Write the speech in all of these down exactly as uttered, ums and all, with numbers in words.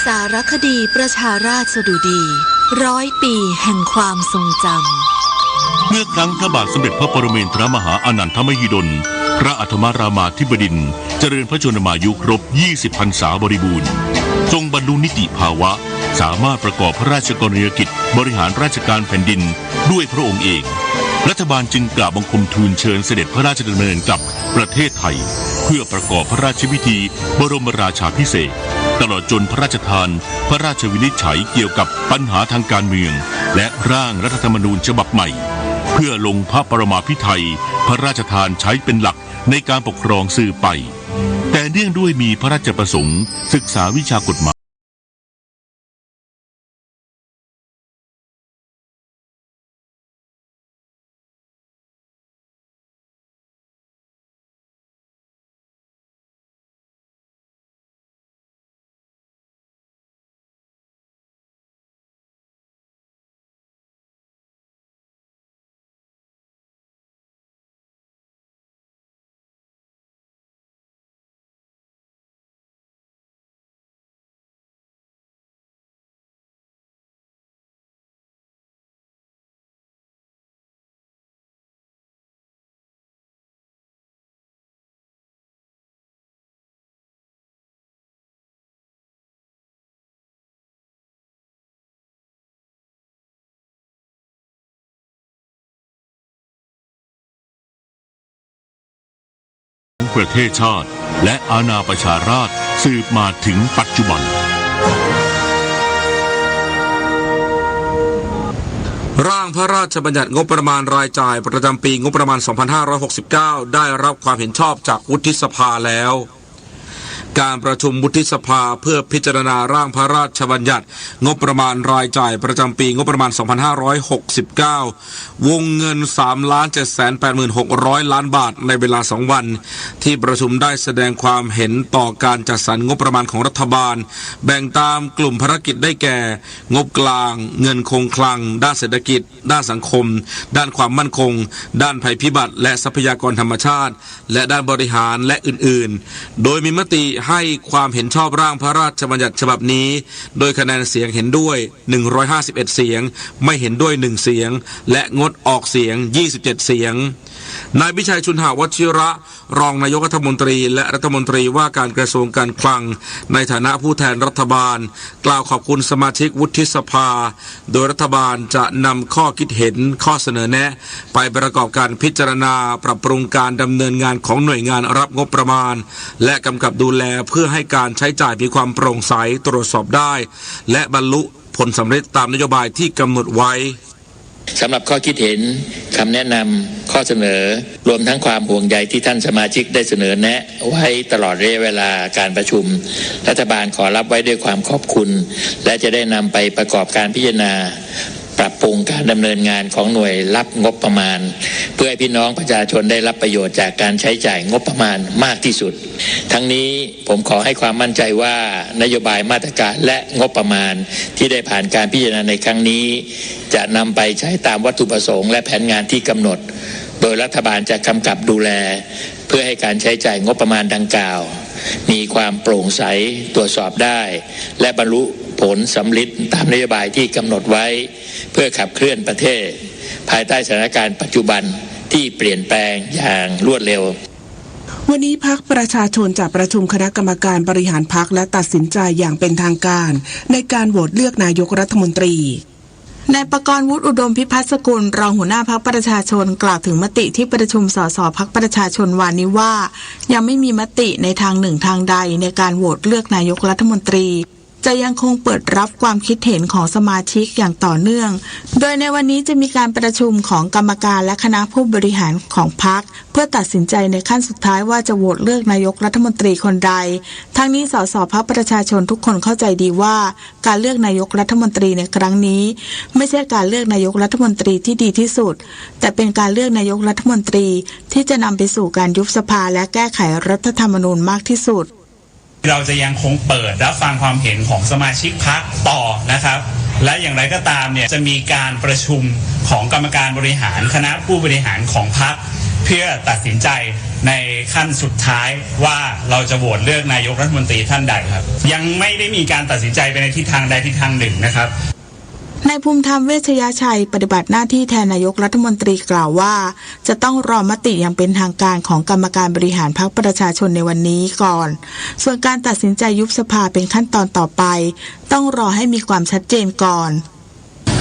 สารคดีประชาราษฎูดี ร้อยปีแห่งความทรงจำ เมื่อครั้งพระบาทสมเด็จพระปรเมนทรมหาอานันทมหิดล พระอัฐมรามาธิบดินทร์ เจริญพระชนมายุครบ ยี่สิบ พรรษาบริบูรณ์ ทรงบรรลุนิติภาวะ สามารถประกอบพระราชกรณียกิจบริหารราชการแผ่นดินด้วยพระองค์เอง รัฐบาลจึงกราบบังคมทูลเชิญเสด็จพระราชดำเนินกลับประเทศไทย เพื่อประกอบพระราชพิธีบรมราชาภิเษก ตลอดจนพระราชทานพระราชวินิจฉัยเกี่ยวกับปัญหาทางการเมือง และร่างรัฐธรรมนูญฉบับใหม่ เพื่อลงพระปรมาภิไธยพระราชทานใช้เป็นหลักในการปกครองสืบไป แต่เนื่องด้วยมีพระราชประสงค์ศึกษาวิชากฎหมาย ประเทศชาติ และอาณาประชาราษฎร์สืบมาถึงปัจจุบัน ร่างพระราชบัญญัติงบประมาณรายจ่ายประจำปีงบประมาณ สองพันห้าร้อยหกสิบเก้า ได้รับความเห็นชอบจากวุฒิสภาแล้ว การประชุมวุฒิสภาเพื่อพิจารณาร่างพระราชบัญญัติงบประมาณรายจ่ายประจำปีงบประมาณ สองพันห้าร้อยหกสิบเก้า วงเงิน สามล้านเจ็ดแสนแปดหมื่นหกร้อยล้านบาท ในเวลาสองวัน ที่ประชุมได้แสดงความเห็นต่อการจัดสรรงบประมาณของรัฐบาล แบ่งตามกลุ่มภารกิจได้แก่ งบกลาง เงินคงคลัง ด้านเศรษฐกิจ ด้านสังคม ด้านความมั่นคง ด้านภัยพิบัติ และทรัพยากรธรรมชาติ และด้านบริหาร และอื่นๆ โดยมีมติให้ความเห็นชอบร่างพระราชบัญญัติฉบับนี้ โดยคะแนนเสียงเห็นด้วย หนึ่งร้อยห้าสิบเอ็ด เสียง ไม่เห็นด้วย หนึ่ง เสียง และงดออกเสียง ยี่สิบเจ็ด เสียง นายวิชัย ชุนหวัชิระ รองนายกรัฐมนตรี และรัฐมนตรีว่าการกระทรวงการคลัง ในฐานะผู้แทนรัฐบาล กล่าวขอบคุณสมาชิกวุฒิสภา โดยรัฐบาลจะนำข้อคิดเห็น ข้อเสนอแนะ ไปประกอบการพิจารณาปรับปรุงการดำเนินงานของหน่วยงานรับงบประมาณ และกำกับดูแลเพื่อให้การใช้จ่ายมีความโปร่งใส ตรวจสอบได้ และบรรลุผลสำเร็จตามนโยบายที่กำหนดไว้ สำหรับข้อคิดเห็น คำแนะนำ ข้อเสนอ รวมทั้งความห่วงใยที่ท่านสมาชิกได้เสนอแนะไว้ตลอดระยะเวลาการประชุม รัฐบาลขอรับไว้ด้วยความขอบคุณ และจะได้นำไปประกอบการพิจารณา ปรับปรุงการดำเนินงานของหน่วยรับงบประมาณ เพื่อให้พี่น้องประชาชนได้รับประโยชน์จากการใช้จ่ายงบประมาณมากที่สุด ทั้งนี้ผมขอให้ความมั่นใจว่านโยบายมาตรการและงบประมาณที่ได้ผ่านการพิจารณาในครั้งนี้ จะนำไปใช้ตามวัตถุประสงค์และแผนงานที่กำหนด โดยรัฐบาลจะกำกับดูแล เพื่อให้การใช้จ่ายงบประมาณดังกล่าว มีความโปร่งใส ตรวจสอบได้ และบรรลุผลสำเร็จตามนโยบายที่กำหนดไว้ เพื่อขับเคลื่อนประเทศ ภายใต้สถานการณ์ปัจจุบันที่เปลี่ยนแปลงอย่างรวดเร็ว วันนี้พรรคประชาชนจัดประชุมคณะกรรมการบริหารพรรคและตัดสินใจอย่างเป็นทางการ ในการโหวตเลือกนายกรัฐมนตรี นายประกรณ์ วุฒิอุดมพิพัฒน์สกุล รองหัวหน้าพรรคประชาชน กล่าวถึงมติที่ประชุม สส พรรคประชาชนวานนี้ว่า ยังไม่มีมติในทางหนึ่งทางใดในการโหวตเลือกนายกรัฐมนตรี จะยังคงเปิดรับความคิดเห็นของสมาชิกอย่างต่อเนื่อง โดยในวันนี้จะมีการประชุมของกรรมการและคณะผู้บริหารของพรรค เพื่อตัดสินใจในขั้นสุดท้ายว่าจะโหวตเลือกนายกรัฐมนตรีคนใด ทั้งนี้ สส พรรคประชาชนทุกคนเข้าใจดีว่า การเลือกนายกรัฐมนตรีในครั้งนี้ ไม่ใช่การเลือกนายกรัฐมนตรีที่ดีที่สุด แต่เป็นการเลือกนายกรัฐมนตรีที่จะนำไปสู่การยุบสภาและแก้ไขรัฐธรรมนูญมากที่สุด เราจะยังคงเปิดรับฟังความเห็นของสมาชิกพรรคต่อนะครับ และอย่างไรก็ตามเนี่ย จะมีการประชุมของกรรมการบริหาร คณะผู้บริหารของพรรค เพื่อตัดสินใจในขั้นสุดท้ายว่าเราจะโหวตเลือกนายกรัฐมนตรีท่านใดครับ ยังไม่ได้มีการตัดสินใจไปในทิศทางใดทิศทางหนึ่งนะครับ นายภูมิธรรม เวชยชัย ปฏิบัติหน้าที่แทนนายกรัฐมนตรีกล่าวว่า จะต้องรอมติอย่างเป็นทางการของกรรมการบริหารพรรคประชาชนในวันนี้ก่อน ส่วนการตัดสินใจยุบสภาเป็นขั้นตอนต่อไป ต้องรอให้มีความชัดเจนก่อน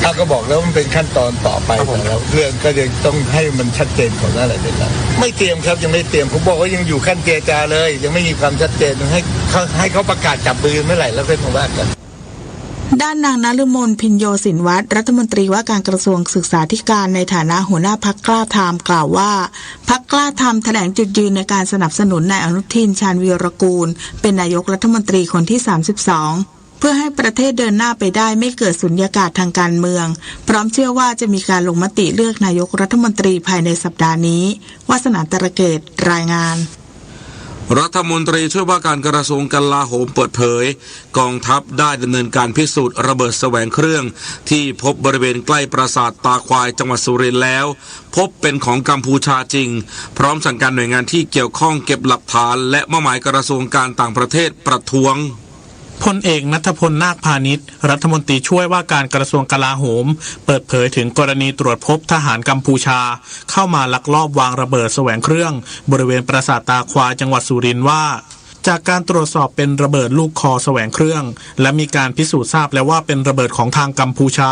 อ่ะก็บอกแล้วมันเป็นขั้นตอนต่อไป ครับผม แต่ละเรื่องก็ยังต้องให้มันชัดเจนก่อนว่าอะไรเป็นอะไร ไม่เตรียมครับ ยังไม่เตรียม ผมบอกว่ายังอยู่ขั้นเจรจาเลย ยังไม่มีความชัดเจน ให้เขาให้เขาประกาศจับมือเมื่อไหร่แล้วค่อยมาว่ากัน ด้านนางนฤมล พิญโยสินวัตร รัฐมนตรีว่าการกระทรวงศึกษาธิการ ในฐานะหัวหน้าพรรคกล้าทำกล่าวว่า พรรคกล้าทำแถลงจุดยืนในการสนับสนุนนายอนุทิน ชาญวีรกูล เป็นนายกรัฐมนตรีคนที่ สามสิบสอง เพื่อให้ประเทศเดินหน้าไปได้ไม่เกิดสุญญากาศทางการเมือง พร้อมเชื่อว่าจะมีการลงมติเลือกนายกรัฐมนตรีภายในสัปดาห์นี้ วาสนา ตระเกต รายงาน รัฐมนตรีช่วยว่าการกระทรวงกลาโหมเปิดเผย กองทัพได้ดำเนินการพิสูจน์ระเบิดแสวงเครื่อง ที่พบบริเวณใกล้ปราสาทตาควายจังหวัดสุรินทร์แล้ว พบเป็นของกัมพูชาจริง พร้อมสั่งการหน่วยงานที่เกี่ยวข้องเก็บหลักฐาน และมอบหมายกระทรวงการต่างประเทศประท้วง พลเอกณัฐพล นาคพานิช รัฐมนตรีช่วยว่าการกระทรวงกลาโหม เปิดเผยถึงกรณีตรวจพบทหารกัมพูชา เข้ามาลักลอบวางระเบิดแสวงเครื่อง บริเวณปราสาทตาควายจังหวัดสุรินทร์ว่า จากการตรวจสอบเป็นระเบิดลูกคอแสวงเครื่อง และมีการพิสูจน์ทราบแล้วว่าเป็นระเบิดของทางกัมพูชา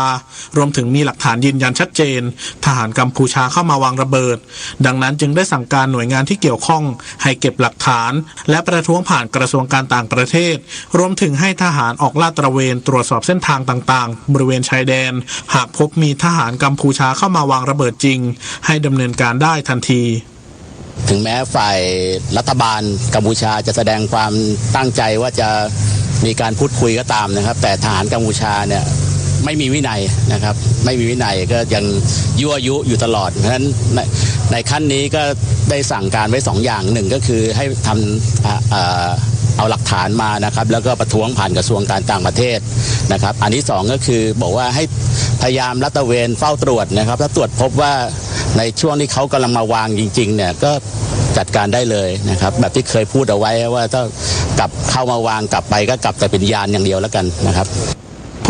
รวมถึงมีหลักฐานยืนยันชัดเจน ทหารกัมพูชาเข้ามาวางระเบิด ดังนั้นจึงได้สั่งการหน่วยงานที่เกี่ยวข้อง ให้เก็บหลักฐาน และประท้วงผ่านกระทรวงการต่างประเทศ รวมถึงให้ทหารออกลาดตระเวนตรวจสอบเส้นทางต่างๆ บริเวณชายแดน หากพบมีทหารกัมพูชาเข้ามาวางระเบิดจริง ให้ดำเนินการได้ทันที ถึงแม้ฝ่ายรัฐบาลกัมพูชาจะแสดงความตั้งใจว่าจะมีการพูดคุยก็ตามนะครับ แต่ทหารกัมพูชาเนี่ยไม่มีวินัยนะครับ ไม่มีวินัยก็ยังยั่วยุอยู่ตลอด เพราะฉะนั้นในในขั้นนี้ก็ได้สั่งการไว้สองอย่าง หนึ่งก็คือให้ทำอ่าอ่าเอาหลักฐานมานะครับ แล้วก็ประท้วงผ่านกระทรวงการต่างประเทศนะครับ อันที่สองก็คือบอกว่าให้พยายามลาดตระเวนเฝ้าตรวจนะครับ ถ้าตรวจพบว่าในช่วงที่เขากำลังมาวางจริงๆเนี่ยก็จัดการได้เลยนะครับ แบบที่เคยพูดเอาไว้ว่าถ้ากลับเข้ามาวางกลับไปก็กลับแต่เป็นยานอย่างเดียวแล้วกันนะครับ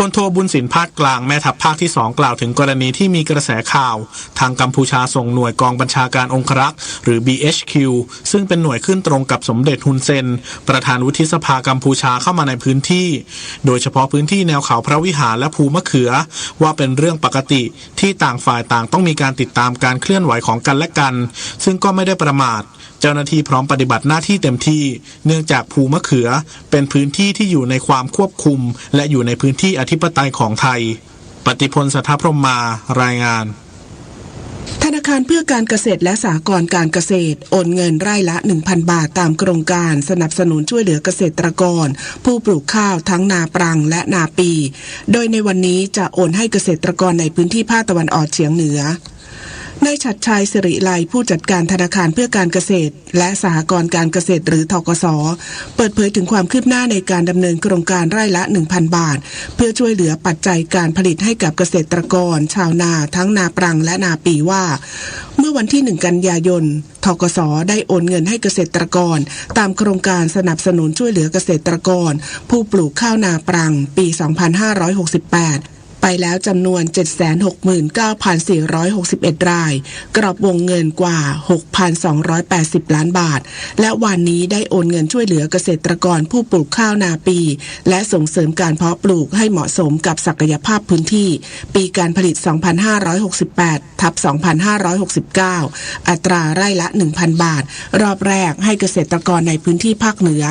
พลโทบุญสิน พาดกลาง แม่ทัพภาคที่สองกล่าวถึงกรณีที่มีกระแสข่าว ทางกัมพูชาส่งหน่วยกองบัญชาการองครักษ์ หรือ บีเอชคิว ซึ่งเป็นหน่วยขึ้นตรงกับสมเด็จฮุนเซน ประธานวุฒิสภากัมพูชาเข้ามาในพื้นที่ โดยเฉพาะพื้นที่แนวเขาพระวิหารและภูมะเขือ ว่าเป็นเรื่องปกติที่ต่างฝ่ายต่างต้องมีการติดตามการเคลื่อนไหวของกันและกัน ซึ่งก็ไม่ได้ประมาท เจ้าหน้าที่พร้อมปฏิบัติหน้าที่เต็มที่ เนื่องจากภูมะเขือ เป็นพื้นที่ที่อยู่ในความควบคุม และอยู่ในพื้นที่อธิปไตยของไทย ปฏิพล สัทธพรหมมา รายงาน ธนาคารเพื่อการเกษตรและสหกรณ์การเกษตร โอนเงินไร่ละ หนึ่งพัน บาท ตามโครงการสนับสนุนช่วยเหลือเกษตรกร ผู้ปลูกข้าวทั้งนาปรังและนาปี โดยในวันนี้จะโอนให้เกษตรกรในพื้นที่ภาคตะวันออกเฉียงเหนือ นายฉัตรชัย สิริไล ผู้จัดการธนาคารเพื่อการเกษตร และสหกรณ์การเกษตร หรือ ธกส เปิดเผยถึงความคืบหน้าในการดำเนินโครงการไร่ละ หนึ่งพัน บาท เพื่อช่วยเหลือปัจจัยการผลิตให้กับเกษตรกร ชาวนาทั้งนาปรังและนาปีว่า เมื่อวันที่ หนึ่ง กันยายน ธกส ได้โอนเงินให้เกษตรกร ตามโครงการสนับสนุนช่วยเหลือเกษตรกร ผู้ปลูกข้าวนาปรัง ปี สองพันห้าร้อยหกสิบแปด ไปแล้วจำนวน เจ็ดแสนหกหมื่นเก้าพันสี่ร้อยหกสิบเอ็ด ราย กรอบวงเงินกว่า หกพันสองร้อยแปดสิบ ล้านบาท และวานนี้ได้โอนเงินช่วยเหลือเกษตรกรผู้ปลูกข้าวนาปี และส่งเสริมการเพาะปลูกให้เหมาะสมกับศักยภาพพื้นที่ ปีการผลิต สองพันห้าร้อยหกสิบแปด ทับ สองพันห้าร้อยหกสิบเก้า อัตราไร่ละ หนึ่งพัน บาท รอบแรกให้เกษตรกรในพื้นที่ภาคเหนือ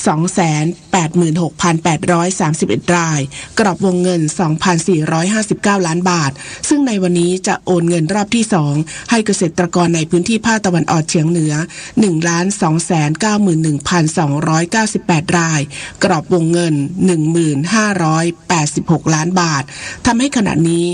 สองแสนแปดหมื่นหกพันแปดร้อยสามสิบเอ็ด ราย กรอบวงเงิน สองพันสี่ร้อยห้าสิบเก้า ล้านบาท ซึ่งในวันนี้จะโอนเงินรอบที่สอง ให้เกษตรกรในพื้นที่ภาคตะวันออกเฉียงเหนือ หนึ่งล้านสองแสนเก้าหมื่นหนึ่งพันสองร้อยเก้าสิบแปด ราย กรอบวงเงิน หนึ่งหมื่นห้าร้อยแปดสิบหก ล้านบาท ทำให้ขณะนี้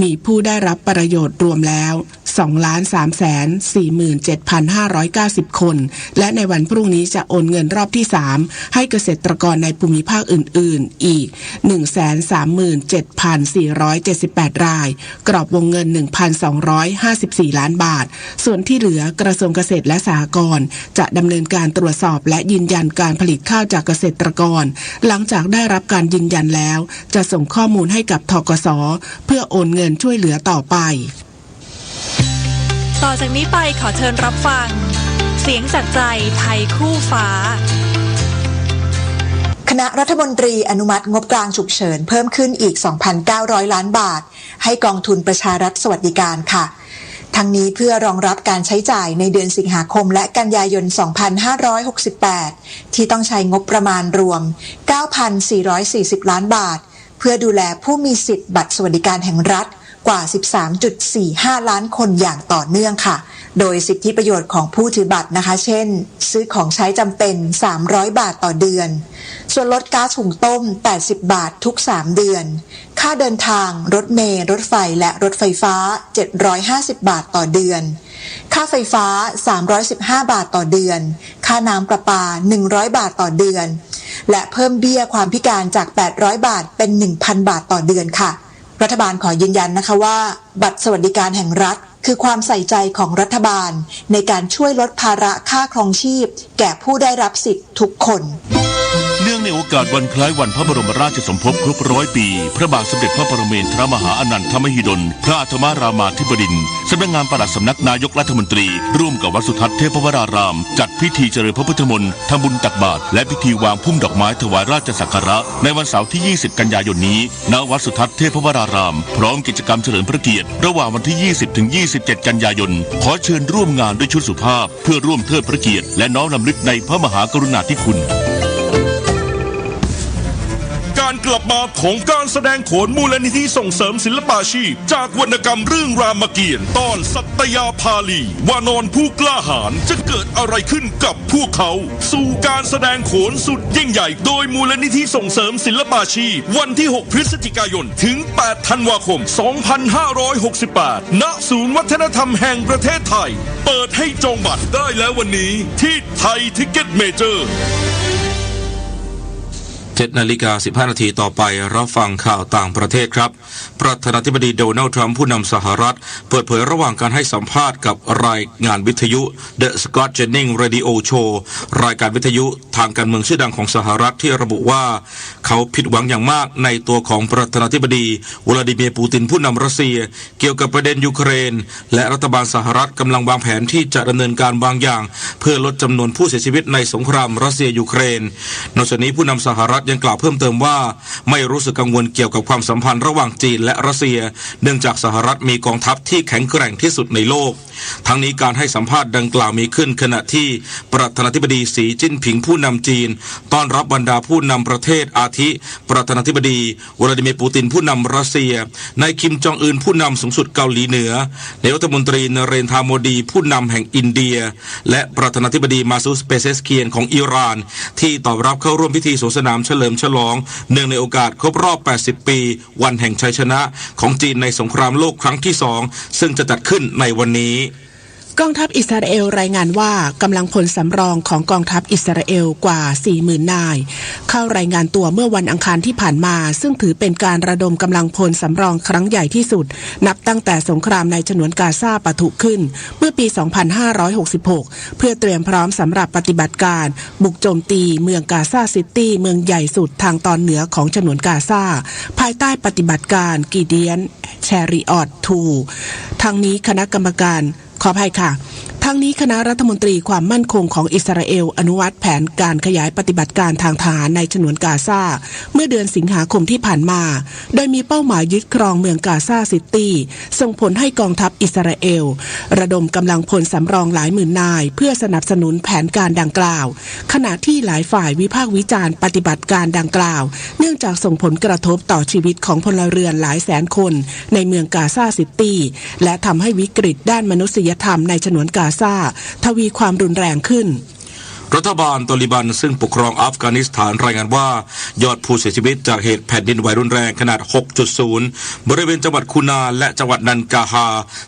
มีผู้ได้รับประโยชน์รวมแล้ว สองล้านสามแสนสี่หมื่นเจ็ดพันห้าร้อยเก้าสิบคน และในวันพรุ่งนี้จะโอนเงินรอบที่สามให้เกษตรกรในภูมิภาคอื่นๆ อีก หนึ่งแสนสามหมื่นเจ็ดพันสี่ร้อยเจ็ดสิบแปดราย กรอบวงเงิน หนึ่งพันสองร้อยห้าสิบสี่ล้านบาท ส่วนที่เหลือกระทรวงเกษตรและสหกรณ์จะดำเนินการตรวจสอบและยืนยันการผลิตข้าวจากเกษตรกร หลังจากได้รับการยืนยันแล้ว จะส่งข้อมูลให้กับ ธกส เพื่อโอนเงินช่วยเหลือต่อไป ต่อจากนี้ไปขอเชิญรับฟัง เสียงจากใจไทยคู่ฟ้า คณะรัฐมนตรีอนุมัติงบกลางฉุกเฉินเพิ่มขึ้นอีก สองพันเก้าร้อยล้านบาท ให้กองทุนประชารัฐสวัสดิการค่ะ ทั้งนี้เพื่อรองรับการใช้จ่ายในเดือนสิงหาคมและกันยายน สองพันห้าร้อยหกสิบแปด ที่ต้องใช้งบประมาณรวม เก้าพันสี่ร้อยสี่สิบล้านบาท เพื่อดูแลผู้มีสิทธิ์บัตรสวัสดิการแห่งรัฐกว่า สิบสามจุดสี่ห้าล้านคนอย่างต่อเนื่องค่ะ โดยสิทธิประโยชน์ของผู้ถือบัตรนะคะ เช่น ซื้อของใช้จำเป็น สามร้อยบาทต่อเดือน ส่วนลดก๊าซหุงต้ม แปดสิบบาททุกสามเดือน ค่าเดินทาง รถเมล์ รถไฟ และรถไฟฟ้า เจ็ดร้อยห้าสิบบาทต่อเดือน ค่าไฟฟ้า สามร้อยสิบห้าบาทต่อเดือน ค่าน้ำประปา หนึ่งร้อยบาทต่อเดือน และเพิ่มเบี้ยความพิการจาก แปดร้อยบาท เป็น หนึ่งพันบาทต่อเดือนค่ะ รัฐบาลขอยืนยันนะคะว่า บัตรสวัสดิการแห่งรัฐ คือความใส่ใจของรัฐบาลในการช่วยลดภาระค่าครองชีพแก่ผู้ได้รับสิทธิ์ทุกคน เนื่องในโอกาสวันคล้ายวันพระบรมราชสมภพครบร้อยปี พระบาทสมเด็จพระปรเมนทรมหาอานันทมหิดล พระอาถมรามาธิบดินทร์ สำนักงานปลัดสำนักนายกรัฐมนตรี ร่วมกับวัดสุทัศน์เทพวราราม จัดพิธีเจริญพระพุทธมนต์ ทำบุญตักบาตร และพิธีวางพุ่มดอกไม้ถวายราชสักการะ ในวันเสาร์ที่ ยี่สิบกันยายนนี้ ณ วัดสุทัศน์เทพวราราม พร้อมกิจกรรมเฉลิมพระเกียรติ ระหว่างวันที่ ยี่สิบถึงยี่สิบเจ็ดกันยายน ขอเชิญร่วมงานด้วยชุดสุภาพ เพื่อร่วมเทิดพระเกียรติ และน้อมรำลึกในพระมหากรุณาธิคุณ การกลับมาของการแสดงโขนมูลนิธิส่งเสริมศิลปาชีพ จากวรรณกรรมเรื่องรามเกียรติ์ ตอนสัตยาภาลี วานรผู้กล้าหาญ จะเกิดอะไรขึ้นกับพวกเขา สู่การแสดงโขนสุดยิ่งใหญ่ โดยมูลนิธิส่งเสริมศิลปาชีพ วันที่ หกพฤศจิกายน ถึง แปดธันวาคม สองพันห้าร้อยหกสิบแปด ณ ศูนย์วัฒนธรรมแห่งประเทศไทย เปิดให้จองบัตรได้แล้ววันนี้ที่ไทยทิกเก็ตเมเจอร์ เจ็ดนาฬิกาสิบห้านาที ต่อไปรับฟังข่าวต่างประเทศครับ ประธานาธิบดีโดนัลด์ทรัมป์ผู้นำสหรัฐ เปิดเผยระหว่างการให้สัมภาษณ์กับรายงานวิทยุ The Scott Jennings Radio Show รายการวิทยุทางการเมืองชื่อดังของสหรัฐ ที่ระบุว่าเขาผิดหวังอย่างมากในตัวของประธานาธิบดีวลาดิเมียร์ปูตินผู้นำรัสเซีย เกี่ยวกับประเด็นยูเครน และรัฐบาลสหรัฐกำลังวางแผนที่จะดำเนินการบางอย่าง เพื่อลดจำนวนผู้เสียชีวิตในสงครามรัสเซียยูเครน นอกจากนี้ผู้นำสหรัฐยังกล่าวเพิ่มเติมว่า ไม่รู้สึกกังวลเกี่ยวกับความสัมพันธ์ระหว่างจีนและรัสเซีย เนื่องจากสหรัฐมีกองทัพที่แข็งแกร่งที่สุดในโลก ทั้งนี้การให้สัมภาษณ์ดังกล่าวมีขึ้นขณะที่ประธานาธิบดีสีจิ้นผิงผู้นำจีน ต้อนรับบรรดาผู้นำประเทศอาทิ ประธานาธิบดีวลาดิเมียร์ปูตินผู้นำรัสเซีย นายคิมจองอึนผู้นำสูงสุดเกาหลีเหนือ นายกรัฐมนตรีนเรนทราโมดีผู้นำแห่งอินเดีย และประธานาธิบดีมาซูสเปเซสเคียนของอิหร่าน ที่ต้อนรับเข้าร่วมพิธีสวนสนามเฉลิมฉลอง เนื่องในโอกาสครบรอบ แปดสิบปี วันแห่งชัยชนะของจีนในสงครามโลกครั้งที่สอง ซึ่งจะจัดขึ้นในวันนี้ กองทัพอิสราเอลรายงานว่ากำลังพลสำรองของกองทัพอิสราเอลกว่า สี่หมื่นนาย เข้ารายงานตัวเมื่อวันอังคารที่ผ่านมา ซึ่งถือเป็นการระดมกำลังพลสำรองครั้งใหญ่ที่สุด นับตั้งแต่สงครามในฉนวนกาซาปะทุขึ้นเมื่อปี สองพันห้าร้อยหกสิบหก เพื่อเตรียมพร้อมสำหรับปฏิบัติการบุกโจมตีเมืองกาซาซิตี้ เมืองใหญ่สุดทางตอนเหนือของฉนวนกาซา ภายใต้ปฏิบัติการ Gideon Chariot two ทั้งนี้คณะกรรมการ ขออภัยค่ะ ทั้งนี้คณะรัฐมนตรีความมั่นคงของอิสราเอลอนุมัติแผนการขยายปฏิบัติการทางทหารในฉนวนกาซา เมื่อเดือนสิงหาคมที่ผ่านมา โดยมีเป้าหมายยึดครองเมืองกาซาซิตี้ ส่งผลให้กองทัพอิสราเอลระดมกำลังพลสำรองหลายหมื่นนาย เพื่อสนับสนุนแผนการดังกล่าว ขณะที่หลายฝ่ายวิพากษ์วิจารณ์ปฏิบัติการดังกล่าว เนื่องจากส่งผลกระทบต่อชีวิตของพลเรือนหลายแสนคนในเมืองกาซาซิตี้ และทำให้วิกฤตด้านมนุษยธรรมในฉนวนกาซาทวีความรุนแรงขึ้น รัฐบาลตาลิบันซึ่งปกครองอัฟกานิสถานรายงานว่า ยอดผู้เสียชีวิตจากเหตุแผ่นดินไหวรุนแรงขนาด หกจุดศูนย์ บริเวณจังหวัดคูนาและจังหวัดนันกาฮา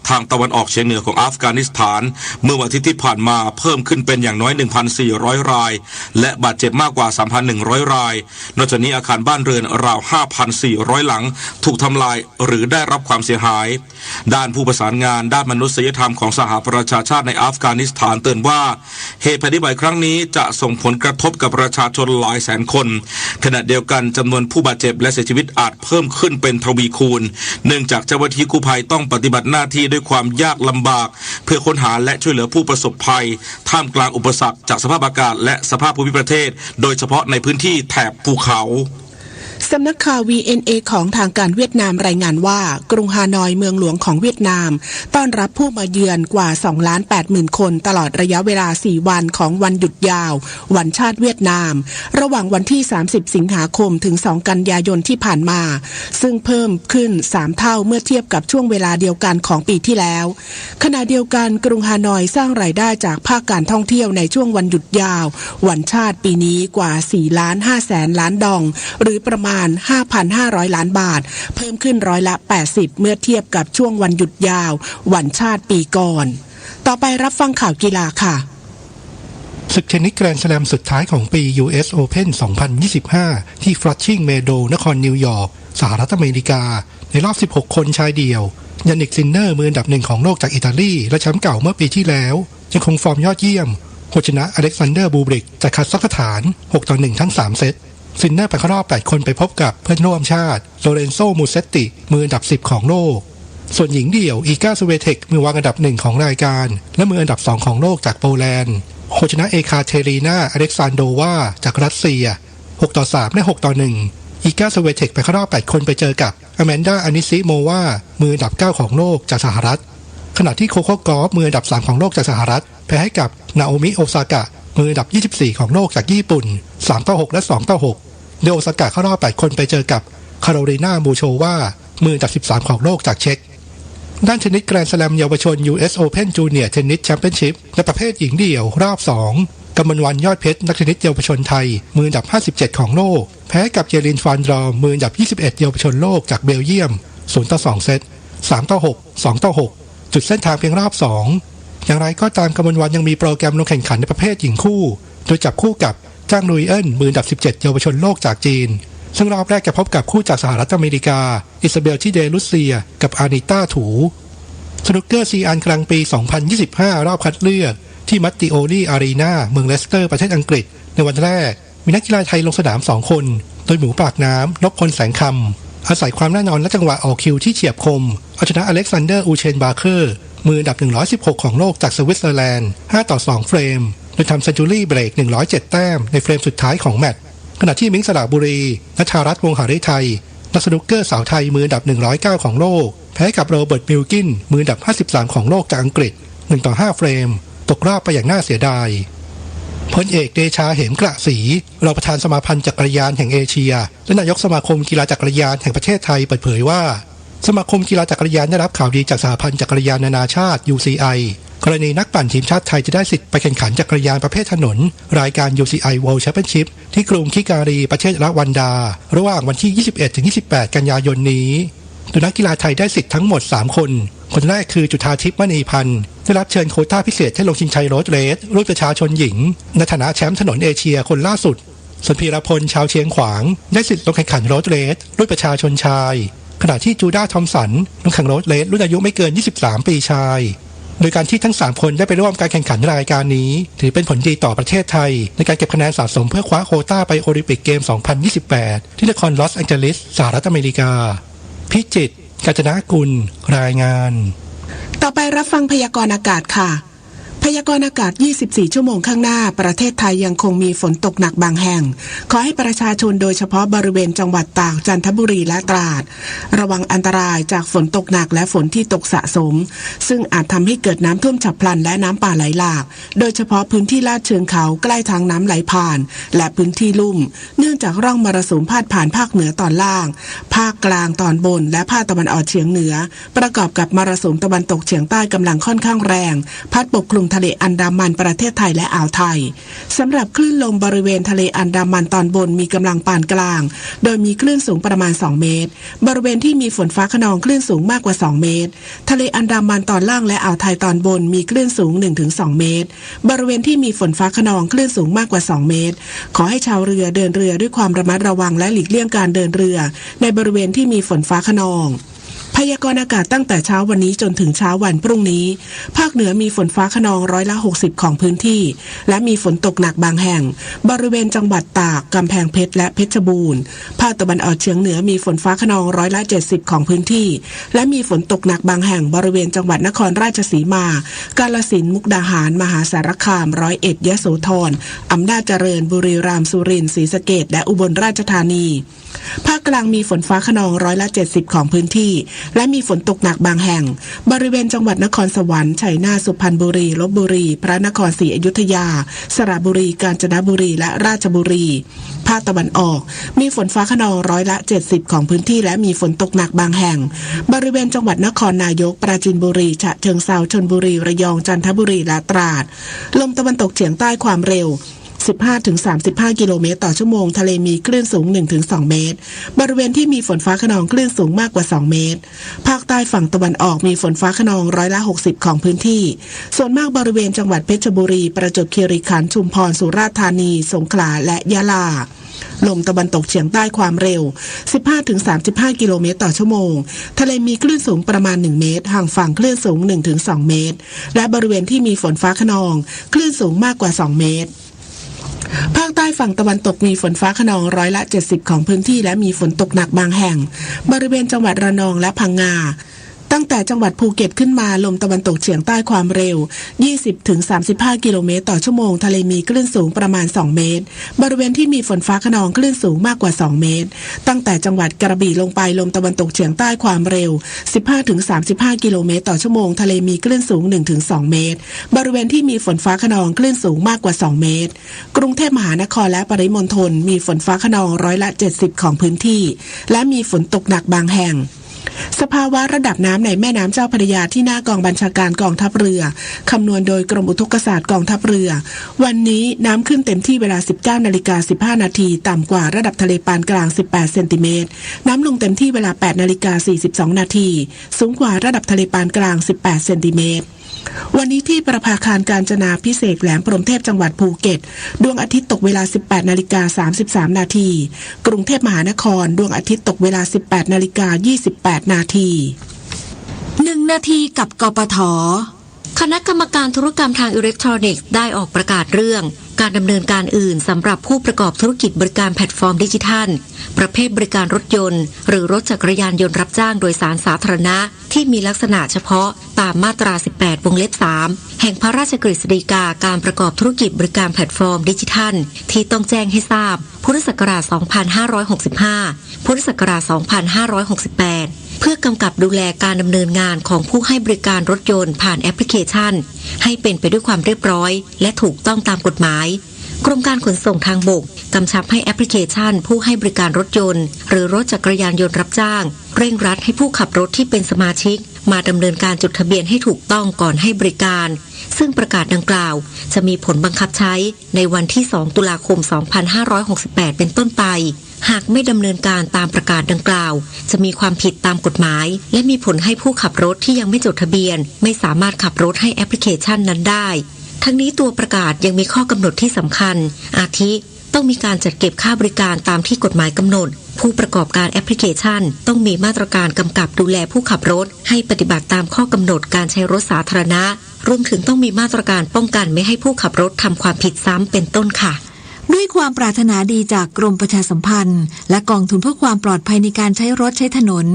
ทางตะวันออกเฉียงเหนือของอัฟกานิสถาน เมื่อวันอาทิตย์ที่ผ่านมาเพิ่มขึ้นเป็นอย่างน้อย หนึ่งพันสี่ร้อย ราย และบาดเจ็บมากกว่า สามพันหนึ่งร้อย ราย นอกจากนี้อาคารบ้านเรือนราว ห้าพันสี่ร้อย หลัง ถูกทำลายหรือได้รับความเสียหาย ด้านผู้ประสานงานด้านมนุษยธรรมของสหประชาชาติในอัฟกานิสถานเตือนว่า เหตุแผ่นดินไหวครั้งนี้จะส่งผลกระทบกับประชาชนหลายแสนคน ขณะเดียวกันจำนวนผู้บาดเจ็บและเสียชีวิตอาจเพิ่มขึ้นเป็นทวีคูณ เนื่องจากเจ้าหน้าที่กู้ภัยต้องปฏิบัติหน้าที่ด้วยความยากลำบาก เพื่อค้นหาและช่วยเหลือผู้ประสบภัย ท่ามกลางอุปสรรคจากสภาพอากาศและสภาพภูมิประเทศ โดยเฉพาะในพื้นที่แถบภูเขา สำนักข่าว วีเอ็นเอ ของทางการเวียดนามรายงานว่า กรุงฮานอยเมืองหลวงของเวียดนาม ต้อนรับผู้มาเยือนกว่า สองล้านแปดหมื่น คน ตลอดระยะเวลา สี่ วันของวันหยุดยาว วันชาติเวียดนาม ระหว่างวันที่ สามสิบ สิงหาคม ถึง สอง กันยายนที่ผ่านมา ซึ่งเพิ่มขึ้น สาม เท่าเมื่อเทียบกับช่วงเวลาเดียวกันของปีที่แล้ว ขณะเดียวกันกรุงฮานอยสร้างรายได้จากภาคการท่องเที่ยวในช่วงวันหยุดยาว วันชาติปีนี้กว่า สี่ล้านห้าแสนล้านดอง หรือประมาณ ห้าพันห้าร้อย ล้านบาท เพิ่มขึ้นร้อยละ แปดสิบ เมื่อเทียบกับช่วงวันหยุดยาว วันชาติปีก่อน ต่อไปรับฟังข่าวกีฬาค่ะ ศึกเทนนิสแกรนด์สแลมสุดท้ายของปี ยู เอส Open สองพันยี่สิบห้า ที่ Flushing Meadows นครนิวยอร์ก สหรัฐอเมริกา ในรอบ สิบหก คนชายเดี่ยว ยานิก ซินเนอร์ มืออันดับหนึ่งของโลกจากอิตาลี และแชมป์เก่าเมื่อปีที่แล้ว ยังคงฟอร์มยอดเยี่ยม หก ชนะอเล็กซานเดอร์ บูบริก จากคาซัคสถาน หกต่อหนึ่ง ทั้งสามเซต ซินเนอร์ไปเข้ารอบแปดคนไปพบกับเพื่อนร่วมชาติ โลเรนโซ มูเซตติ มืออันดับสิบของโลก ส่วนหญิงเดี่ยว อีกา สวีเต็ก มือวางอันดับหนึ่งของรายการ และมืออันดับสองของโลกจากโปแลนด์ หก ชนะ เอคาเทรีนา อเล็กซานโดวา จากรัสเซีย หกต่อสาม และ หกต่อหนึ่ง อีกา สวีเต็ก ไปเข้ารอบแปดคนไปเจอกับ อแมนดา อานิซิโมวา มืออันดับเก้าของโลกจากสหรัฐ ขณะที่โคโค่ กอล์ฟ มืออันดับสามของโลกจากสหรัฐ แพ้ให้กับ นาโอมิ โอซากะ มืออันดับยี่สิบสี่ของโลกจากญี่ปุ่น สามต่อหก และ สองต่อหก โดยโอซากะเข้ารอบแปดคนไปเจอกับ คาโรลีนา มูโชวา มืออันดับสิบสามของโลกจากเช็ก ด้านเทนนิสแกรนด์สแลมเยาวชน ยู เอส Open Junior Tennis Championship ในประเภทหญิงเดี่ยวรอบสอง กมลวรรณ ยอดเพชร นักเทนนิสเยาวชนไทย มืออันดับห้าสิบเจ็ดของโลก แพ้กับเยลิน ฟานดรอม มืออันดับยี่สิบเอ็ดเยาวชนโลกจากเบลเยียม ศูนย์ต่อสอง เซต สามต่อหก สองต่อหก จุดเส้นทางเพียงรอบสอง อย่างไรก็ตาม กมลวรรณยังมีโปรแกรมลงแข่งขันในประเภทหญิงคู่ โดยจับคู่กับ จ้าง ลุยเอิน มืออันดับสิบเจ็ดเยาวชนโลกจากจีน ซึ่งรอบแรกจะพบกับคู่จากสหรัฐอเมริกา อิซาเบล ชิเด ลุสเซีย กับ อานิต้า ถู สนุกเกอร์ ซีอัน กลางปี สองพันยี่สิบห้า รอบคัดเลือก ที่ มัตติโอลี อารีนา เมืองเลสเตอร์ ประเทศอังกฤษ ในวันแรก มีนักกีฬาไทยลงสนามสองคน โดยหมูปากน้ำ นพพล แสงคำ อาศัยความแน่นอนและจังหวะออกคิวที่เฉียบคม เอาชนะอเล็กซานเดอร์ อูเชน บาเคอร์ มืออันดับหนึ่งร้อยสิบหกของโลกจากสวิตเซอร์แลนด์ ห้าต่อสอง เฟรม โดยทำเซนจูรี่เบรกหนึ่งร้อยเจ็ดแต้มในเฟรมสุดท้ายของแมตช์ ขณะที่ มิงค์ สระบุรี ณัฐารัตน์ วงศ์หาฤทัย นักสนุกเกอร์สาวไทยมืออันดับหนึ่งร้อยเก้าของโลก แพ้กับ โรเบิร์ต มิลกิน มืออันดับห้าสิบสามของโลกจากอังกฤษ หนึ่งต่อห้า เฟรม ตกรอบไปอย่างน่าเสียดาย พลเอก เดชา เหมกระศรี รองประธานสมาพันธ์จักรยานแห่งเอเชีย และนายกสมาคมกีฬาจักรยานแห่งประเทศไทยเปิดเผยว่า สมาคมกีฬาจักรยานได้รับข่าวดีจากสหพันธ์จักรยานนานาชาติ ยูซีไอ กรณีนักปั่นทีมชาติไทยจะได้สิทธิ์ไปแข่งขันจักรยานประเภทถนน รายการ ยูซีไอ World Championship ที่กรุงคิการี ประเทศรวันดา ระหว่างวันที่ ยี่สิบเอ็ดถึงยี่สิบแปด กันยายนนี้ โดยนักกีฬาไทยได้สิทธิ์ทั้งหมดสามคน คนแรกคือ จุฑาทิพย์ มณีพันธ์ ได้รับเชิญโควต้าพิเศษให้ลงชิงชัยโรดเรสรุ่นประชาชนหญิง ในฐานะแชมป์ถนนเอเชียคนล่าสุด ส่วนพีรพล ชาวเชียงขวาง ได้สิทธิ์ลงแข่งขันโรดเรสรุ่นประชาชนชาย ขณะที่ จูด้า ทอมสัน ลงแข่งโรดเรสรุ่นอายุไม่เกิน ยี่สิบสาม ปีชาย โดยการที่ทั้งสามคนได้ไปร่วมการแข่งขันรายการนี้ ถือเป็นผลดีต่อประเทศไทย ในการเก็บคะแนนสะสมเพื่อคว้าโควต้าไปโอลิมปิกเกม สองพันยี่สิบแปด ที่นครลอสแองเจลิส สหรัฐอเมริกา พิจิตร กาญจนกุล รายงาน ต่อไปรับฟังพยากรณ์อากาศค่ะ พยากรณ์อากาศ ยี่สิบสี่ ชั่วโมงข้างหน้า ประเทศไทยยังคงมีฝนตกหนักบางแห่ง ขอให้ประชาชนโดยเฉพาะบริเวณจังหวัดตาก จันทบุรี และตราด ระวังอันตรายจากฝนตกหนักและฝนที่ตกสะสม ซึ่งอาจทำให้เกิดน้ำท่วมฉับพลันและน้ำป่าไหลหลาก โดยเฉพาะพื้นที่ลาดเชิงเขาใกล้ทางน้ำไหลผ่าน และพื้นที่ลุ่ม เนื่องจากร่องมรสุมพาดผ่านภาคเหนือตอนล่าง ภาคกลางตอนบน และภาคตะวันออกเฉียงเหนือ ประกอบกับมรสุมตะวันตกเฉียงใต้กำลังค่อนข้างแรง พัดปกคลุม ทะเลอันดามันประเทศไทยและอ่าวไทย สำหรับคลื่นลมบริเวณทะเลอันดามันตอนบนมีกำลังปานกลาง โดยมีคลื่นสูงประมาณ สอง เมตร บริเวณที่มีฝนฟ้าคะนองคลื่นสูงมากกว่า สอง เมตร ทะเลอันดามันตอนล่างและอ่าวไทยตอนบนมีคลื่นสูง หนึ่งถึงสอง เมตร บริเวณที่มีฝนฟ้าคะนองคลื่นสูงมากกว่า สอง เมตร ขอให้ชาวเรือเดินเรือด้วยความระมัดระวังและหลีกเลี่ยงการเดินเรือในบริเวณที่มีฝนฟ้าคะนอง พยากรณ์อากาศตั้งแต่เช้าวันนี้จนถึงเช้าวันพรุ่งนี้ ภาคเหนือมีฝนฟ้าคะนองร้อยละ หกสิบ ของพื้นที่ และมีฝนตกหนักบางแห่ง บริเวณจังหวัดตาก กำแพงเพชร และเพชรบูรณ์ ภาคตะวันออกเฉียงเหนือมีฝนฟ้าคะนองร้อยละ เจ็ดสิบ ของพื้นที่ และมีฝนตกหนักบางแห่ง บริเวณจังหวัดนครราชสีมา กาฬสินธุ์ มุกดาหาร มหาสารคาม ร้อยเอ็ด ยโสธร อำนาจเจริญ บุรีรัมย์ สุรินทร์ ศรีสะเกษ และอุบลราชธานี ภาคกลางมีฝนฟ้าคะนองร้อยละ เจ็ดสิบ ของพื้นที่ และมีฝนตกหนักบางแห่ง บริเวณจังหวัดนครสวรรค์ ชัยนาท สุพรรณบุรี ลพบุรี พระนครศรีอยุธยา สระบุรี กาญจนบุรี และราชบุรี ภาคตะวันออก มีฝนฟ้าคะนองร้อยละ เจ็ดสิบ ของพื้นที่ และมีฝนตกหนักบางแห่ง บริเวณจังหวัดนครนายก ปราจีนบุรี ฉะเชิงเทรา ชลบุรี ระยอง จันทบุรี และตราด ลมตะวันตกเฉียงใต้ความเร็ว สิบห้าถึงสามสิบห้า กิโลเมตรต่อชั่วโมง ทะเลมีคลื่นสูง หนึ่งถึงสอง เมตร บริเวณที่มีฝนฟ้าคะนองคลื่นสูงมากกว่า สอง เมตร ภาคใต้ฝั่งตะวันออกมีฝนฟ้าคะนองร้อยละ หกสิบ ของพื้นที่ ส่วนมากบริเวณจังหวัดเพชรบุรี ประจวบคีรีขันธ์ ชุมพร สุราษฎร์ธานี สงขลา และยะลา ลมตะวันตกเฉียงใต้ความเร็ว สิบห้าถึงสามสิบห้า กิโลเมตรต่อชั่วโมง ทะเลมีคลื่นสูงประมาณ หนึ่ง เมตร ห่างฝั่งคลื่นสูง หนึ่งถึงสอง เมตร และบริเวณที่มีฝนฟ้าคะนอง คลื่นสูงมากกว่า สอง เมตร ภาคใต้ฝั่งตะวันตกมีฝนฟ้าคะนองร้อยละ เจ็ดสิบ ของพื้นที่ และมีฝนตกหนักบางแห่ง บริเวณจังหวัดระนองและพังงา ตั้งแต่จังหวัดภูเก็ตขึ้นมา ลมตะวันตกเฉียงใต้ความเร็ว ยี่สิบถึงสามสิบห้า กิโลเมตรต่อชั่วโมง ทะเลมีคลื่นสูงประมาณ สอง เมตร บริเวณที่มีฝนฟ้าคะนองคลื่นสูงมากกว่า สอง เมตร ตั้งแต่จังหวัดกระบี่ลงไป ลมตะวันตกเฉียงใต้ความเร็ว สิบห้าถึงสามสิบห้า กิโลเมตรต่อชั่วโมง ทะเลมีคลื่นสูง หนึ่งถึงสอง เมตร บริเวณที่มีฝนฟ้าคะนองคลื่นสูงมากกว่า สอง เมตร กรุงเทพมหานครและปริมณฑลมีฝนฟ้าคะนองร้อยละ เจ็ดสิบ ของพื้นที่ และมีฝนตกหนักบางแห่ง สภาวะระดับน้ำในแม่น้ำเจ้าพระยาที่หน้ากองบัญชาการกองทัพเรือ คำนวณโดยกรมอุทกศาสตร์กองทัพเรือ วันนี้น้ำขึ้นเต็มที่เวลา สิบเก้านาฬิกาสิบห้านาที ต่ำกว่าระดับทะเลปานกลาง สิบแปดเซนติเมตร น้ำลงเต็มที่เวลา แปดนาฬิกาสี่สิบสองนาที สูงกว่าระดับทะเลปานกลาง สิบแปดเซนติเมตร วันนี้ที่ประภาคารกาญจนาภิเษกแหลมพรหมเทพจังหวัดภูเก็ต ดวงอาทิตย์ตกเวลา สิบแปดนาฬิกาสามสิบสามนาที กรุงเทพมหานคร ดวงอาทิตย์ตกเวลา สิบแปดนาฬิกายี่สิบแปดนาที หนึ่งนาทีกับ กปท. คณะกรรมการธุรกรรมทางอิเล็กทรอนิกส์ได้ออกประกาศเรื่อง การดำเนินการอื่นสำหรับผู้ประกอบธุรกิจบริการแพลตฟอร์มดิจิทัล ประเภทบริการรถยนต์ หรือรถจักรยานยนต์รับจ้างโดยสารสาธารณะ ที่มีลักษณะเฉพาะตามมาตรา สิบแปด วงเล็บ สาม แห่งพระราชกฤษฎีกาการประกอบธุรกิจบริการแพลตฟอร์มดิจิทัล ที่ต้องแจ้งให้ทราบ พุทธศักราช สองพันห้าร้อยหกสิบห้า พุทธศักราช สองพันห้าร้อยหกสิบแปด เพื่อกำกับดูแลการดำเนินงานของผู้ให้บริการรถยนต์ผ่านแอปพลิเคชัน ให้เป็นไปด้วยความเรียบร้อย และถูกต้องตามกฎหมาย กรมการขนส่งทางบกกำชับให้แอปพลิเคชันผู้ให้บริการรถยนต์ หรือรถจักรยานยนต์รับจ้าง เร่งรัดให้ผู้ขับรถที่เป็นสมาชิก มาดำเนินการจดทะเบียนให้ถูกต้องก่อนให้บริการ ซึ่งประกาศดังกล่าว จะมีผลบังคับใช้ในวันที่ สอง ตุลาคม สองพันห้าร้อยหกสิบแปด เป็นต้นไป หากไม่ดำเนินการตามประกาศดังกล่าว จะมีความผิดตามกฎหมาย และมีผลให้ผู้ขับรถที่ยังไม่จดทะเบียน ไม่สามารถขับรถให้แอปพลิเคชันนั้นได้ ทั้งนี้ตัวประกาศยังมีข้อกำหนดที่สำคัญ อาทิ ต้องมีการจัดเก็บค่าบริการตามที่กฎหมายกำหนด ผู้ประกอบการแอปพลิเคชัน ต้องมีมาตรการกำกับดูแลผู้ขับรถ ให้ปฏิบัติตามข้อกำหนดการใช้รถสาธารณะ รวมถึงต้องมีมาตรการป้องกันไม่ให้ผู้ขับรถทำความผิดซ้ำเป็นต้นค่ะ ด้วยความปรารถนาดีจากกรมประชาสัมพันธ์ และกองทุนเพื่อความปลอดภัยในการใช้รถใช้ถนน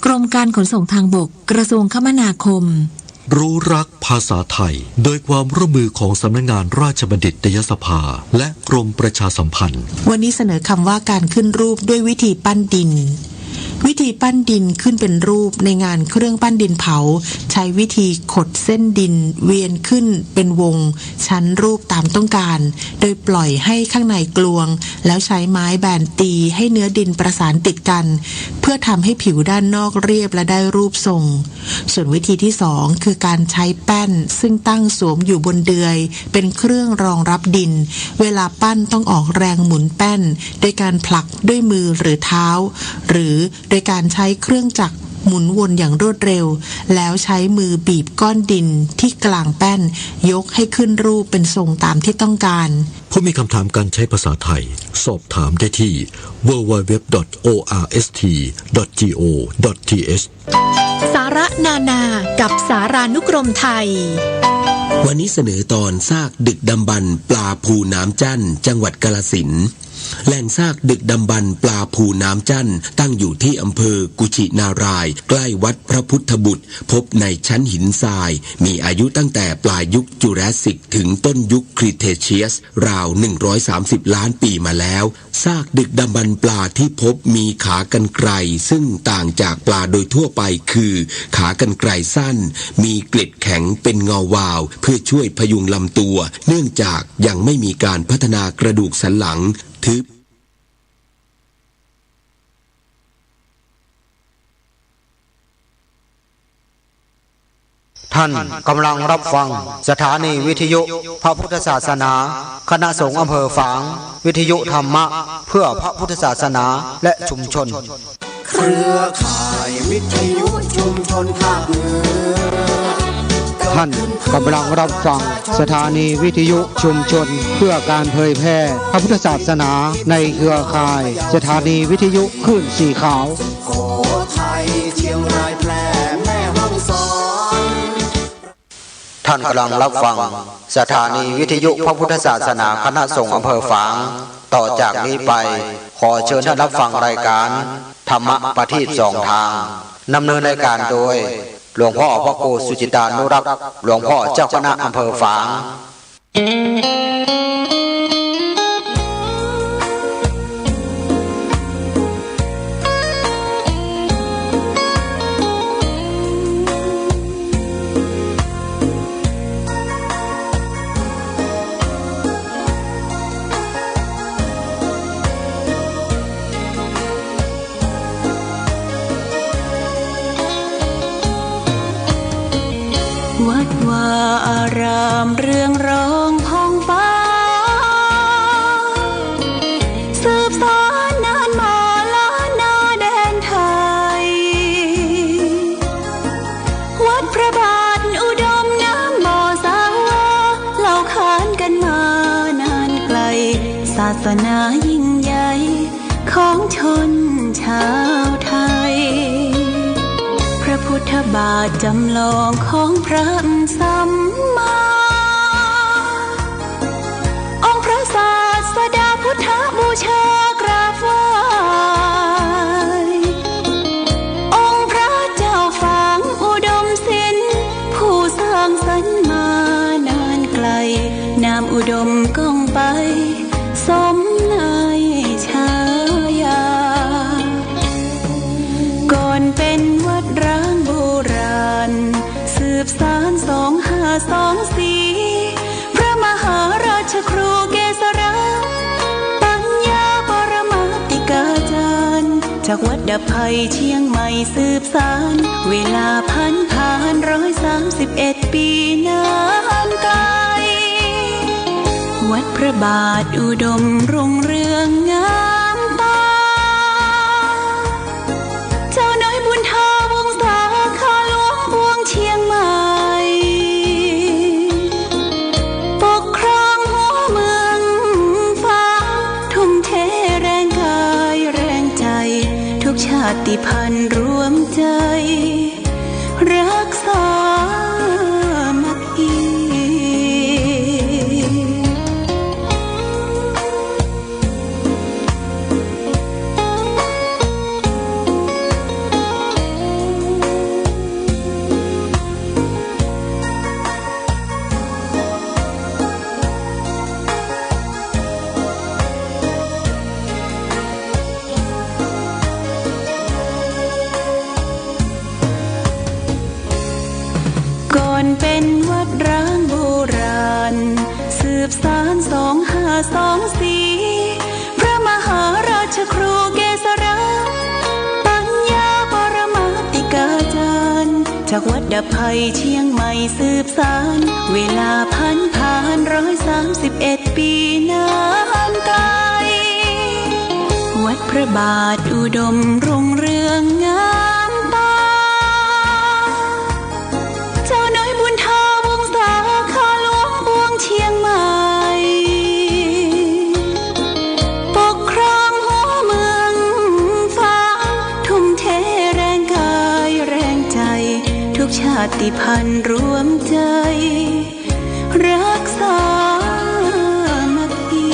กรมการขนส่งทางบก กระทรวงคมนาคม รู้รักภาษาไทย โดยความร่วมมือของสำนักงานราชบัณฑิตยสภา และกรมประชาสัมพันธ์ วันนี้เสนอคำว่าการขึ้นรูปด้วยวิธีปั้นดิน วิธีปั้นดินขึ้นเป็นรูปในงานเครื่องปั้นดินเผา ใช้วิธีขดเส้นดินเวียนขึ้นเป็นวงชั้นรูปตามต้องการ โดยปล่อยให้ข้างในกลวง แล้วใช้ไม้แบนตีให้เนื้อดินประสานติดกัน เพื่อทำให้ผิวด้านนอกเรียบและได้รูปทรง ส่วนวิธีที่สองคือการใช้แป้นซึ่งตั้งสวมอยู่บนเดือย เป็นเครื่องรองรับดิน เวลาปั้นต้องออกแรงหมุนแป้น โดยการผลักด้วยมือหรือเท้า หรือโดยการใช้เครื่องจักรหมุนวนอย่างรวดเร็ว แล้วใช้มือบีบก้อนดินที่กลางแป้น ยกให้ขึ้นรูปเป็นทรงตามที่ต้องการ ผู้มีคำถามการใช้ภาษาไทย สอบถามได้ที่ ดับเบิลยู ดับเบิลยู ดับเบิลยู ดอท โอ อาร์ เอส ที ดอท จี โอ ดอท ที เอช สาระนานากับสารานุกรมไทย วันนี้เสนอตอนซากดึกดำบรรพ์ปลาภูน้ำจั่น จังหวัดกาฬสินธุ์ แหล่งซากดึกดำบรรพ์ปลาภูน้ำจั่น ตั้งอยู่ที่อำเภอกุชินารายณ์ ใกล้วัดพระพุทธบุตร พบในชั้นหินทราย มีอายุตั้งแต่ปลายยุคจูราสสิกถึงต้นยุคครีเทเชียส ราว หนึ่งร้อยสามสิบล้านปีมาแล้ว ซากดึกดำบรรพ์ปลาที่พบมีขากรรไกร ซึ่งต่างจากปลาโดยทั่วไปคือขากรรไกรสั้น มีเกล็ดแข็งเป็นเงาวาว เพื่อช่วยพยุงลำตัว เนื่องจากยังไม่มีการพัฒนากระดูกสันหลัง ถือ ท่านกำลังรับฟังสถานีวิทยุพระพุทธศาสนา คณะสงฆ์อำเภอฝาง วิทยุธรรมะเพื่อพระพุทธศาสนาและชุมชน เครือข่ายวิทยุชุมชนภาคเหนือ ท่านกำลังรับฟังสถานีวิทยุชุมชนเพื่อการเผยแพร่พระพุทธศาสนาในเครือข่ายสถานีวิทยุคลื่นสีขาว สุโขทัย เชียงราย แพร่ แม่ฮ่องสอน ท่านกำลังรับฟังสถานีวิทยุพระพุทธศาสนาคณะสงฆ์อำเภอฝาง ต่อจากนี้ไปขอเชิญท่านรับฟังรายการธรรมะประทีปสองทาง ดำเนินรายการโดยหลวงพ่อพระครูสุจิตานุรักษ์ หลวงพ่อเจ้าคณะอำเภอฝาง วัดวาอารามเรืองรองผ่องฟ้า สืบสานนานมาล้านนาแดนไทย วัดพระบาทอุดมน้ำบ่อสาวา เล่าขานกันมานานไกล ศาสนายิ่งใหญ่ ของชนชาวไทย พระพุทธบาทจำลองของพระสัมมา องค์พระศาสดาพุทธบูชากราบไหว้ องค์พระเจ้าฝางอุดมศิลป์ ผู้สร้างสรรค์มานานไกล นามอุดมก้องไป สมในฉายา ก่อนเป็นวัดร้างโบราณ สืบสานสองห้าสองสี่ พระมหาราชครูเกษรา ปัญญาปรมาติกาจารย์ จากวัดดับภัยเชียงใหม่สืบสาน เวลาผันผ่านร้อยสามสิบเอ็ดปีนานไกล วัดพระบาทอุดมรุ่งเรืองงามตา เจ้าน้อยบุญทาวงศาข้าหลวงปวงเชียงใหม่ ปกครองหัวเมืองฝาง ทุ่มเทแรงกายแรงใจ ทุกชาติพันธุ์รวมใจ รักสามัคคี สองสี พระมหาราชครูเกษรา ปัญญาปรมาติกาจารย์ จากวัดดับภัยเชียงใหม่สืบสาน เวลาผ่านผ่านร้อยสามสิบเอ็ดปีนานไกล วัดพระบาทอุดมรุ่งเรืองงามตา เจ้าน้อยบุญทาวงศา ข้าหลวงปวงเชียงใหม่ ปกครองหัวเมืองฟ้า ทุ่มเทแรงกายแรงใจ ทุกชาติพันธุ์รวมใจ รักสามัคคี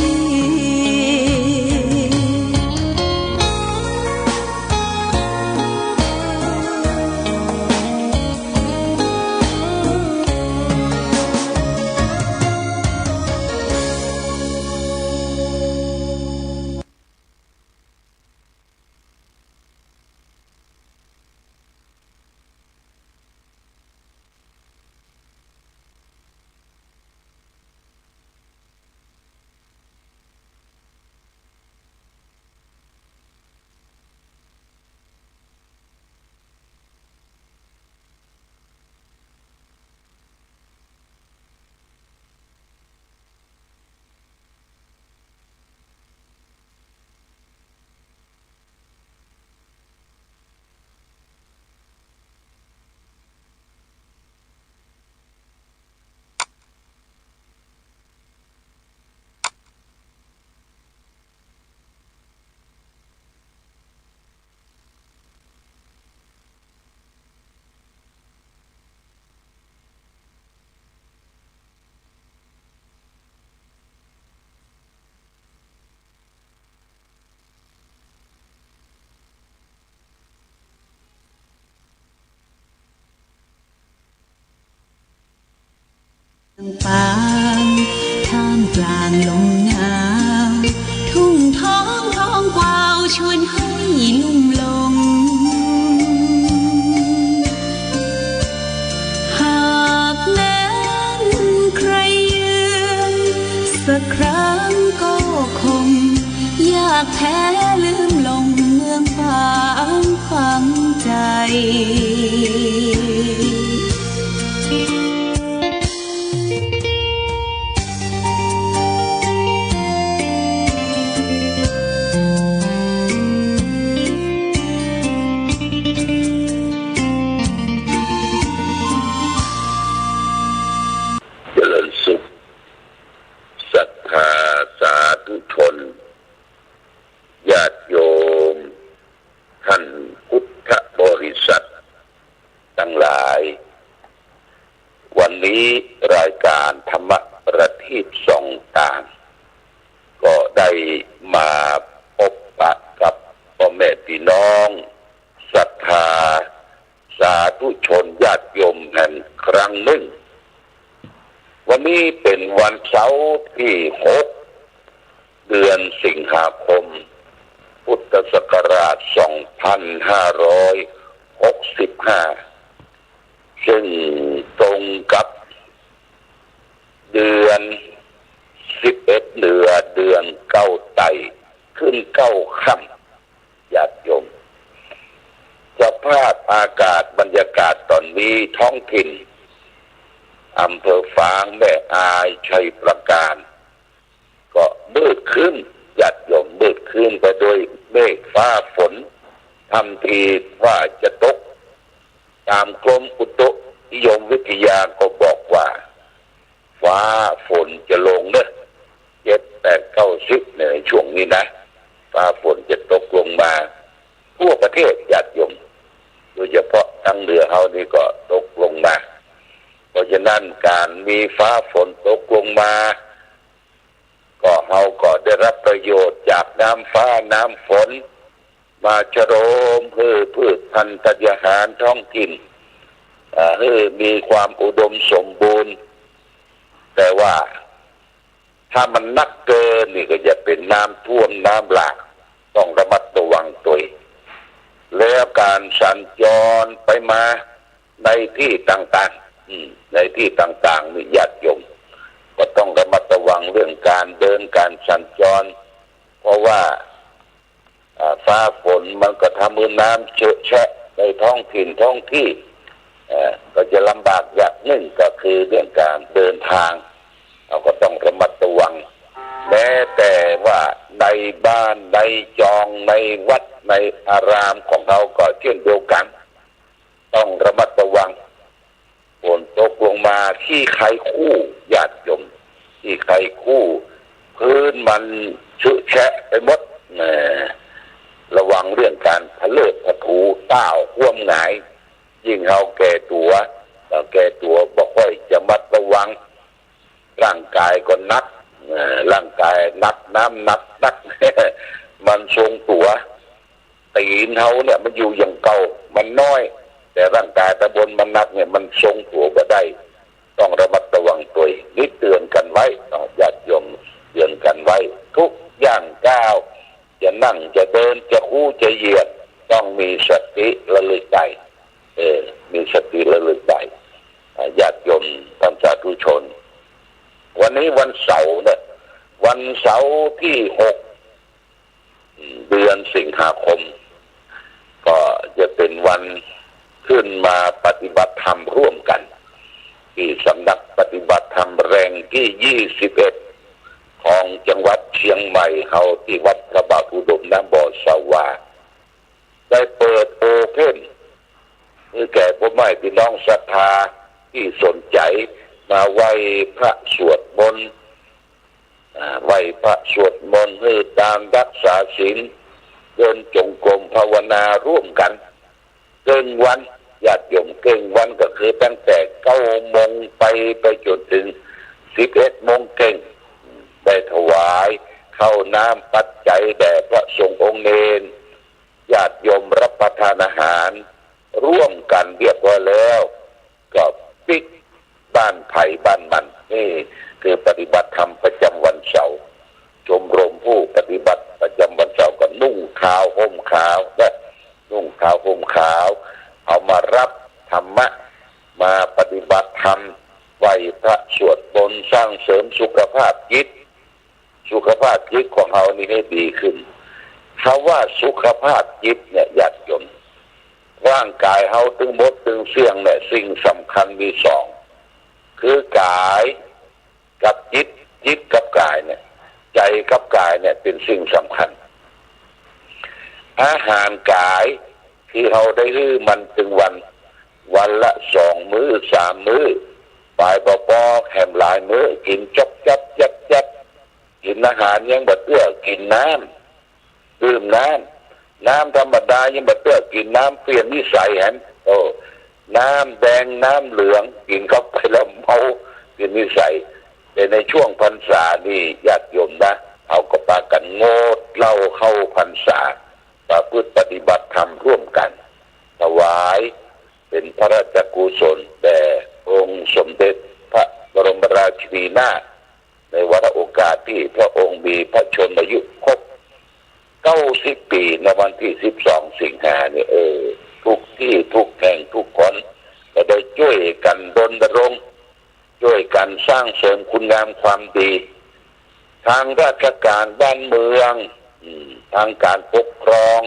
ปาง ท่ามกลางลมหนาว ทุ่งทองทองกวาวชวนให้ลุ่มหลง หากแม้นใครเยือนสักครั้งก็คง อยากแท้ลืมลงเมืองฝางฝังใจ เจริญสุข ศรัทธาสาธุชน ญาติโยม ท่านพุทธบริษัททั้งหลาย วันนี้รายการธรรมประทีปส่องตาง ก็ได้มาพบปะกับพ่อแม่พี่น้อง ศรัทธาสาธุชนญาติโยมแหมครั้งนึ่ง วันนี้เป๋นวันเสาร์ตี้หก เดือนสิงหาคม พุทธศักราชสองพันห้าร้อยหกสิบห้า ซึ่งตรงกับเดือนสิบเอ็ดเหนือ เดือนเก้าใต้ ขึ้นเก้าค่ำ ญาติโยม สภาพอากาศบรรยากาศต๋อนนี้ท้องถิ่น อำเภอฝาง แม่อาย ชัยปราการ ก็มืดครึ้ม ญาติโยม มืดครึ้มไปด้วยเมฆฟ้าฝน ทำทีว่าจะตก ต๋ามกรมอุตุนิยมวิทยาก็บอกว่า ฟ้าฝนจะลงเน่อ เจ็ด แปด เก้า สิบ เนี่ย ช่วงนี้นะ ฟ้าฝนจะตกลงมาทั่วประเทศ ญาติโยม โดยเฉพาะตางเหนือเฮานี่ก็ตกลงมา เพราะฉะนั้นก๋านมีฟ้าฝนตกลงมา ก็เฮาก็ได้รับประโยชน์จากน้ำฟ้าน้ำฝน มาชโลมหื้อพืชพันธุ์ธัญญาหารท้องถิ่น อ่า หื้อมีความอุดมสมบูรณ์ แต่ว่าถ้ามันนักเกินนี่ก็จะเป๋นน้ำท่วมน้ำหลาก ต้องระมัดระวังตวย แล้วก๋านสัญจรไปมาในตี้ต่างๆ อืม ในตี้ต่างๆ นี่ญาติโยม ก็ต้องระมัดระวัง วังเรื่องก๋านเดินก๋านสัญจร เพราะว่า อ่า ฟ้าฝนมันก็ทำหื้อน้ำเชอะแชะในท้องถิ่นท้องที่ เอ่อ ก็จะลำบากอย่างนึ่งก็คือเรื่องก๋านเดินตาง เฮาก็ต้องระมัดระวัง แม้แต่ว่าในบ้านในจองในวัดในอารามของเฮาก็เช่นเดียวกั๋น ต้องระมัดระวัง ฝนตกลงมาขี้ใคร่คู่ญาติโยม ขี้ใคร่คู่ พื้นมันเชอะแชะไปหมด เอ่อ ระวังเรื่องก๋านผะเลิดผะถู ต้าวคว่ำหงาย ยิ่งเฮาแก่ตั๋ว เฮาแก่ตั๋วบ่ค่อยจะระมัดระวัง ร่างก๋ายก็หนัก เอ่อ ร่างก๋ายหนัก น้ำหนักหนัก มันทรงตั๋ว ตี๋นเฮาเนี่ยมันอยู่อย่างเก่า มันน้อย แต่ร่างก๋ายต๋ำบนมันหนักเนี่ยมันทรงตั๋วบ่ได้ ต้องระมัดระวังตวย นี่เตื๋อนกั๋นไว้เนาะ ญาติโยม เตื๋อนกั๋นไว้ ทุกย่างก้าว จะนั่ง จะเดิน จะคูจะเหยียด ต้องมีสติระลึกได้ เออ มีสติระลึกได้ อ่า ญาติโยมท่านสาธุชน วันนี้วันเสาร์เนี่ย วันเสาร์ตี้หก เดือนสิงหาคม ก็จะเป๋นวันขึ้นมาปฏิบัติธรรมร่วมกั๋น ตี้สำนักปฏิบัติธรรมแห่งตี้ยี่สิบเอ็ด ของจังหวัดเจียงใหม่เฮา ตี้วัดพระบาทอุดมนะ บ่อสวา ได้เปิดโอเพ่น หื้อแก่ป้อแม่ปี้น้องศรัทธาตี้สนใจ๋มาไหว้พระสวดมนต์ อ่า ไหว้พระสวดมนต์ หื้อตานรักษาศีล เดินจงกรมภาวนาร่วมกั๋น เก้งวัน ญาติโยม เก้งวันก็คือตั้งแต่เก้าโมงไป ไปจ๋นเถิงสิบเอ็ดโมงเก้ง ได้ถวายข้าวน้ำปัจจัยแด่พระสงฆ์องค์เณร ญาติโยมรับประทานอาหารร่วมกั๋นเรียบร้อยแล้ว ก็ปิ๊กบ้านใผบ้านมัน นี่คือปฏิบัติธรรมประจำวันเสาร์ ชมรมผู้ปฏิบัติประจำวันเสาร์ก็นุ่งขาวห่มขาวนะ นุ่งขาวห่มขาว เอามารับธรรมะ มาปฏิบัติธรรม ไหว้พระสวดมนต์ สร้างเสริมสุขภาพจิต สุขภาพจิตของเฮานี่หื้อดีขึ้น คำว่าสุขภาพจิตเนี่ย ญาติโยม ร่างก๋ายเฮาตึงหมดตึงเสี้ยงเนี่ย สิ่งสำคัญมีสอง คือก๋ายกับจิต จิตกับก๋ายเนี่ย ใจ๋กับก๋ายเนี่ยเป๋นสิ่งสำคัญ อาหารก๋ายตี้เฮาได้หื้อมันตึงวัน วันละสองมื้อสามมื้อ ป๋ายบ่ปอแหมหลายมื้อ กิ๋นจ๊อบจ๊อบจ๊อบจ๊อบ กิ๋นอาหารยังบ่เตื้อ กิ๋นน้ำ ดื่มน้ำ น้ำธรรมดายังบ่เตื้อ กิ๋นน้ำเปลี่ยนนิสัยหัน โอ้ น้ำแดงน้ำเหลือง กิ๋นเข้าไปแล้วเมา เปลี่ยนนิสัย แต่ในช่วงพรรษานี่ญาติโยมนะ เฮาก็ปากั๋นงดเหล้าเข้าพรรษา ประพฤติปฏิบัติธรรมร่วมกั๋น ถวายเป๋นพระราชกุศลแด่องค์สมเด็จพระบรมราชินีนาถ ในวาระโอกาสตี้พระองค์มีพระชนมายุครบเก้าสิบปี๋ ในวันตี้สิบสองสิงหาเนี่ย เออ ทุกตี้ทุกแห่งทุกคนก็ได้จ้วยกั๋นรณรงค์ จ้วยกั๋นสร้างเสริมคุณงามความดี ตางราชก๋านบ้านเมือง อืม ตางก๋านปกครอง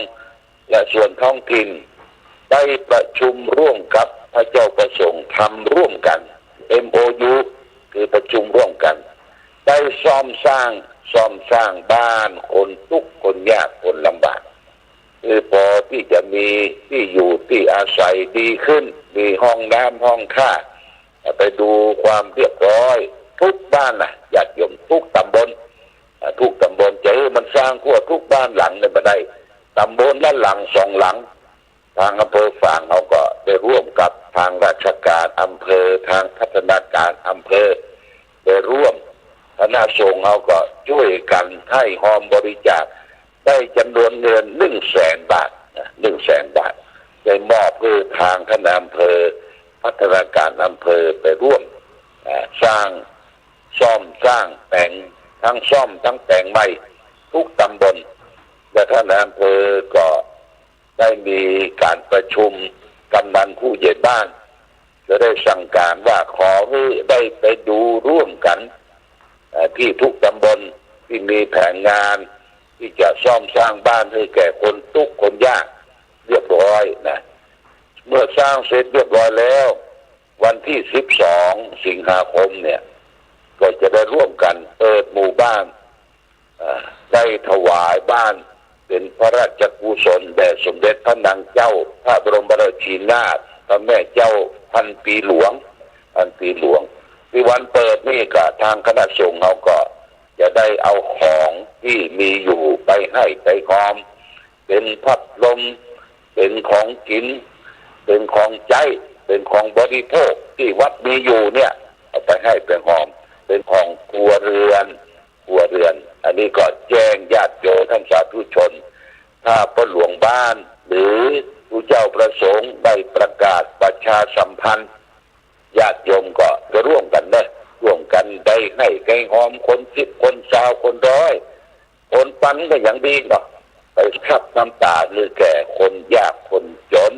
และส่วนท้องถิ่น ได้ประชุมร่วมกับพระเจ้าประสงค์ ทำร่วมกั๋น เอ็มโอยู คือประชุมร่วมกั๋น ได้ซ่อมสร้าง ซ่อมสร้างบ้านคนตุ๊กข์คนยากคนลำบาก คือปอตี้จะมีตี้อยู่ตี้อาศัยดีขึ้น มีห้องน้ำห้องท่า ไปดูความเรียบร้อยทุกบ้านนะ ญาติโยม ทุกต๋ำบล อ่า ทุกต๋ำบล จะหื้อมันสร้างทั่วทุกบ้านหลังเนี่ยบ่ได้ ต๋ำบลละหลังสองหลัง ตางอำเภอฝางเฮาก็ได้ร่วมกับตางราชก๋านอำเภอ ตางพัฒนาก๋านอำเภอ ได้ร่วม คณะสงฆ์เฮาก็จ้วยกั๋นให้ฮอมบริจาค ได้จ๋ำนวนเงินหนึ่งแสนบาทนะ หนึ่งแสนบาท ได้มอบหื้อตางคณะอำเภอ พัฒนาก๋านอำเภอไปร่วม อ่า สร้าง ซ่อมสร้างแป๋ง ตึงซ่อมตึงแป๋งใหม่ทุกต๋ำบล และคณะอำเภอก็ได้มีก๋านประชุมกำนันผู้ใหญ่บ้าน ก็ได้สั่งก๋านว่าขอหื้อได้ไปดูร่วมกั๋น อ่า ตี้ทุกตำบลตี้มีแผนงานตี้จะซ่อมสร้างบ้านหื้อแก่คนตุ๊กข์คนยากเรียบร้อยนะ เมื่อสร้างเสร็จเรียบร้อยแล้ว วันตี้สิบสองสิงหาคมเนี่ย ก็จะได้ร่วมกั๋นเปิดหมู่บ้าน อ่า ได้ถวายบ้านเป๋นพระราชกุศลแด่สมเด็จพระนางเจ้าพระบรมราชินีนาถ พระแม่เจ้าพันปีหลวง พันปีหลวง ตี้วันเปิดนี่ก็ตางคณะสงฆ์เฮาก็จะได้เอาของตี้มีอยู่ไปฮ้อยไปฮอม เป๋นพัดลม เป๋นของกิ๋น เป๋นของใจ๊ เป๋นของบริโภคตี้วัดมีอยู่เนี่ย เอาไปฮ้อยไปฮอม เป๋นของครัวเรือน ครัวเรือน อันนี้ก็แจ้งญาติโยมต้านสาธุชน ถ้าป้อหลวงบ้านหรือผู้เจ้าประสงค์ได้ประกาศประชาสัมพันธ์ ญาติโยมก็จะร่วมกั๋นเนาะ ร่วมกั๋นได้ฮ้อยไปฮอม คนสิบ คนซาว คนร้อย คนปันก็ยังดีเนาะ ไปซับน้ำต๋าหื้อแก่คนยากคนจ๋น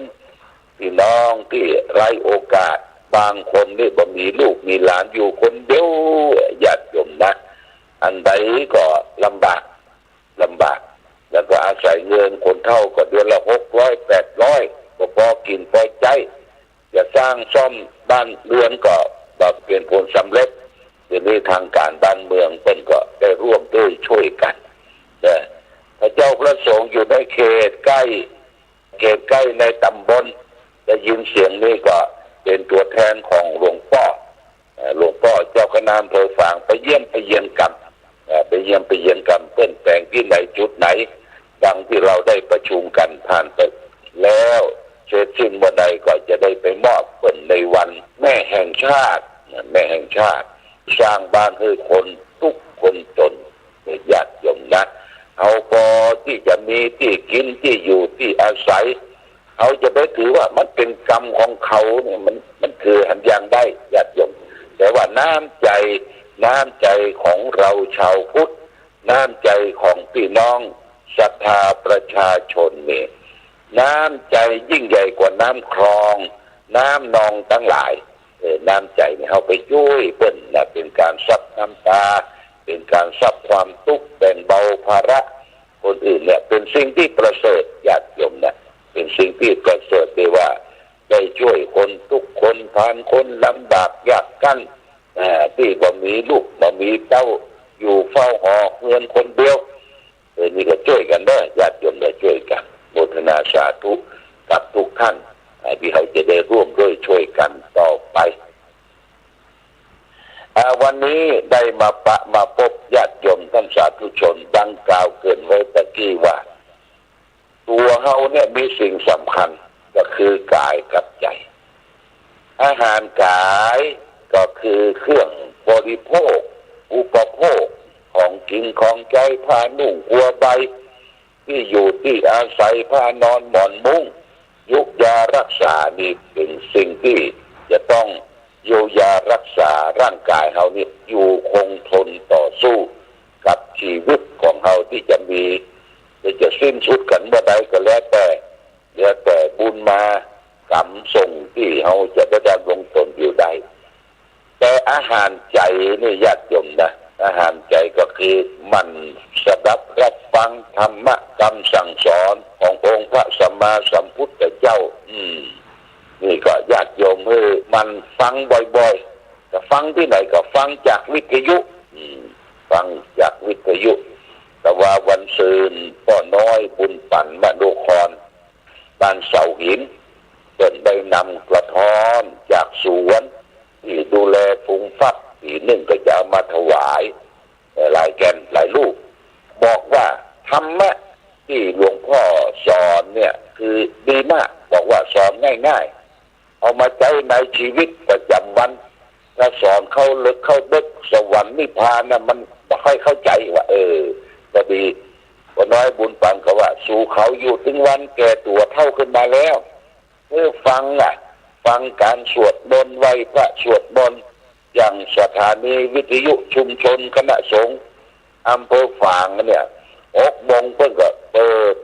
พี่น้องตี้ไร้โอกาส บางคนนี่บ่มีลูกมีหลานอยู่คนเดียว ญาติโยมนะ อันใดก็ลำบาก ลำบาก แล้วก็อาศัยเงิน คนเฒ่าก็เดือนละหกร้อย แปดร้อย ก็ปอกิ๋นปอใจ๊ จะสร้างซ่อมบ้านเรือนก็บ่เป๋นผลสำเร็จ เดี๋ยวนี้ตางก๋านบ้านเมืองเปิ้นก็ได้ร่วมด้วยช่วยกั๋นนะ พระเจ้าพระสงฆ์อยู่ในเขตใก้ เขตใก้ในต๋ำบล ได้ยินเสียงนี้ก็เป๋นตั๋วแทนของหลวงป้อ เอ่อ หลวงป้อเจ้าคณะอำเภอฝางไปเยี่ยมไปเยียนกั๋น เอ่อ ไปเยี่ยมไปเยียนกั๋น เปิ้นแป๋งตี้ไหนจุดไหน ดังตี้เฮาได้ประชุมกั๋นผ่านไปแล้ว เสร็จสิ้นเมื่อใดก็จะได้ไปมอบเปิ้นในวันแม่แห่งชาติ แม่แห่งชาติ สร้างบ้านหื้อคนตุ๊กข์คนจ๋น ญาติโยมนะ เฮาปอตี้จะมีตี้กิ๋นตี้อยู่ตี้อาศัย เฮาจะไปถือว่ามันเป๋นกรรมของเขาเนี่ย มัน มันคือหันอย่างได้ ญาติโยม แต่ว่าน้ำใจ๋ น้ำใจ๋ของเราชาวพุทธ น้ำใจ๋ของพี่น้องศรัทธาประชาชนนี่ น้ำใจ๋ยิ่งใหญ่กว่าน้ำคลอง น้ำนองตังหลาย เออ น้ำใจ๋นี่เฮาไปช่วยเปิ้นนะ เป๋นก๋านซับน้ำต๋า เป๋นก๋านซับความตุ๊กข์ แบ่งเบาภาระคนอื่นเนี่ย เป๋นสิ่งตี้ประเสริฐ ญาติโยมนะ เป๋นสิ่งตี้ประเสริฐตี้ว่าได้ช่วยคนตุ๊กข์คนตาน คนลำบากยากจน อ่า ตี้บ่มีลูกบ่มีเต้า อยู่เฝ้าหอเฮือนคนเดียว เออ นี่ก็ช่วยกั๋นเนาะ ญาติโยมได้ช่วยกั๋น โมทนาสาธุกับทุกท่าน อ่า ตี้เฮาจะได้ร่วมด้วยช่วยกั๋นต่อไป อ่า วันนี้ได้มาปะมาปบญาติโยมต้านสาธุชน ดังกล่าวเกริ่นไว้ตะกี้ว่า ตั๋วเฮาเนี่ยมีสิ่งสำคัญก็คือกายกับใจ๋ อาหารกายก็คือเครื่องบริโภค อุปโภค ของกิ๋นของใจ๊ ผ้านุ่งครัวใบ ตี้อยู่ตี้อาศัย ผ้านอนหมอนมุ้ง ยุกยารักษา นี่เป๋นสิ่งตี้จะต้องเยียวยารักษาร่างกายเฮานี่อยู่คงทนต่อสู้กับชีวิตของเฮาตี้จะมี ตี้จะสิ้นสุดกั๋นเมื่อใดก็แล้วแต่ แล้วแต่บุญมากรรมส่งตี้เฮาจะได้ดำรงตนอยู่ได้ แต่อาหารใจ๋นี่ญาติโยมนะ อาหารใจ๋ก็คือหมั่นสดับรับฟังธรรมะกำสั่งสอนขององค์พระสัมมาสัมพุทธเจ้า อืม นี่ก็ญาติโยมหื้อหมั่นฟังบ่อยๆ จะฟังตี้ไหนก็ฟังจากวิทยุ อืม ฟังจากวิทยุ แต่ว่าวันซืนป้อน้อยบุญปั๋นมโนคร บ้านเสาหิน เปิ้นได้นำกระท้อนจากสวนตี้ดูแลฝูงฟัก ตี้นึ่งก็จะเอามาถวาย เอ่อ หลายแก่นหลายลูก บอกว่าธรรมะตี้หลวงพ่อสอนเนี่ยคือดีมาก บอกว่าสอนง่ายๆ เอามาใจ๊ในชีวิตประจ๋ำวัน ถ้าสอนเข้าเลิกเข้าเดิก สวรรค์นิพพานน่ะ มันบ่ค่อยเข้าใจ๋ว่า เออ ก็ดี ป้อน้อยบุญปั๋นก็ว่า สูเขาอยู่ตึงวันแก่ตั๋วเฒ่าขึ้นมาแล้ว เออ ฟังอ่ะ ฟังก๋านสวดมนต์ ไหว้พระสวดมนต์ อย่างสถานีวิทยุชุมชนคณะสงฆ์อำเภอฝางเนี่ย หกโมงเปิ้นก็เปิด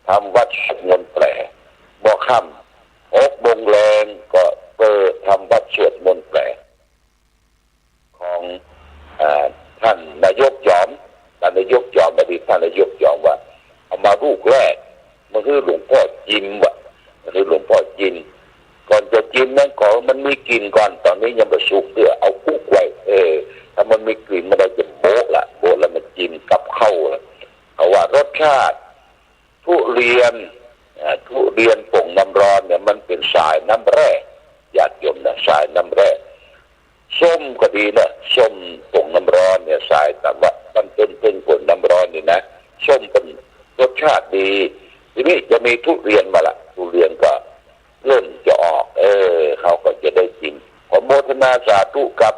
ทำวัตรสวดมนต์แปล บ่าค่ำ หกโมงแลงก็เปิดทำวัตรสวดมนต์แปล ของ อ่า ท่าน ป้อจิมวะ คือหลวงป้อจิม ก่อนจะจิมนั้นก็มันมีกลิ่นก่อน ต๋อนนี้ยังบ่สุกเตื้อ เอาอุ๊กไว้ เออ ถ้ามันมีกลิ่นมันได้จะโบ๊ะละ โบ๊ะแล้วมาจิมกับข้าวละ เพราะว่ารสชาติ ทุเรียน อ่า ทุเรียนป่งน้ำร้อนเนี่ยมันเป๋นสายน้ำแร่ ญาติโยมนะ สายน้ำแร่ ส้มก็ดีนะ ส้มป่งน้ำร้อนเนี่ย สายตะวัน มันเป๋น เป๋นป่งน้ำร้อนนี่นะ ส้มเป๋นรสชาติดี ทีนี้จะมีทุเรียนมาละ ทุเรียนก็เริ่มจะออก เออ เขาก็จะได้กิ๋น ขอโมทนาสาธุกับ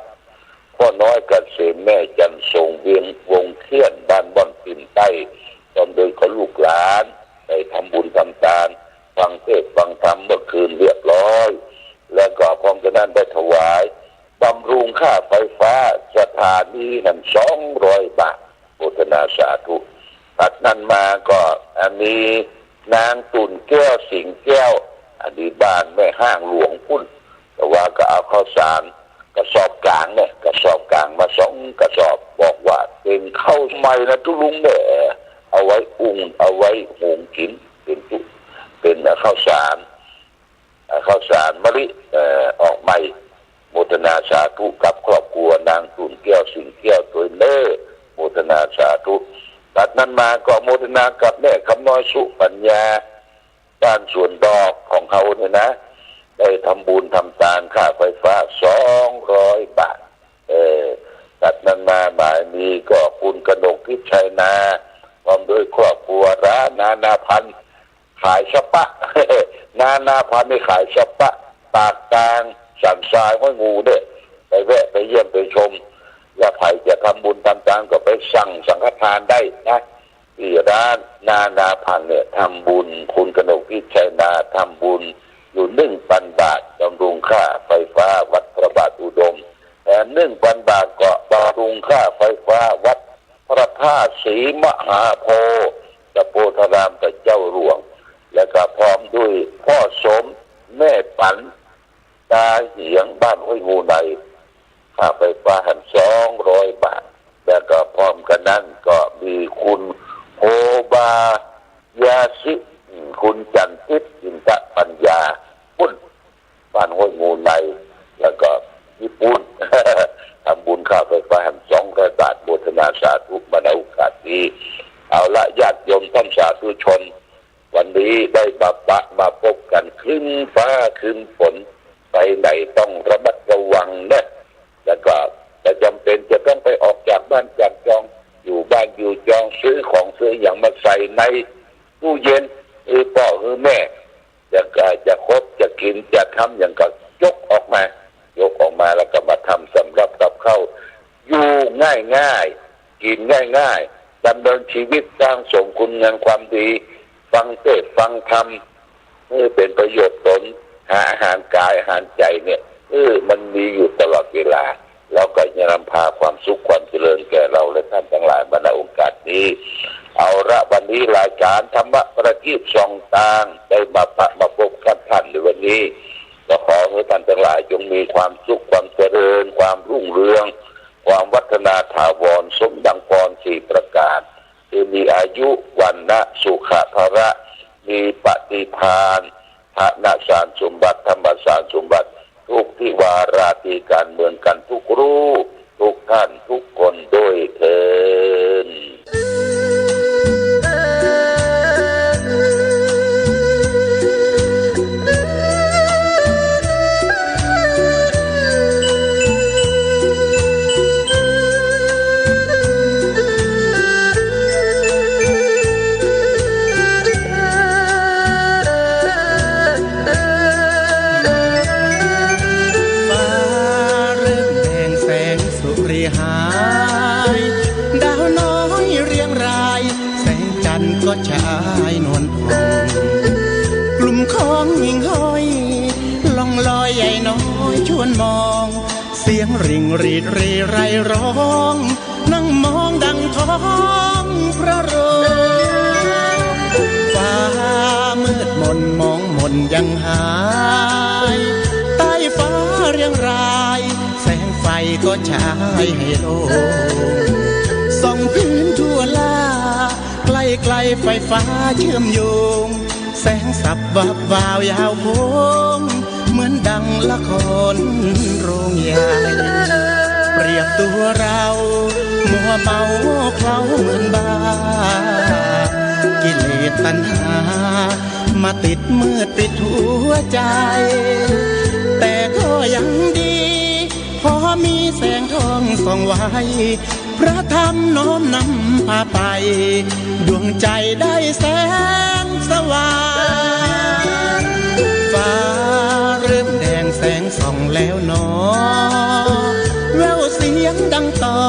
ป้อน้อยเกษม แม่จันทร์ทรง เวียง วงเขี้ยน บ้านบ่อนปิ่นใต้ พร้อมโดยขอลูกหลาน ได้ทำบุญทำตาน ฟังเทศน์ฟังธรรมเมื่อคืนเรียบร้อย แล้วก็พร้อมกันนั้นได้ถวายบำรุงค่าไฟฟ้าสถานีหั้นสองร้อยบาท โมทนาสาธุ ตัดนั้นมาก็ อ่า มีนางตุ่นแก้ว สิงห์แก้ว อันนี้บ้านแม่ห้างหลวงปุ้น แต่ว่าก็เอาข้าวสารกระสอบก๋างเนี่ย กระสอบก๋างมาสองกระสอบ บอกว่าเป๋นข้าวใหม่นะตุ๊ลุงเนี่ย เอาไว้อุ่น เอาไว้หุงกิ๋น เป๋นตุ๊ เป๋นข้าวสาร อ่า ข้าวสารมะลิ เอ่อ ออกใหม่ โมทนาสาธุกับครอบครัวนางตุ่นแก้ว สิงห์แก้ว ตวยเน่อ โมทนาสาธุ ตัดนั้นมาก็โมทนากับแม่คำน้อย สุปัญญา บ้านสวนดอกของเขาเนี่ยนะ ได้ทำบุญทำตานค่าไฟฟ้าสองร้อยบาท เออ ตัดนั้นมาหมายมีก็คุณกนกทิพย์ ชัยนา พร้อมด้วยครอบครัว ร้านนานาพันธุ์ ขายสะป๊ะ นานาพันธุ์นี่ขายสะป๊ะ ปากตาง สันทราย ห้วยงูเนี่ย ไปแวะไปเยี่ยมไปชม และใผจะทำบุญทำตานก็ไปสั่งสังฆทานได้นะ ตี้ร้านนานาพันธุ์เนี่ยทำบุญ คุณกนกทิพย์ ชัยนา ทำบุญอยู่หนึ่งปันบาท บำรุงค่าไฟฟ้าวัดพระบาทอุดม แถมหนึ่งปันบาทก็บำรุงค่าไฟฟ้าวัดพระธาตุศรีมหาโพธิ์ ตะโพธารามกับเจ้าหลวง และก็พร้อมด้วยพ่อสม แม่ปัน ตาเหียง บ้านห้วยงูใน ค่าไฟฟ้าหั้นสองร้อยบาท แล้วก็พร้อมกันนั้นก็มีคุณโฮบา ยาสิ คุณจันทร์ทิพย์ อินทปัญญา ปุ้น บ้านห้วยงูใน แล้วก็ญี่ปุ่น ทำบุญค่าไฟฟ้าหั้นสองร้อยบาท โมทนาสาธุมาในโอกาสนี้ เอาละ ญาติโยมท่านสาธุชน วันนี้ได้มาปะมาพบกัน ครึ้มฟ้าครึ้มฝน ไปไหนต้องระมัดระวังนะ แล้วก็ถ้าจ๋ำเป๋นจะต้องไปออกจากบ้านจากจอง อยู่บ้านอยู่จอง ซื้อของซื้อหยังมาใส่ในตู้เย็น หื้อป้อหื้อแม่ จะ จะคบจะกิ๋นจะทำหยังก็ยกออกมา ยกออกมาแล้วก็มาทำสำรับกับข้าว อยู่ง่ายๆ กิ๋นง่ายๆ ดำเนินชีวิตสร้างสมคุณงามความดี ฟังเทศน์ฟังธรรม หื้อเป๋นประโยชน์ตน หาอาหารก๋ายอาหารใจ๋เนี่ย เออ มันมีอยู่ตลอดเวลา แล้วก็จะนำพาความสุขความเจริญแก่เราและท่านทั้งหลายมาในโอกาสนี้ เอาละ วันนี้รายการธรรมะประทีปส่องตางได้มาปะมาพบกับท่านในวันนี้ ก็ขอให้ท่านทั้งหลายจงมีความสุขความเจริญ ความรุ่งเรือง ความวัฒนาถาวร สมดังพรสี่ประการ คือมีอายุ วรรณะ สุขะ พละ มีปฏิภาณ ธนสารสมบัติ ธรรมสารสมบัติ ทุกทิวาราตรี การเมืองกันทุกรูป ทุกท่านทุกคนด้วยเทอญ ฟ้าเริ่มแดงแสงสุริหาย ดาวน้อยเรียงราย แสงจันทร์ก็ฉายนวลผ่อง กลุ่มของหิ่งห้อย ล่องลอยใยน้อยชวนมอง เสียงริ่งหรีดเรไรร้อง นั่งมองดังท้องพระโรง ฟ้ามืดมนมองมนยังหาย ใต้ฟ้าเรียงราย แสงไฟก็ฉายให้โล่ง ส่องพื้นทั่วลา ใกล้ๆ ไฟฟ้าเชื่อมโยง แสงสับวับวาวยาวโค้ง เหมือนดังละครโรงใหญ่ เปรียบตัวเรามัวเมาเคล้าเหมือนบ้า กิเลสตัณหามาติดมืดปิดหัวใจ แต่ก็ยังดี พอมีแสงทองส่องไว้ พระธรรมน้อมนำพาไป ดวงใจได้แสงสว่าง ฟ้าเริ่มแดงแสงส่องแล้วหนอ แว่วเสียงดังต่อ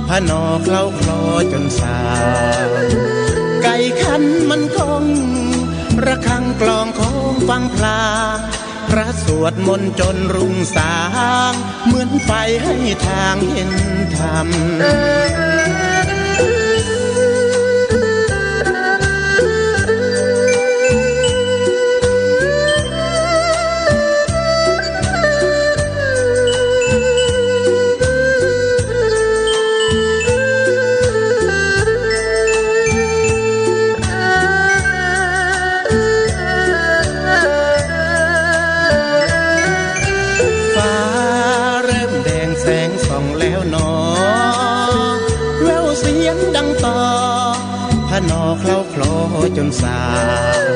พนอเคล้าคลอจนสาง ไก่ขันมันก้อง ระฆังกลองโค้งฟังพลาง พระสวดมนต์จนรุ่งสาง เหมือนไฟให้ทางเห็นธรรม ฟ้าเริ่มแดงแสงส่องแล้วหนอ แว่วเสียงดังต่อ พนอเคล้าคลอจนสาง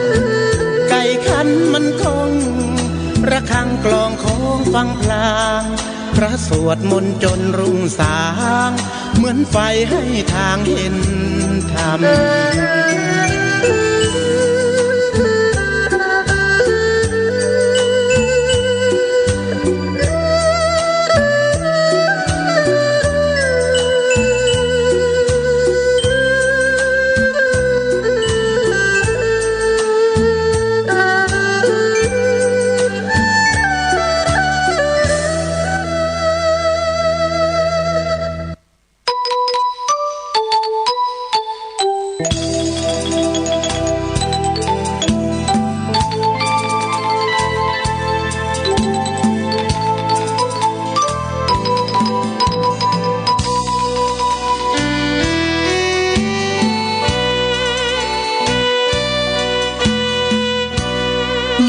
ไก่ขันมันก้อง ระฆังกลองโค้งฟังพลาง พระสวดมนต์จนรุ่งสาง เหมือนไฟให้ทางเห็นธรรม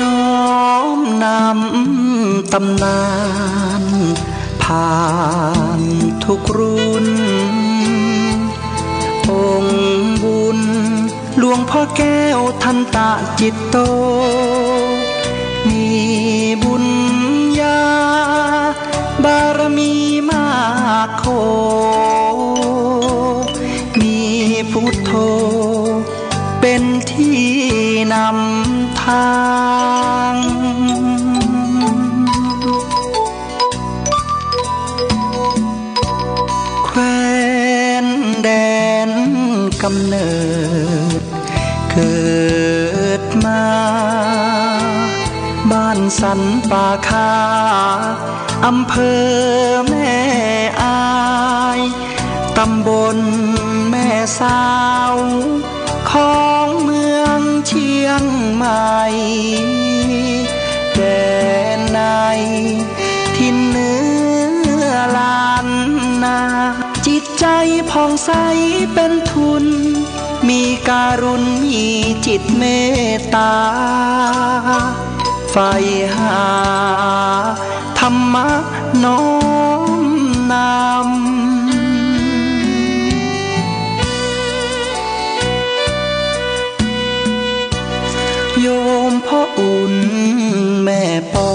น้อมนำตำนาน ผ่านทุกรุ่น องค์บุญหลวงพ่อแก้วทันตะจิตโต มีบุญญาบารมีมากโข มีพุทโธ เป็นที่นำทาง แคว้นแดนกำเนิดเกิดมา บ้านสันป่าคา อำเภอแม่อาย ตำบลแม่สาว ของเมืองเชียงใหม่ แดนในถิ่นเหนือล้านนา จิตใจผ่องใสเป็นทุน มีการุณ มีจิตเมตตา ใฝ่หา ธรรมะน้อมนำ โยมพ่ออุ่นแม่ปอ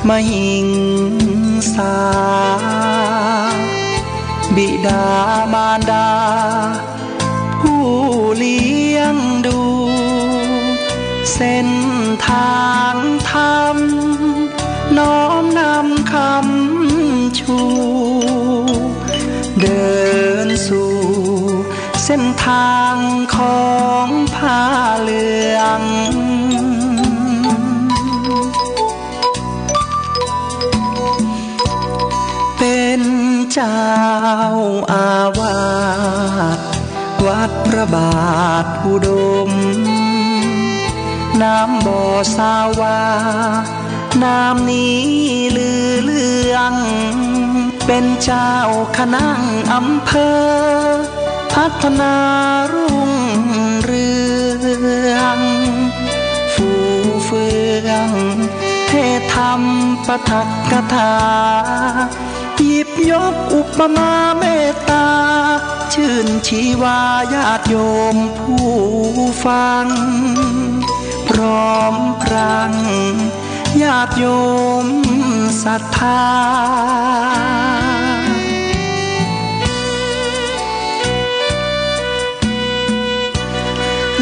มหิงสา บิดามารดา ผู้เลี้ยงดู เส้นทางธรรม น้อมนำคำชู เดินสู่เส้นทางของผ้าเหลือง เป็นเจ้าอาวาสวัดพระบาทอุดม นามบ่สาวา นามนี้ลือเลือง เป็นเจ้าคณะอำเภอ พัฒนารุ่งเรือง เทศน์ธรรมปาฐกถา หยิบยกอุปมาเมตตา ชื่นชีวาญาติโยมผู้ฟัง พร้อมพรังญาติโยมศรัทธา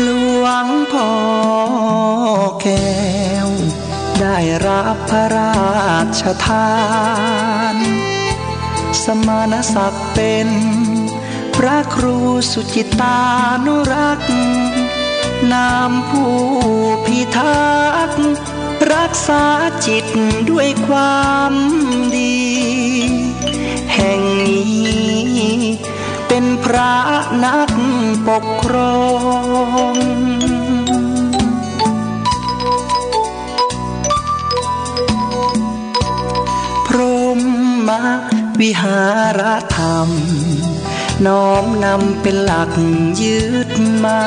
หลวงพ่อแก้วได้รับพระราชทาน สมณศักดิ์เป็นพระครูสุจิตตานุรักษ์ นามผู้พิทักษ์ รักษาจิตด้วยความดี แห่งนี้เป็นพระนักปกครอง พรหมวิหารธรรม น้อมนำเป็นหลักยึดมา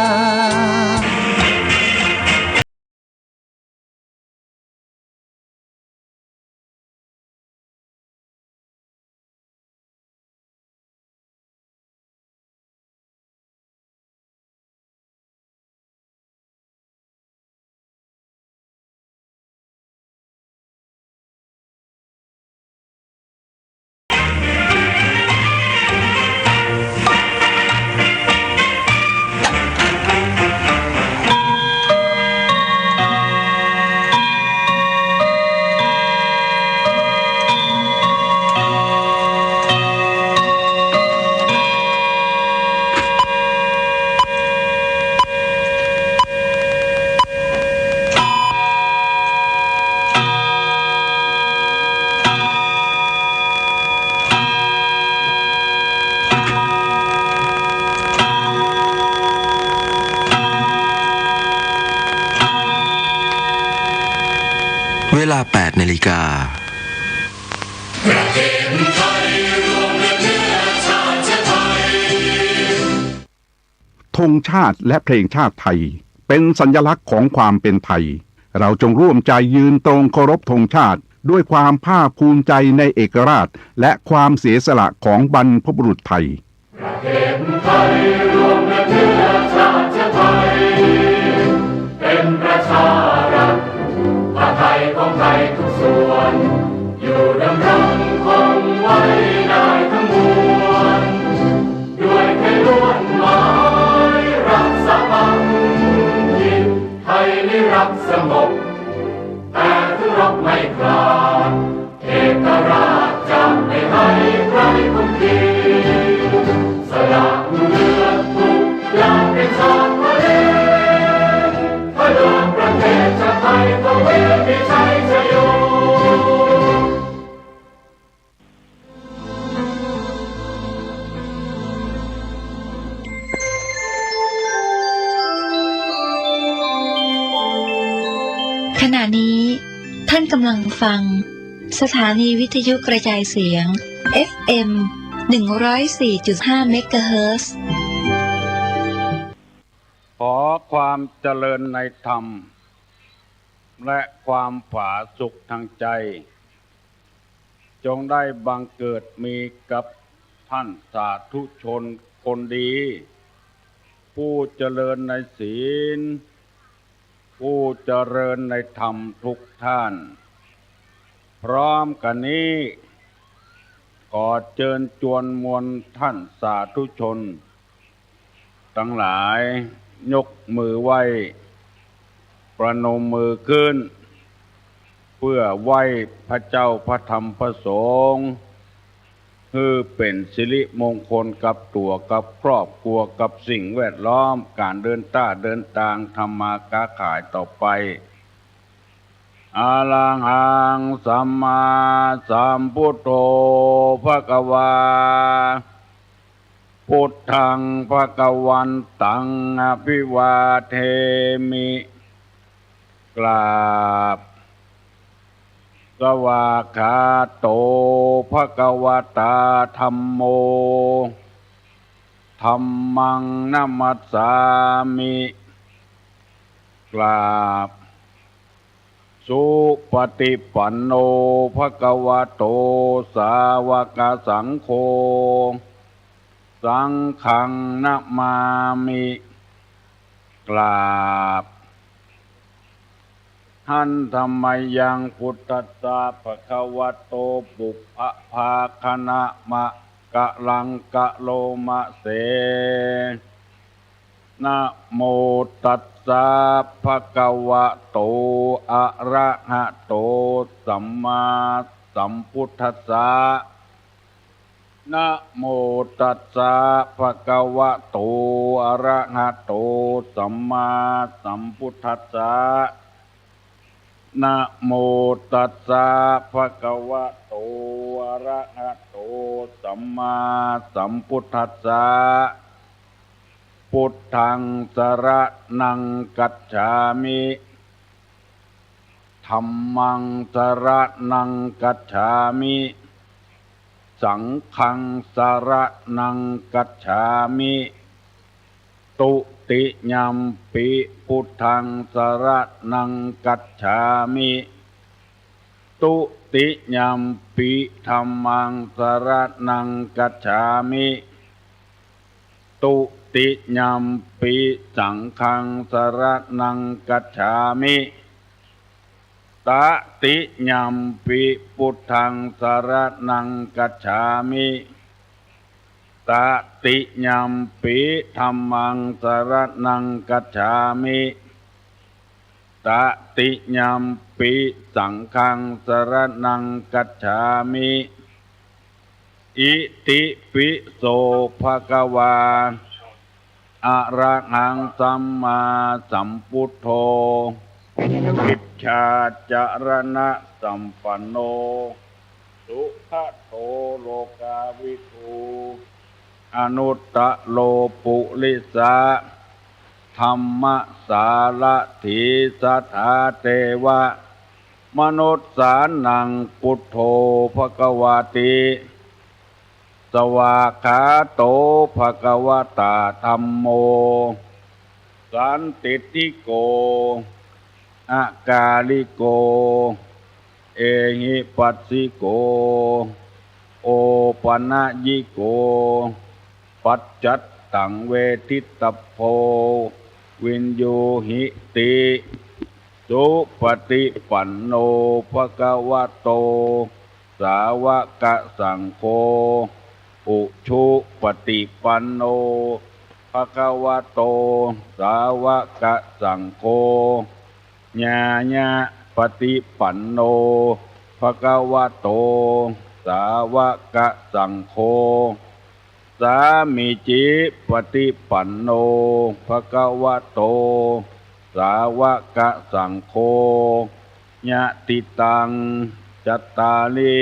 เวลา แปดนาฬิกา ธงชาติและเพลงชาติไทย เป็นสัญลักษณ์ของความเป็นไทย เราจงร่วมใจยืนตรงเคารพธงชาติ ด้วยความภาคภูมิใจในเอกราช และความเสียสละของบรรพบุรุษไทย ประเทศไทยรวมและเชื้อชาติไทย เป็นประชารัฐ ผ้าไทยของไทยทุกส่วน อยู่ดำรงคงไว้ได้ทั้งมวล ด้วยไทยล้วนหมายรักสามัคคี ไทยนิรักสงบ แต่ถึงรบไม่กล้า เอกราชจะไม่ให้ใครคุมขีด สละเลือดทุกอย่างเป็นชาติทะเล เพื่อประเทศชาติไทย ทวีมีชัยชโย ขณะนี้ท่านกำลังฟังสถานีวิทยุกระจายเสียง เอฟเอ็ม หนึ่งร้อยสี่จุดห้า เมกะเฮิรตซ์ ขอความเจริญในธรรม และความผาสุกทางใจ จงได้บังเกิดมีกับท่านสาธุชนคนดี ผู้เจริญในศีล ผู้เจริญในธรรมทุกท่าน พร้อมกันนี้ ขอเจิญจวนมวลท่านสาธุชน ตังหลายยกมือไหว้ ประนมมือขึ้น เพื่อไหว้พระเจ้าพระธรรมพระสงฆ์ หื้อเป๋นสิริมงคลกับตั๋วกับครอบครัวกับสิ่งแวดล้อม ก๋านเดินต้าเดินตาง ทำมาค้าขายต่อไป อะระหังสัมมาสัมพุทโธ ภะคะวา พุทธัง ภะคะวันตัง อะภิวาเทมิ กราบ สวากขาโต ภะคะวะตา ธัมโม ธัมมัง นะมัสสามิ กราบ สุปฏิปันโน ภะคะวะโต สาวกสังโฆ สังฆังนะมามิ กราบ หันธะมะยัง พุทธัสสะ ภะคะวะโต ปุพพะภาคะนะมะกะลังกะโลมะเส นะโมตัสสะ ภะคะวะโต อะระหะโต สัมมาสัมพุทธัสสะ นะโมตัสสะ ภะคะวะโต อะระหะโต สัมมาสัมพุทธัสสะ นะโมตัสสะ ภะคะวะโต อะระหะโต สัมมาสัมพุทธัสสะ พุทธังสะระณังคัจฉามิ ธัมมังสะระณังคัจฉามิ สังฆังสะระณังคัจฉามิ ตุติยัมปิ พุทธังสะระณังคัจฉามิ ตุติยัมปิ ธัมมังสะระณังคัจฉามิ ตุติยัมปิ สังฆังสะระณังคัจฉามิ ตติยัมปิ พุทธังสะระณังคัจฉามิ ตติยัมปิ ธัมมังสะระณังคัจฉามิ ตติยัมปิ สังฆังสะระณังคัจฉามิ อิติปิโส ภะคะวา อะระหังสัมมาสัมพุทโธ วิชชาจะระณะสัมปันโน สุขะโต โลกาวิทู อนุตตะโร ปุริสะธัมมะสารถี สัทธาเตวะมนุสสานัง พุทโธ ภะคะวาติ สวากขาโต ภะคะวะตา ธัมโม สันทิฏฐิโก อะกาลิโก เอหิปัสสิโก โอปะนะยิโก ปัจจัตตังเวทิตัพโพ วิญญูหิติ สุปฏิปันโน ภะคะวะโต สาวกสังโฆ อุชุปฏิปันโน ภะคะวะโต สาวกสังโฆ ญาญะปฏิปันโน ภะคะวะโต สาวกสังโฆ สามีจิปฏิปันโน ภะคะวะโต สาวกสังโฆ ยะถิตัง จัตตาริ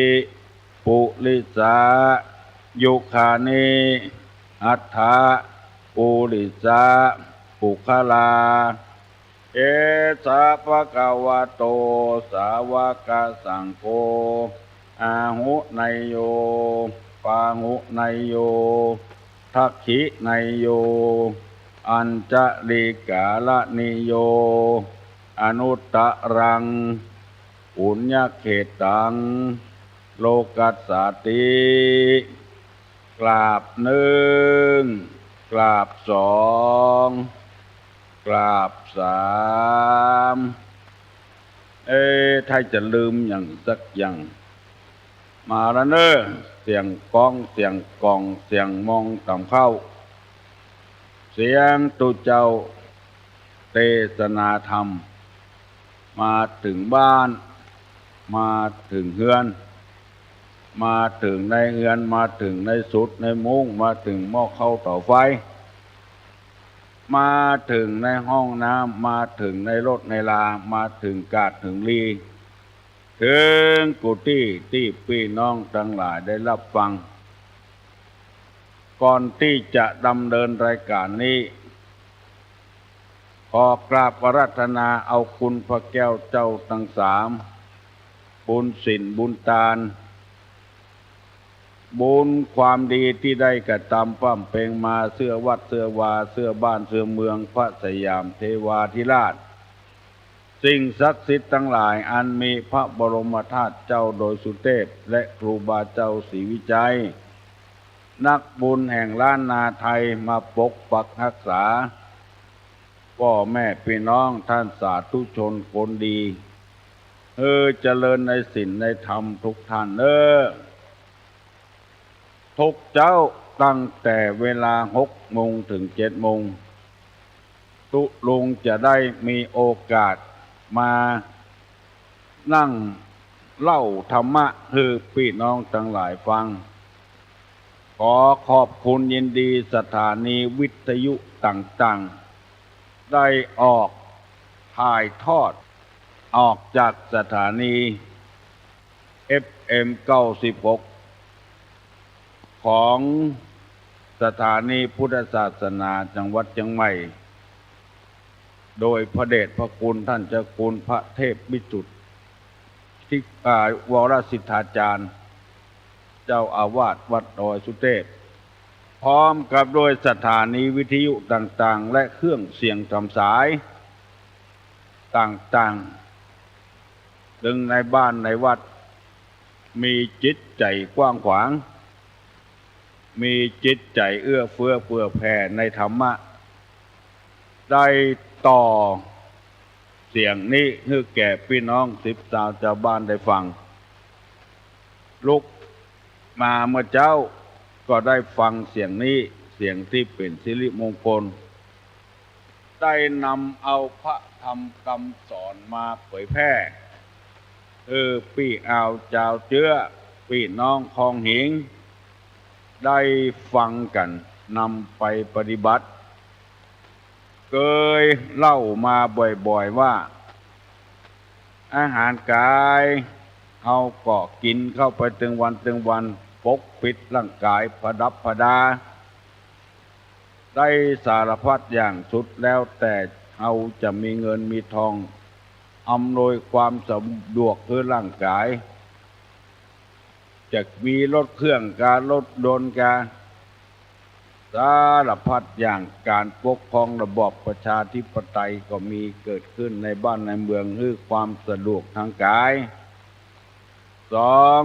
ปุริสา ยุคานิ อัตถะ ปุริสะ ปุคคลา เอสะ ภะคะวะโต สาวกสังโฆ อาหุเนยโย ปาหุเนยโย ทักขิเนยโย อัญชะลีกาละนิโย อนุตตะรัง ปุญญะเขตตัง โลกัสสาติ กราบนึ่ง กราบสอง กราบสาม เอ๊ะ ถ้าจะลืมอย่างสักอย่าง มาแล้วเน่อ เสียงก้อง เสียงก๋อง เสียงมองตำเข้า เสียงตุ๊เจ้าเตสนาธรรม มาเถิงบ้าน มาเถิงเฮือน มาเถิงในเฮือน มาเถิงในสุดในมุ้ง มาเถิงหม้อข้าวเต๋าไฟ มาเถิงในห้องน้ำ มาเถิงในรถในลา มาเถิงกาดเถิงลี เถิงกู้ตี้ตี้ปี้น้องตังหลายได้ฮับฟัง ก่อนตี้จะดำเนินรายก๋านนี้ ขอกราบอาราธนาเอาคุณพระแก้วเจ้าตังสาม บุญศีลบุญตาน บุญความดีตี้ได้กระตำปำเป็งมา เสื้อวัดเสื้อวา เสื้อบ้านเสื้อเมือง พระสยามเทวาธิราช สิ่งศักดิ์สิทธิ์ตังหลายอันมีพระบรมธาตุเจ้าดอยสุเทพ และครูบาเจ้าศรีวิชัย นักบุญแห่งล้านนาไทยมาปกปักฮักษา ป้อแม่ปี้น้องต้านสาธุชนคนดี หื้อเจริญในศีลในธรรมทุกท่านเน่อ ทุกเจ๊าตั้งแต่เวลาหกโมงเถิงเจ็ดโมง ตุ๊ลุงจะได้มีโอกาสมานั่งเล่าธรรมะหื้อปี้น้องตังหลายฟัง ขอขอบคุณยินดีสถานีวิทยุต่างๆ ได้ออกถ่ายทอดออกจากสถานี เอฟเอ็ม เก้าสิบหก ของสถานีพุทธศาสนาจังหวัดเชียงใหม่ โดยพระเดชพระคุณท่านเจ้าคุณพระเทพวิสุทธิ อ่า วรสิทธาจารย์ เจ้าอาวาสวัดดอยสุเทพ พร้อมกับด้วยสถานีวิทยุต่างๆ และเครื่องเสียงตามสายต่างๆ ซึ่งในบ้านในวัดมีจิตใจ๋กว้างขวาง มีจิตใจ๋เอื้อเฟื้อเผื่อแผ่ในธรรมะ ได้ต่อเสียงนี้หื้อแก่ปี้น้องสิบซาวจาวบ้านได้ฟัง ลุกมาเมื่อเจ๊าก็ได้ฟังเสียงนี้ เสียงตี้เป๋นสิริมงคล ได้นำเอาพระธรรมกำสอนมาเผยแผ่ หื้อปี้อาวจาวเจื๊อ ปี้น้องคองหิง ได้ฟังกั๋นนำไปปฏิบัติ เกยเล่ามาบ่อยๆ ว่า อาหารก๋าย เฮาก็กิ๋นเข้าไปตึงวันตึงวัน ปกปิดร่างก๋ายผดับผดา ได้สารพัดอย่างสุดแล้วแต่เฮาจะมีเงินมีทอง อำนวยความสะดวกหื้อร่างก๋าย จะมีรถเครื่องกา รถยนต์กา สารพัดอย่าง ก๋านปกครองระบอบประชาธิปไตยก็มีเกิดขึ้นในบ้านในเมือง หื้อความสะดวกตางก๋าย สอง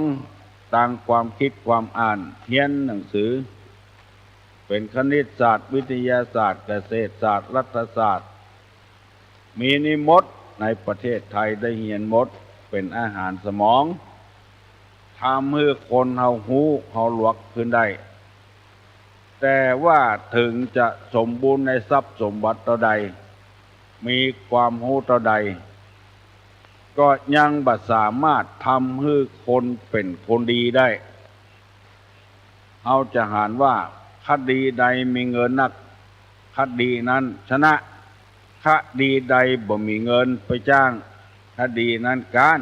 ตางความกึ๊ดความอ่าน เฮียนหนังสือ เป๋นคณิตศาสตร์ วิทยาศาสตร์ เกษตรศาสตร์ รัฐศาสตร์ มีนี้หมด ในประเทศไทยได้เฮียนหมด เป๋นอาหารสมอง ทำหื้อคนเฮาฮู้เฮาหลวกขึ้นได้ แต่ว่าเถิงจะสมบูรณ์ในทรัพย์สมบัติเต้าใด มีความฮู้เต้าใด ก็ยังบ่สามารถทำหื้อคนเป๋นคนดีได้ เฮาจะหันว่า คดีใดมีเงินนัก คดีนั้นชนะ คดีใดบ่มีเงินไปจ้าง คดีนั้นก๊าน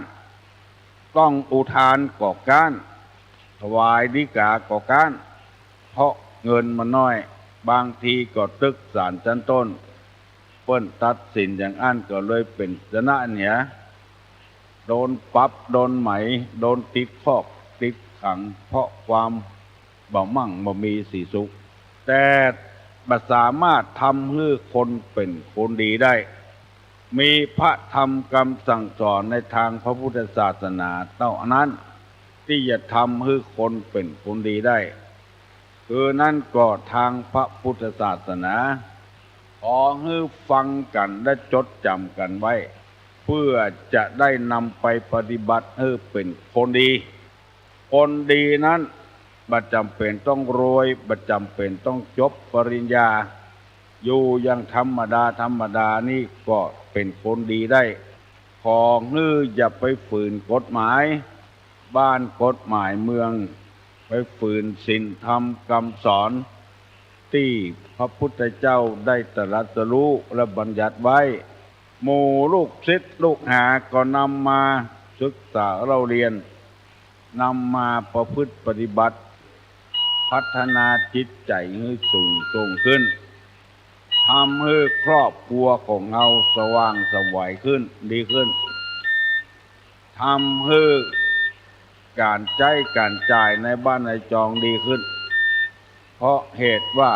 ต้องอุทธรณ์ก็ก๊าน ถวายฎีกาก็ก๊าน เพราะเงินมันน้อย บางทีก็ตึกศาลชั้นต้น เปิ้นตัดสินอย่างอั้นก็เลยเป๋นชนะเหีย โดนปรับ โดนไหม โดนติดคอกติดขัง เพราะความบ่มั่งบ่มีสีสุข แต่บ่สามารถทำหื้อคนเป๋นคนดีได้ มีพระธรรมกำสั่งสอนในตางพระพุทธศาสนาเต้านั้น ตี้จะทำหื้อคนเป๋นคนดีได้ คือนั้นก็ตางพระพุทธศาสนา ขอหื้อฟังกั๋นและจดจ๋ำกั๋นไว้ เพื่อจะได้นำไปปฏิบัติหื้อเป๋นคนดี คนดีนั้นบ่จ๋ำเป๋นต้องรวย บ่จ๋ำเป๋นต้องจบปริญญา อยู่อย่างธรรมดาธรรมดานี่ก็เป๋นคนดีได้ ขอหื้ออย่าไปฝืนกฎหมายบ้านกฎหมายเมือง ไปฝืนศีลธรรมกำสอน ตี้พระพุทธเจ้าได้ตรัสรู้และบัญญัติไว้ หมู่ลูกศิษย์ลูกหาก็นำมาศึกษาเล่าเรียน นำมาประพฤติปฏิบัติ พัฒนาจิตใจ๋หื้อสูงส่งขึ้น ทำหื้อครอบครัวของเฮาสว่างไสวขึ้น ดีขึ้น ทำหื้อก๋านใจ๊ก๋านจ่ายในบ้านในจองดีขึ้น เพราะเหตุว่า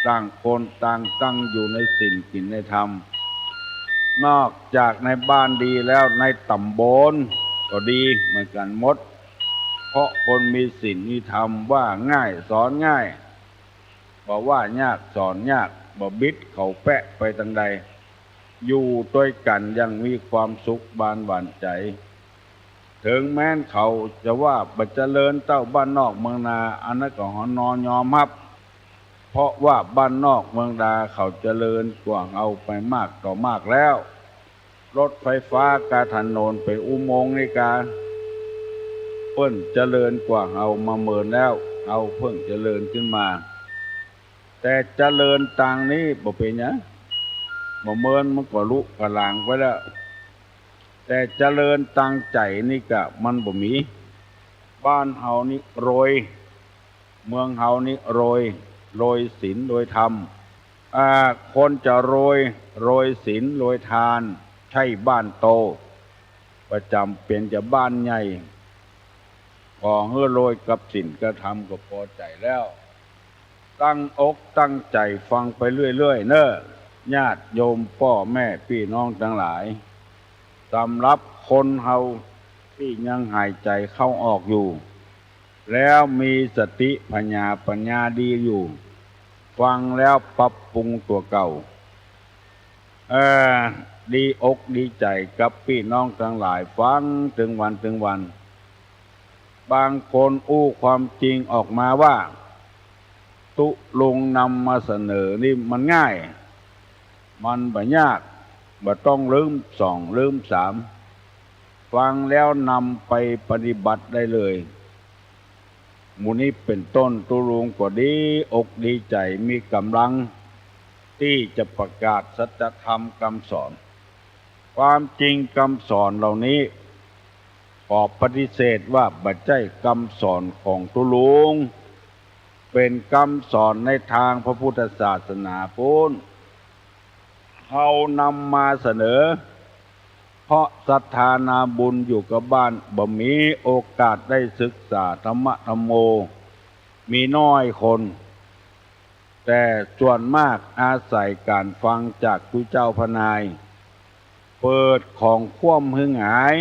ต่างคนต่างตั้งอยู่ในศีลกิ๋นในธรรม นอกจากในบ้านดีแล้วในต๋ำบลก็ดีเหมือนกั๋นหมด เพราะคนมีศีลมีธรรม ว่าง่ายสอนง่าย บ่ว่ายากสอนยาก บ่บิดเขาแปะไปตางใด อยู่ตวยกั๋นอย่างมีความสุขบานหวานใจ๋ เถิงแม้นเขาจะว่าบ่เจริญเต้าบ้านนอกเมืองนา อันนั้นก็หนอยอมฮับ เพราะว่าบ้านนอกเมืองนาเขาเจริญกว่าเฮาไปมากต่อมากแล้ว รถไฟฟ้ากาถนนเป๋นอุโมงค์นี่กา เปิ้นเจริญกว่าเฮามาเมินแล้ว เฮาเพิ่งเจริญขึ้นมา แต่เจริญตางนี้บ่เป๋นหยัง บ่เมินมันก็ลุกะหลางไปแล้ว แต่เจริญตางใจ๋นี่กะมันบ่มี บ้านเฮานี่รวย เมืองเฮานี่รวย รวยศีลรวยธรรม อ่า คนจะรวย รวยศีลรวยทาน ใช่บ้านโต บ่จ๋ำเป๋นจะบ้านใหญ่ ขอหื้อรวยกับศีลกับธรรมก็ปอใจ๋แล้ว ตั้งอกตั้งใจ๋ฟังไปเรื่อยๆ เน่อ ญาติโยมป้อแม่ปี้น้องตังหลาย สำหรับคนเฮาตี้ยังหายใจ๋เข้าออกอยู่ แล้วมีสติผญาปั๋ญญาดีอยู่ ฟังแล้วปรับปรุงตั๋วเก่า เอ่อ ดีอกดีใจ๋กับปี้น้องตังหลาย ฟังตึงวันตึงวัน บางคนอู้ความจริงออกมาว่า ตุ๊ลุงนำมาเสนอนี่มันง่าย มันบ่ยาก บ่ต้องลืมสองลืมสาม ฟังแล้วนำไปปฏิบัติได้เลย หมู่นี้เป๋นต้น ตุ๊ลุงก็ดีอกดีใจ๋ มีก๋ำลังตี้จะประกาศสัจธรรมกำสอน ความจริงกำสอนเหล่านี้ ขอปฏิเสธว่าบ่ใจ้กำสอนของตุ๊ลุง เป๋นกำสอนในตางพระพุทธศาสนาปู้น เฮานำมาเสนอ เพราะศรัทธานาบุญอยู่กับบ้าน บ่มีโอกาสได้ศึกษาธรรมะธัมโม มีน้อยคน แต่ส่วนมากอาศัยก๋านฟังจากตุ๊เจ้าพระนาย เปิดของคว่ำหื้อหงาย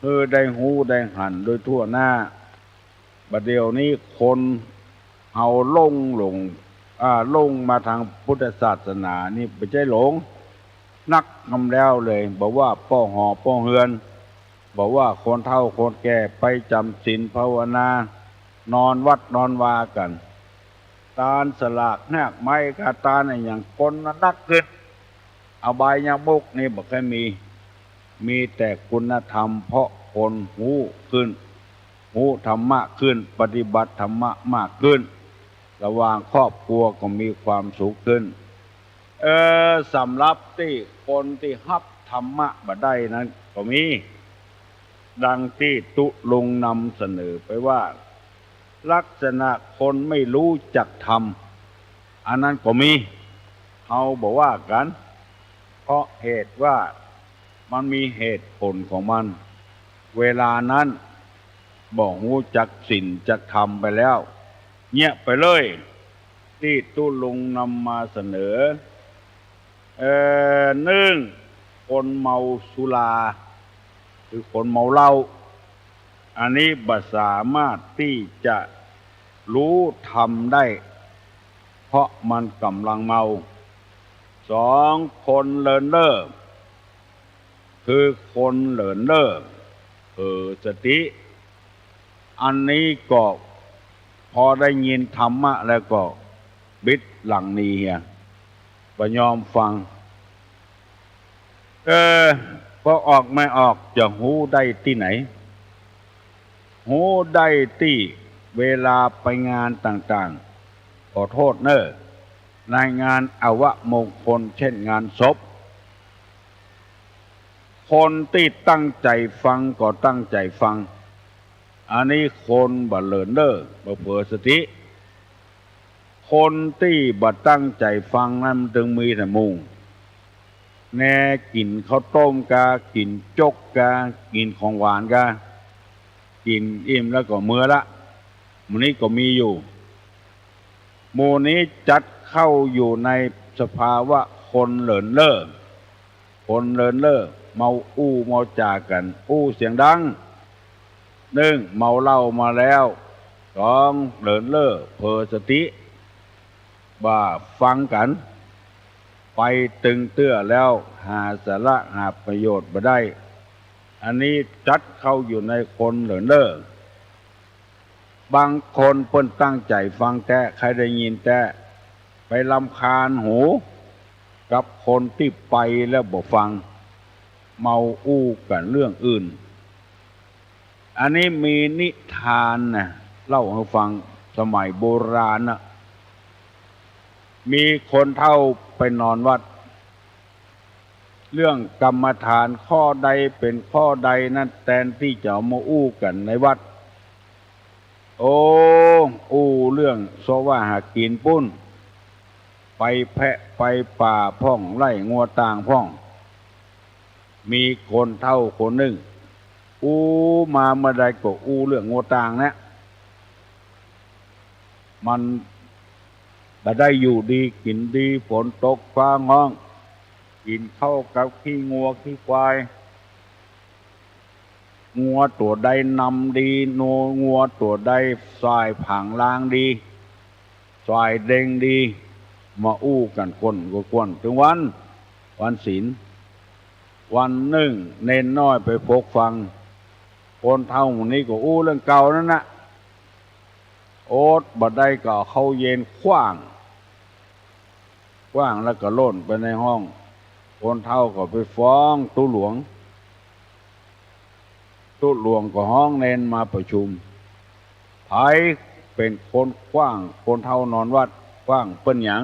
หื้อได้ฮู้ได้หันโดยทั่วหน้า บ่าเดี่ยวนี้คนเฮาหลงหลง อ่า หลงมาตางพุทธศาสนานี่บ่ใจ้หลง นักนำแล้วเลย บ่ว่าป้อหอป้อเฮือน บ่ว่าคนเฒ่าคนแก่ไปจ๋ำศีลภาวนา นอนวัดนอนวากั๋น ตานสลากหากไม้กาตานอะหยังคนนักขึ้น อบายมุขนี่บ่ค่อยมี มีแต่คุณธรรม เพราะคนฮู้ขึ้น ฮู้ธรรมะขึ้น ปฏิบัติธรรมะมากขึ้น ระหว่างครอบครัวก็มีความสุขขึ้น เออ สำหรับตี้คนตี้ฮับธรรมะบ่ได้นั้นก็มี ดังตี้ตุ๊ลุงนำเสนอไปว่า ลักษณะคนไม่รู้จักธรรม อันนั้นก็มี เฮาบ่ว่ากั๋น เพราะเหตุว่ามันมีเหตุผลของมัน เวลานั้นบ่ฮู้จักศีลจักธรรมไปแล้ว เยียะไปเลย ตี้ตุ๊ลุงนำมาเสนอ เอ่อ นึ่ง คนเมาสุรา คือคนเมาเหล้า อันนี้บ่สามารถตี้จะรู้ธรรมได้ เพราะมันก๋ำลังเมา สอง คนเลินเล่อ คือคนเลินเล่อ เผลอสติ อันนี้ก็พอได้ยินธรรมะแล้วก็บิดหลังหนีเหีย บ่ยอมฟัง เออ พอออกไม่ออกจะฮู้ได้ตี้ไหน ฮู้ได้ตี้เวลาไปงานต่างๆ ขอโทษเน่อ ในงานอวมงคล เช่นงานศพ คนตี้ตั้งใจ๋ฟังก็ตั้งใจ๋ฟัง อันนี้คนบ่เลินเล่อ บ่เผลอสติ คนตี้บ่ตั้งใจ๋ฟังนั้นมันตึงมีแต่หมู่ แน่กิ๋นข้าวต้มกา กิ๋นโจ๊กกา กิ๋นของหวานกา กิ๋นอิ่มแล้วก็เมือละ หมู่นี้ก็มีอยู่ หมู่นี้จัดเข้าอยู่ในสภาวะคนเลินเล่อ คนเลินเล่อ เมาอู้เมาจ๋ากั๋น อู้เสียงดัง นึ่ง เมาเหล้ามาแล้ว สอง เลินเล่อ เผลอสติ บ่ฟังกั๋น ไปตึงเตื้อแล้ว หาสาระหาประโยชน์บ่ได้ อันนี้จัดเข้าอยู่ในคนเลินเล่อ บางคนเปิ้นตั้งใจ๋ฟังแต๊ ใค่ได้ยินแต๊ ไปรำคาญหูกับคนตี้ไปแล้วบ่ฟัง เมาอู้กั๋นเรื่องอื่น อันนี้มีนิทานนะ เล่าหื้อฟัง สมัยโบราณนะ มีคนเฒ่าไปนอนวัด เรื่องกรรมฐานข้อใดเป๋นข้อใดนั้น แตนตี้จะเอามาอู้กั๋นในวัด โอ้ อู้เรื่องเซาะว่าหากิ๋นปู้น ไปแพะไปป่าพ่อง ไล่งัวต่างพ่อง มีคนเฒ่าคนนึ่ง อู้มาเมื่อใดก็อู้เรื่องงัวต่างนะ มันบ่ได้อยู่ดีกิ๋นดี ฝนตกฟ้าฮ้อง กิ๋นข้าวกับขี้งัวขี้ควาย งัวตั๋วใดนำดี งัว งัวตั๋วใดส่ายผางลางดี ส่ายเด็งดี มาอู้กั๋นก้นก็ก้น เถิงวัน วันศีล วันนึ่ง เณรน้อยไปปกฟัง คนเฒ่าหมู่นี้ก็อู้เรื่องเก่านั้นนะ อดบ่ได้ก็เอาข้าวเย็นขว้าง ขว้างแล้วก็ล่นไปในห้อง คนเฒ่าก็ไปฟ้องตุ๊หลวง ตุ๊หลวงก็ฮ้องเณรมาประชุม ใผเป๋นคนขว้างคนเฒ่านอนวัด ขว้างเปิ้นหยัง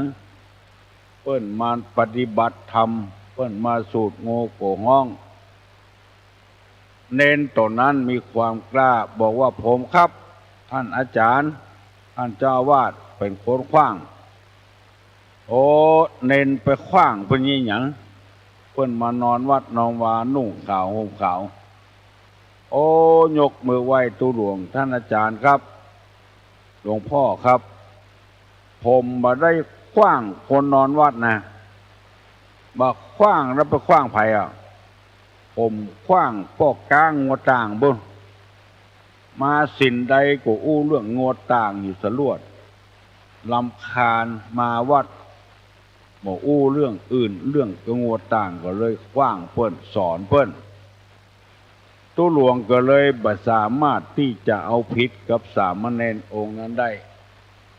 เปิ้นมาปฏิบัติธรรม เปิ้นมาสูตรโง่โกฮ้อง เณรตั๋วนั้นมีความกล้าบอกว่า ผมครับ ท่านอาจ๋ารย์ ท่านเจ้าอาวาสเป๋นคนขว้าง โอ้ เณรไปขว้างเปิ้นอี้หยัง เปิ้นมานอนวัดนอนวา นุ่งขาวห่มขาว โอ้ ยกมือไหว้ตุ๊หลวง ท่านอาจ๋ารย์ครับ หลวงพ่อครับ ผมบ่ได้ขว้างคนนอนวัดนะ บ่ขว้างแล้วไปขว้างใผอะ ผมขว้างป้อก๊างงัวต่างปู้น มาศีลใดก็อู้เรื่องงัวต่างอยู่สลวด รำคาญ มาวัดบ่อู้เรื่องอื่น เรื่องกะงัวต่าง ก็เลยขว้างเปิ้น สอนเปิ้น ตุ๊หลวงก็เลยบ่สามารถตี้จะเอาผิดกับสามเณรองค์นั้นได้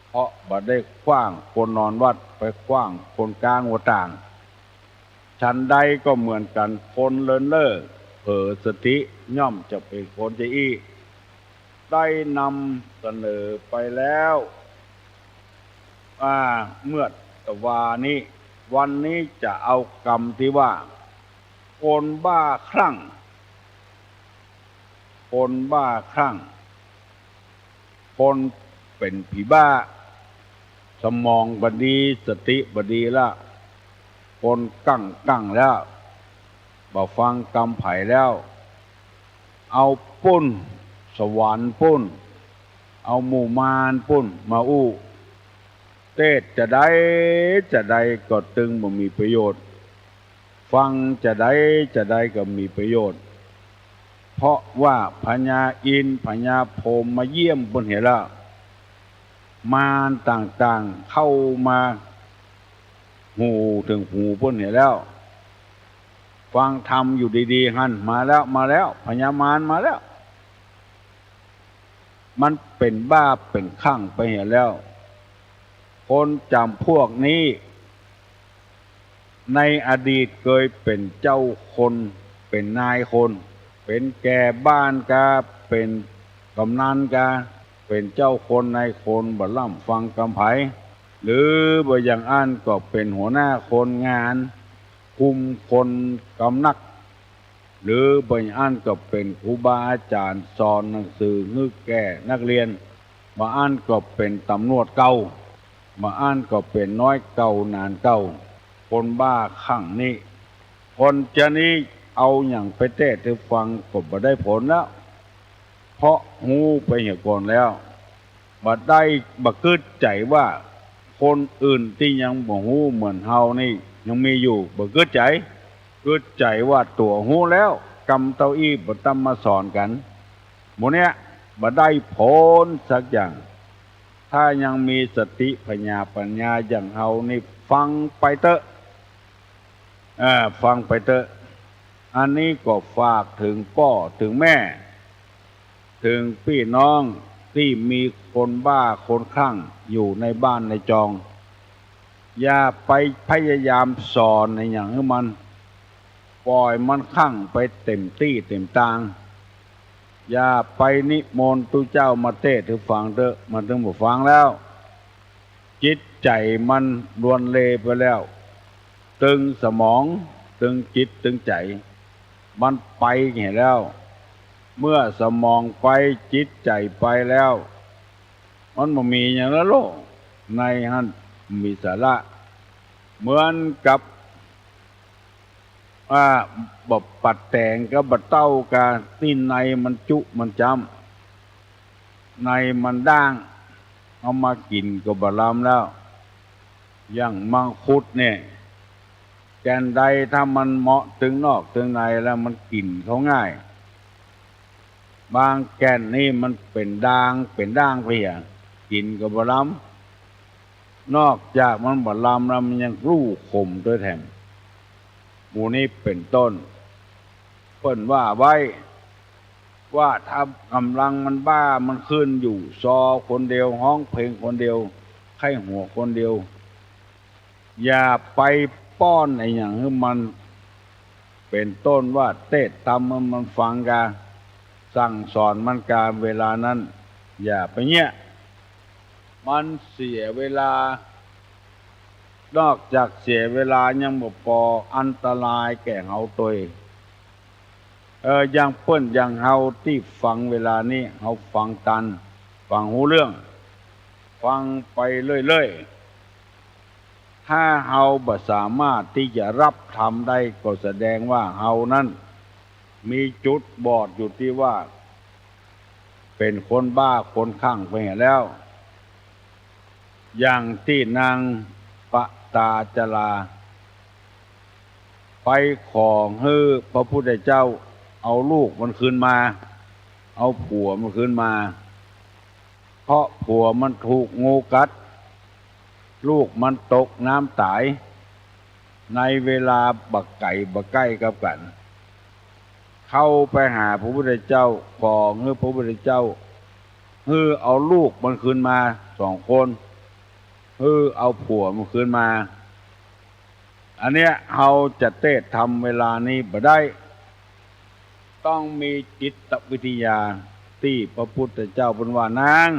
เพราะบ่ได้ขว้างคนนอนวัด ไปขว้างคนก๊างงัวต่าง ฉันใดก็เหมือนกั๋น คนเลินเล่อเผลอสติย่อมจะเป๋นคนจะอี้ ได้นำเสนอไปแล้ว อ่า เมื่อตะวานี้ วันนี้จะเอากำตี้ว่า คนบ้าคลั่ง คนบ้าคลั่ง คนเป๋นผีบ้า สมองบ่ดี สติบ่ดีละ คนกั้งกั้งแล้ว บ่ฟังกำใผแล้ว เอาปู้น สวรรค์ปู้น เอาหมู่มารปู้นมาอู้ เตศน์จะใดจะใดก็ตึงบ่มีประโยชน์ ฟังจะใดจะใดก็มีประโยชน์ เพราะว่าพญาอินทร์พญาพรหมมาเยี่ยมปู้นเหียแล้ว มารต่างๆ เข้ามาหูเถิงหูปู้นเหียแล้ว ฟังธรรมอยู่ดีๆ หั้น มาแล้ว มาแล้ว พญามารมาแล้ว มันเป๋นบ้าเป๋นคลั่งไปเหียแล้ว คนจ๋ำพวกนี้ ในอดีตเกยเป๋นเจ้าคน เป๋นนายคน เป๋นแก่บ้านกา เป๋นกำนันกา เป๋นเจ้าคนนายคน บ่ล่ำฟังกำใผ หรือบ่อย่างอั้นก็เป๋นหัวหน้าคนงาน คุมคนกำนัก หรือบ่อย่างอั้นก็เป๋นครูบาอาจ๋ารย์สอนหนังสือหื้อแก่นักเรียน บ่อั้นก็เป๋นต๋ำรวจเก่า บ่อั้นก็เป๋นน้อยเก่าหนานเก่า คนบ้าคลั่งนี้ คนจะนี้เอาหยังไปเตศน์หื้อฟังก็บ่ได้ผลแล้ว เพราะฮู้ไปเหียก่อนแล้ว บ่ได้ บ่กึ๊ดใจ๋ว่าคนอื่นตี้ยังบ่ฮู้เหมือนเฮานี่ยังมีอยู่ บ่กึ๊ดใจ๋ กึ๊ดใจ๋ว่าตั๋วฮู้แล้ว กำเต้าอี้บ่ต้องมาสอนกั๋น หมู่เนี้ยบ่ได้ผลสักอย่าง ถ้ายังมีสติผญาปั๋ญญาอย่างเฮานี่ ฟังไปเต๊อะ เออ ฟังไปเต๊อะ อันนี้ก็ฝากเถิงป้อเถิงแม่ เถิงปี้น้องตี้มีคนบ้าคนคลั่งอยู่ในบ้านในจอง อย่าไปพยายามสอนอะหยังหื้อมัน ป่อยมันคลั่งไปเต็มตี้เต็มตาง อย่าไปนิมนต์ตุ๊เจ้ามาเตศน์หื้อฟังเต๊อะ มันเถิงบ่ฟังแล้ว จิตใจ๋มันลวนเลไปแล้ว ตึงสมอง ตึงจิต ตึงใจ๋ มันไปเหียแล้ว เมื่อสมองไป จิตใจ๋ไปแล้ว มันบ่มีหยังแล้วโลก ในหั้นบ่มีสาระ เหมือนกับ อ่า บ่ปัดแต๋งก็บ่เต้ากา ตี้ในมันจุมันจ้ำ ในมันด้าง เอามากิ๋นก็บ่ลำแล้ว อย่างมังคุดเนี่ย แก่นใดถ้ามันเหมาะตึงนอกตึงในแล้วมันกิ๋นเข้าง่าย บางแก่นนี่มันเป๋นด่าง เป๋นด้างไปเหีย กิ๋นก็บ่ลำ นอกจากมันบ่ลำแล้วมันยังรู้ขมตวยแถม หมู่นี้เป๋นต้น เปิ้นว่าไว้ ว่าถ้ากำลังมันบ้ามันขึ้นอยู่ ซอคนเดียว ฮ้องเพลงคนเดียว ใค่หัวคนเดียว อย่าไปป้อนอะหยังหื้อมัน เป๋นต้นว่าเตศน์ธรรมหื้อมันฟังกา สั่งสอนมันกา เวลานั้น อย่าไปเยียะ มันเสียเวลา นอกจากเสียเวลายังบ่ปอ อันตรายแก่เฮาตวย เออ อย่างเปิ้นอย่างเฮาตี้ฟังเวลานี้ เฮาฟังตัน ฟังฮู้เรื่อง ฟังไปเรื่อยๆ ถ้าเฮาบ่สามารถตี้จะฮับธรรมได้ ก็แสดงว่าเฮานั้นมีจุดบอดอยู่ตี้ว่า เป๋นคนบ้าคนคลั่งไปเหียแล้ว อย่างตี้นางปตาจารา ไปขอหื้อพระพุทธเจ้าเอาลูกมันคืนมา เอาผัวมันคืนมา เพราะผัวมันถูกงูกัด ลูกมันตกน้ำต๋าย ในเวลาบ่ไก๋บ่ใก้กับกั๋น เข้าไปหาพระพุทธเจ้า ขอหื้อพระพุทธเจ้า หื้อเอาลูกมันคืนมาสองคน หื้อเอาผัวมันคืนมา อันเนี้ยเฮาจะเตศน์ธรรมเวลานี้บ่ได้ ต้องมีจิตวิทยา ตี้พระพุทธเจ้าเปิ้นว่า นาง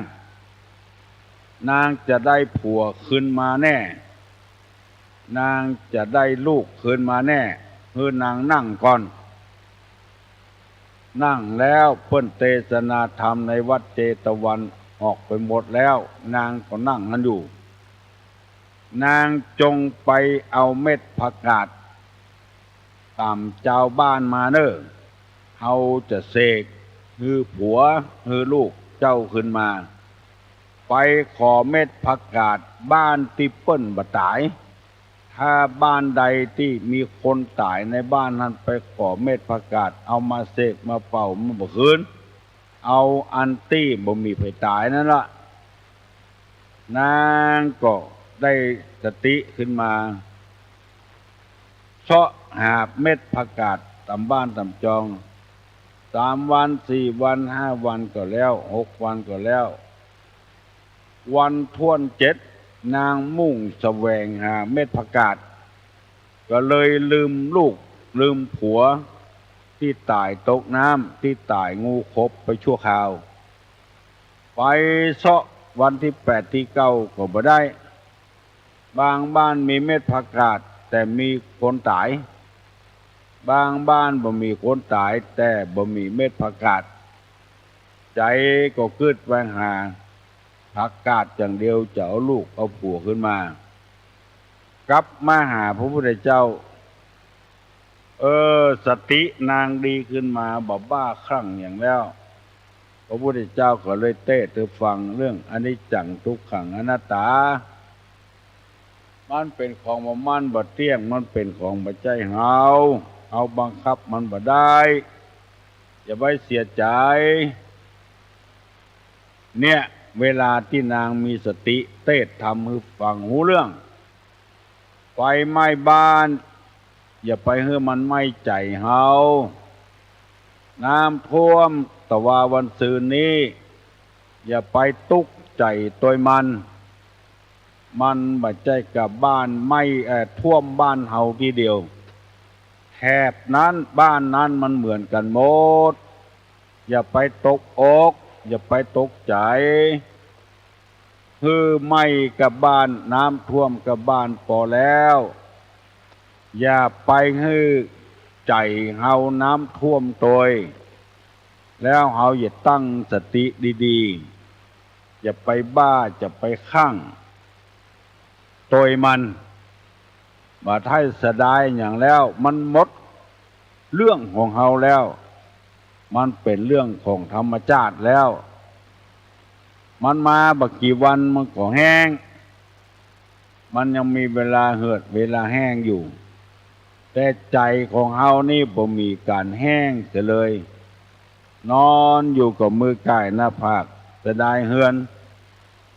นางจะได้ผัวคืนมาแน่ นางจะได้ลูกคืนมาแน่ หื้อนางนั่งก่อน นั่งแล้วเปิ้นเตสนาธรรมในวัดเจตวันออกไปหมดแล้ว นางก็นั่งหั้นอยู่ นางจงไปเอาเม็ดผักกาด ต๋ามจาวบ้านมาเน่อ เฮาจะเสกหื้อผัวหื้อลูกเจ้าคืนมา ไปขอเม็ดผักกาดบ้านตี้เปิ้นบ่ต๋าย ถ้าบ้านใดตี้มีคนต๋ายในบ้านนั้น ไปขอเม็ดผักกาด เอามาเสกมาเป่ามันบ่คืน เอาอันตี้บ่มีใผต๋ายนั้นละ นางก็ได้สติคืนมา เซาะหาเม็ดผักกาดต๋ามบ้านต๋ามจอง สามวัน สี่วัน ห้าวันก็แล้ว หกวันก็แล้ว วันถ้วนเจ็ด นางมุ่งแสวงหาเม็ดผักกาด ก็เลยลืมลูกลืมผัวตี้ต๋ายตกน้ำ ตี้ต๋ายงูขบไปชั่วคราว ไปเซาะวันตี้แปดตี้เก้าก็บ่ได้ บางบ้านมีเม็ดผักกาดแต่มีคนต๋าย บางบ้านบ่มีคนต๋ายแต่บ่มีเม็ดผักกาด ใจ๋ก็กึ๊ดไปหาผักกาดอย่างเดียว จะเอาลูกเอาผัวคืนมา กลับมาหาพระพุทธเจ้า เออ สตินางดีคืนมา บ่บ้าคลั่งหยังแล้ว พระพุทธเจ้าก็เลยเตศน์หื้อฟังเรื่องอนิจจังทุกขังอนัตตา มันเป๋นของบ่มั่นบ่เตี้ยง มันเป๋นของบ่ใจ้เฮา เฮาบังคับมันบ่ได้ อย่าไปเสียใจ๋ เนี่ย เวลาตี้นางมีสติเตสน์ธรรมหื้ฟังฮู้เรื่อง ไฟไหม้บ้าน อย่าไปหื้อมันไหม้ใจ๋เฮา น้ำท่วมตะวาวันซืนนี้ อย่าไปตุ๊กใจ๋ตวยมัน มันบ่ใจ้ก้าบ้านไหม้ เอ่อ ท่วมบ้านเฮาตี้เดียว แถบนั้นบ้านนั้นมันเหมือนกั๋นหมด อย่าไปตกอก อย่าไปตกใจ๋ หื้อไหม้ก้าบ้าน น้ำท่วมก้าบ้านปอแล้ว อย่าไปหื้อใจ๋เฮาน้ำท่วมตวย แล้วเฮาอย่าตั้งสติดีๆ อย่าไปบ้า อย่าไปคลั่งตวยมัน บ่ใจ้เสียดายหยังแล้ว มันหมดเรื่องของเฮาแล้ว มันเป๋นเรื่องของธรรมชาติแล้ว มันมาบ่กี่วันมันก็แห้ง มันยังมีเวลาเหือดเวลาแห้งอยู่ แต่ใจ๋ของเฮานี่บ่มีก๋านแห้งเสียเลย นอนอยู่ก็เมื่อยก้ายหน้าผาก เสียดายเฮือน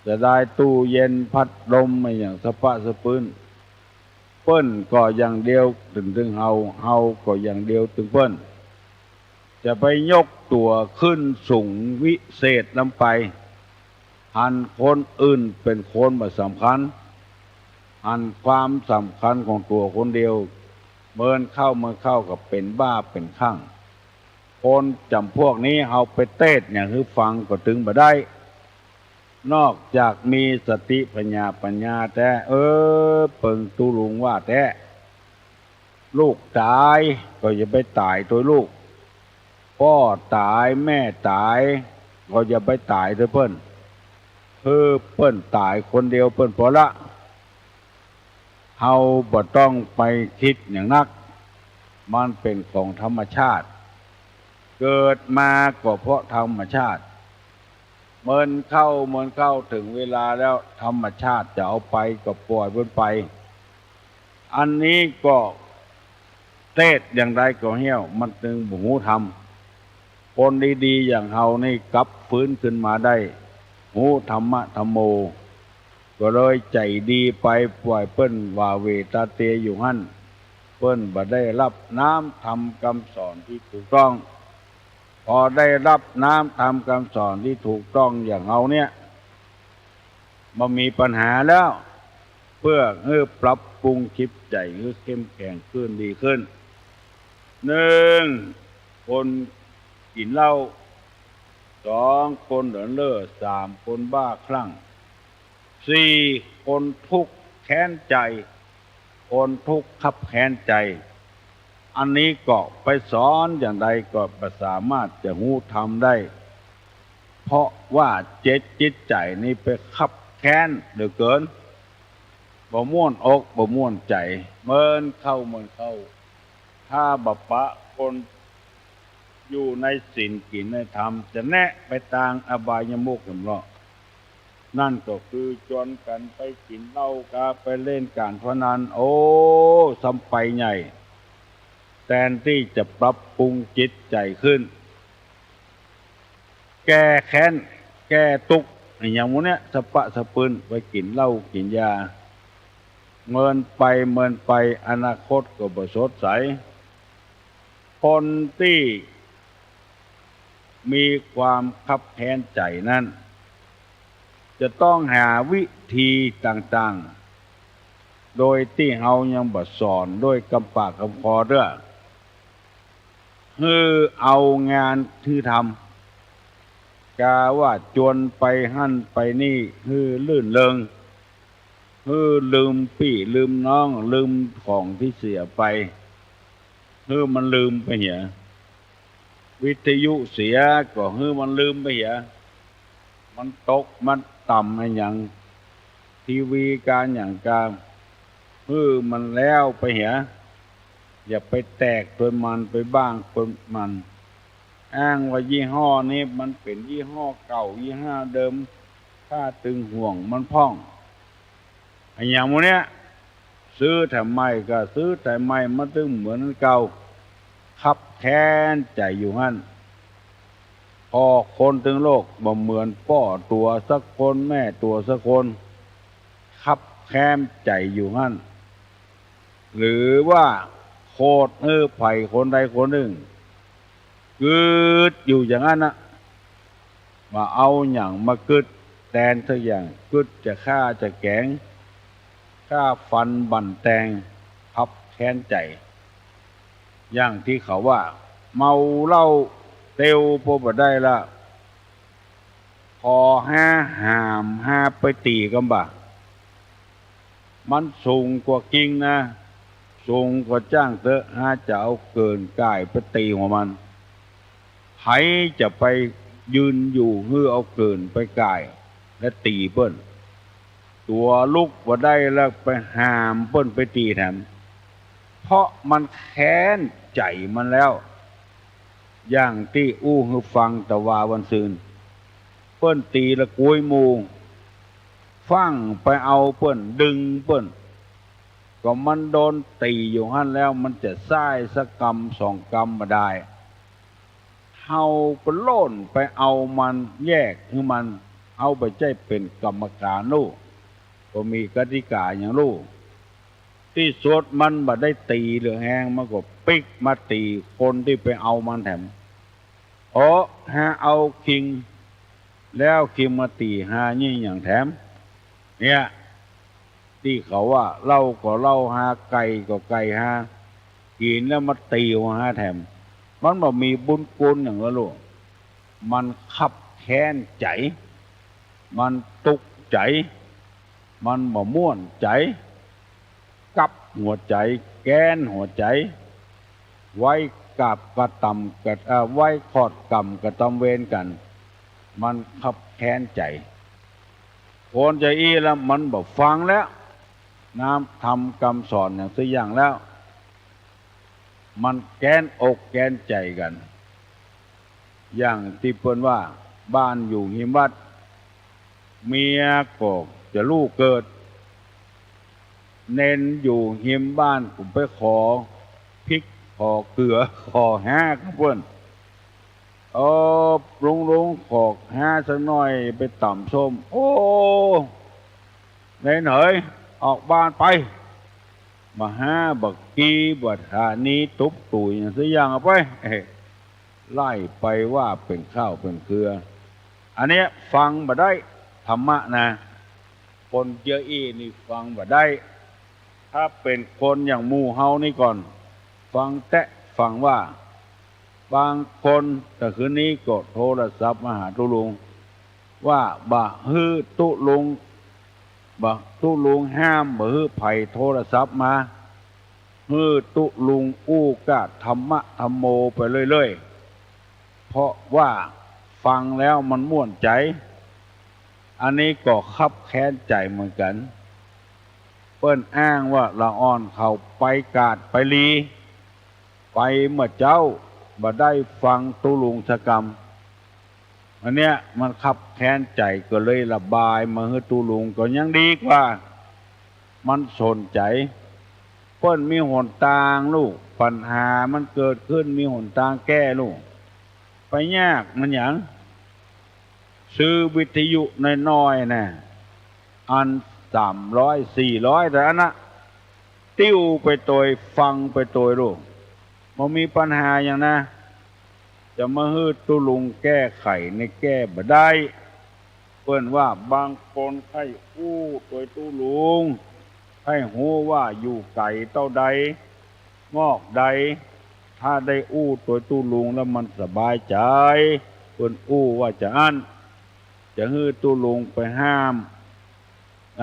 เสียดายตู้เย็น พัดลม อะหยังสะปะสะปื้น เปิ้นก็อย่างเดียวตึงๆ เฮา เฮาก็อย่างเดียวตึงเปิ้น จะไปยกตั๋วขึ้นสูงวิเศษล้ำไป หันคนอื่นเป๋นคนบ่สำคัญ หันความสำคัญของตั๋วคนเดียว เมินเข้าเมินเข้าก็เป๋นบ้าเป๋นคลั่ง คนจ๋ำพวกนี้เฮาไปเตสน์หยังหื้อฟังก็ตึงบ่ได้ นอกจากมีสติปัญญา ปัญญาแต๊ เออ เปิงตุ๊ลุงว่าแต๊ ลูกต๋ายก็อย่าไปต๋ายตวยลูก ป้อต๋ายแม่ต๋ายก็อย่าไปต๋ายตวยเปิ้น คือเปิ้นต๋ายคนเดียวเปิ้นปอละ เฮาบ่ต้องไปกึ๊ดหยังนัก มันเป๋นของธรรมชาติ เกิดมาก็เพราะธรรมชาติ เมินเข้า เมินเข้า เถิงเวลาแล้วธรรมชาติจะเอาไปก็ปล่อยเปิ้นไป อันนี้ก็เตสน์อย่างใดก็เหี่ยว มันตึงบ่ฮู้ธรรม คนดีๆ อย่างเฮานี่กลับฟื้นขึ้นมาได้ ฮู้ธรรมะธัมโม ก็เลยใจ๋ดีไป ปล่อยเปิ้นหว่าเหว่ตาเตียอยู่หั้น เปิ้นบ่ได้ฮับน้ำธรรมกำสอนตี้ถูกต้อง พอได้ฮับน้ำธรรมกำสอนตี้ถูกต้องอย่างเฮาเนี่ย บ่มีปัญหาแล้ว เปื้อหื้อปรับปรุงจิตใจ๋หื้อเข้มแข็งขึ้น ดีขึ้น นึ่ง คนกิ๋นเหล้า สอง คนเดินเล่อ สาม คนบ้าคลั่ง สี่ คนทุกข์แค้นใจ๋ คนทุกข์คับแค้นใจ๋ อันนี้ก็ไปสอนอย่างใดก็บ่สามารถจะฮู้ธรรมได้ เพราะว่าเจ็ดจิตใจ๋นี่ไปคับแค้นเหลือเกิน บ่ม่วนอกบ่ม่วนใจ๋ เมินเข้าเมินเข้า ถ้าบ่ปะคนอยู่ในศีลกิ๋นในธรรม จะแนะไปตางอบายมุขแหมเนาะ นั่นก็คือจวนกั๋นไปกิ๋นเหล้ากา ไปเล่นก๋านพนัน โอ้ ซ้ำไปใหญ่ แตนตี้จะปรับปรุงจิตใจ๋ขึ้น แก้แค้น แก้ตุ๊กข์ อะหยังหมู่เนี้ย สะปะสะปืน ไปกิ๋นเหล้ากิ๋นยา เมินไปเมินไป อนาคตก็บ่สดใส คนตี้มีความคับแค้นใจ๋นั้น จะต้องหาวิธีต่างๆ โดยตี้เฮายังบ่สอนด้วยกำปากกำคอเตื้อ หื้อเอางานหื้อทำ กาว่าจวนไปหั้นไปนี่ หื้อรื่นเริง หื้อลืมปี้ลืมน้อง ลืมของตี้เสียไป หื้อมันลืมไปเหีย วิทยุเสียก็หื้อมันลืมไปเหีย มันตกมันต่ำอะหยัง ทีวีกาหยังกา หื้อมันแล้วไปเหีย อย่าไปแตกตวยมัน ไปบ้างตวยมัน อ้างว่ายี่ห้อนี้มันเป๋นยี่ห้อเก่า ยี่ห้อเดิม ข้าตึงห่วงมันพ่อง อะหยังหมู่เนี้ย ซื้อแถมใหม่ก็ซื้อแถมใหม่ มันตึงเหมือนเก่า คับแค้นใจ๋อยู่หั้น เพราะคนตึงโลกบ่เหมือนป้อตั๋วสักคน แม่ตั๋วสักคน คับแค้นใจ๋อยู่หั้น หรือว่าโขดหื้อใผคนใดคนนึ่ง กึ๊ดอยู่อย่างนั้นนะ บ่เอาหยังมากึ๊ดแตนสักอย่าง กึ๊ดจะฆ่าจะแก๋ง ฆ่าฟันบั่นแตง คับแค้นใจ๋ อย่างตี้เขาว่า เมาเหล้าเตียวปอบ่ได้ละ ขอฮาห้ามฮาไปตี๋กำบ่า มันสูงกว่ากิ่งนะ สูงกว่าจ้างเต๊อะ ฮาจะเอาเกิ่นก่ายไปตี๋หัวมัน ใผจะไปยืนอยู่หื้อเอาเกิ่นไปก่ายและตี๋เปิ้น ตั๋วลุกบ่ได้แล้วไปห้ามเปิ้นไปตี๋แถม เพราะมันแค้นใจ๋มันแล้ว อย่างตี้อู้หื้อฟังตะวาวันซืน เปิ้นตี๋ละกุยหมู่ ฟั่งไปเอาเปิ้น ดึงเปิ้น ก็มันโดนตี๋อยู่หั้นแล้ว มันจะซ้ายสักกำสองกำบ่ได้ เฮาก็โล่นไปเอามัน แยกหื้อมัน เฮาบ่ใจ้เป๋นกรรมการลู้ บ่มีกติกาหยังลู้ ตี้สุดมันบ่ได้ตี๋เหลือแฮง มันก็ปิ๊กมาตี๋คนตี้ไปเอามันแถม โอ้ ฮาเอาคิง แล้วคิงมาตี๋ฮานี่หยังแถม เนี่ย ตี้เขาว่า เหล้าก็เหล้าฮา ไก่ก็ไก่ฮา กิ๋นแล้วมาตี๋หัวฮาแถม มันบ่มีบุญคุณหยังละลูก มันคับแค้นใจ๋ มันตุ๊กใจ๋ มันบ่ม่วนใจ๋ กับหัวใจ๋ แก๊นหัวใจ๋ ไว้กาบกระตำกระ เอ่อ ไว้ขอดกรรมกระตำเวรกั๋น มันคับแค้นใจ๋ คนจะอี้แล้วมันบ่ฟังแล้ว น้ำธรรมกำสอนหยังสักอย่างแล้ว มันแก๊นอกแก๊นใจ๋กั๋น อย่างตี้เปิ้นว่า บ้านอยู่ฮิมวัด เมียก็จะลูกเกิด เณรอยู่ฮิมบ้านก็ไปขอพริก ขอเกลือ ขอฮากับเปิ้น เออ ลุงๆ ขอฮาสักหน้อยไปต๋ำส้ม โอ้ เณรเหย ออกบ้านไป บ่าฮาบ่ากีบ่าถานีตุ๊บตุ๋ยหยังสักอย่าง เอาไป เอ๊ะ ไล่ไปว่าเป๋นข้าวเป๋นเครือ อันเนี้ยฟังบ่ได้ธรรมะนะ คนเจื้ออี้นี่ฟังบ่ได้ ถ้าเป๋นคนอย่างหมู่เฮานี่ก่อน ฟังแต๊ฟังว่า บางคน แต่คืนนี้ก็โทรศัพท์มาหาตุ๊ลุง ว่าบ่หื้อตุ๊ลุง บ่ตุ๊ลุงห้ามบ่หื้อใผโทรศัพท์มา หื้อตุ๊ลุงอู้ก้าธรรมะธัมโมไปเรื่อยๆ เพราะว่าฟังแล้วมันม่วนใจ๋ อันนี้ก็คับแค้นใจ๋เหมือนกั๋น เปิ้นอ้างว่าละอ่อนเขาไปกาดไปลี ไปเมื่อเจ๊า บ่ได้ฟังตุ๊ลุงสักกำ อันเนี้ยมันคับแค้นใจ๋ก็เลยระบายมาหื้อตุ๊ลุงก็ยังดีกว่า มันสนใจ๋ เปิ้นมีหนตางลูก ปัญหามันเกิดขึ้นมีหนตางแก้ลูก ไปยากมันหยัง ซื้อวิทยุน้อยๆ นะ อันสามร้อย สี่ร้อย เต้าอั้นนะ ติ้วไปตวย ฟังไปตวยลูก บ่มีปัญหาหยังนะ จะมาหื้อตุ๊ลุงแก้ไขนี่แก้บ่ได้ เปิ้นว่าบางคนใค่อู้ตวยตุ๊ลุง ใค่ฮู้ว่าอยู่ไก๋เต้าใด งอกใด ถ้าได้อู้ตวยตุ๊ลุงแล้วมันสบายใจ๋ เปิ้นอู้ว่าจะอั้น จะหื้อตุ๊ลุงไปห้าม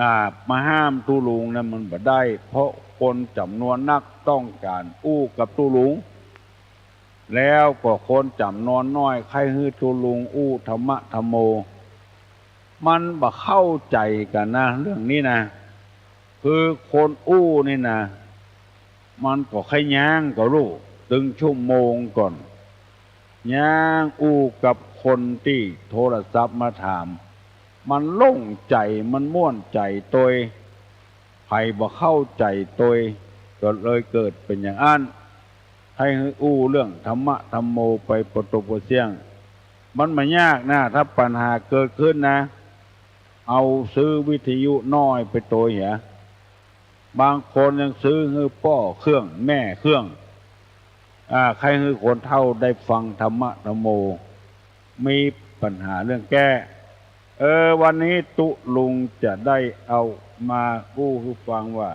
อ่า มาห้ามตุ๊ลุงนั้นมันบ่ได้ เพราะคนจ๋ำนวนนักต้องก๋านอู้กับตุ๊ลุง แล้วก็คนจ๋ำนวนน้อยใค่หื้อตุ๊ลุงอู้ธรรมะธัมโม มันบ่เข้าใจ๋กั๋นนะ เรื่องนี้นะ คือคนอู้นี่นะ มันก็ใค่ย้างก็ลูก ตึงชั่วโมงก่อน ย้างอู้กับคนตี้โทรศัพท์มาถาม มันโล่งใจ๋ มันม่วนใจ๋ตวย ใผบ่เข้าใจ๋ตวย ก็เลยเกิดเป๋นอย่างอั้น ใค่หื้ออู้เรื่องธรรมะธัมโมไปปะตกปะเสี้ยง มันบ่ยากนะ ถ้าปัญหาเกิดขึ้นนะ เอาซื้อวิทยุน้อยไปตวยเหีย บางคนยังซื้อหื้อป้อเครื่องแม่เครื่อง อ่า ใค่หื้อคนเฒ่าได้ฟังธรรมะธัมโม มีปัญหาเรื่องแก้ เออ วันนี้ตุ๊ลุงจะได้เอามาอู้หื้อฟังว่า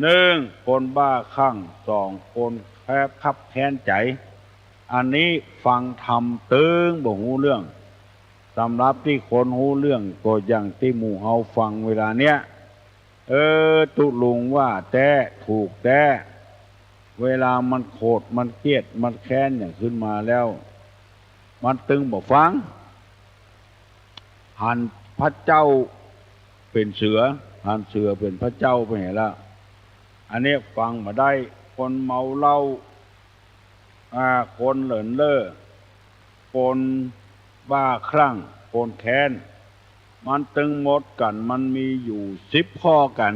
นึ่ง คนบ้าคลั่ง สอง คนแค้น คับแค้นใจ๋ อันนี้ฟังธรรมตึงบ่ฮู้เรื่อง สำหรับตี้คนฮู้เรื่องก็อย่างตี้หมู่เฮาฟังเวลาเนี้ย เออ ตุ๊ลุงว่าแต๊ ถูกแต๊ เวลามันโขด มันเกลียด มันแค้นอย่างขึ้นมาแล้ว มันตึงบ่ฟัง หันพระเจ้าเป๋นเสือ หันเสือเป๋นพระเจ้าไปเหียละ อันนี้ฟังบ่ได้ คนเมาเหล้า อ่า คนเลินเล่อ คนบ้าคลั่ง คนแค้น มันตึงหมดกั๋น มันมีอยู่สิบข้อกั๋น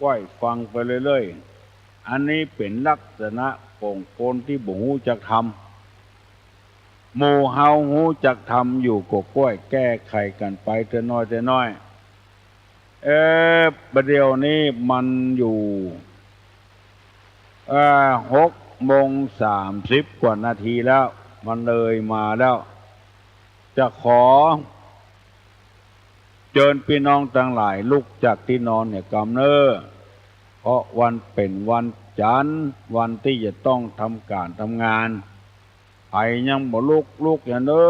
ก้อยฟังไปเรื่อยๆ อันนี้เป๋นลักษณะของคนตี้บ่ฮู้จักธรรม หมู่เฮาฮู้จักธรรมอยู่ก็ก้อยแก้ไขกั๋นไปเตื้อน้อยเตื้อน้อย เออ บ่าเดี่ยวนี้มันอยู่ เอ่อ หกโมงสามสิบกว่านาทีแล้ว มันเลยมาแล้ว จะขอเจิญปี้น้องตังหลายลุกจากตี้นอนเหียกำเน่อ เพราะวันเป๋นวันจันทร์ วันตี้จะต้องทำก๋านทำงาน ใผยังบ่ลุก ลุกเหียเน่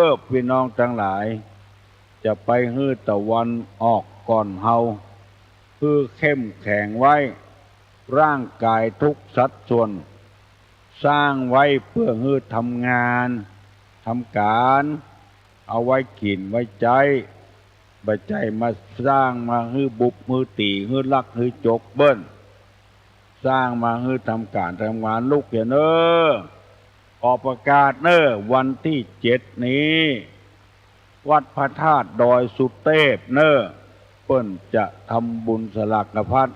อ ปี้น้องตังหลาย จะไปหื้อตะวันออกก่อนเฮา หื้อเข้มแข็งไว้ ร่างก๋ายทุกสัดส่วน สร้างไว้เปื้อหื้อทำงาน ทำก๋าน เอาไว้กิ๋นไว้ใจ๊ บ่ใจ้มาสร้างมาหื้อบุบหื้อตี๋ หื้อลักหื้อจกเปิ้น สร้างมาหื้อทำก๋านทำงาน ลุกเหียเน่อ ขอประกาศเน่อ วันตี้เจ็ดนี้ วัดพระธาตุดอยสุเตพเน่อ เปิ้นจะทำบุญสลากพัด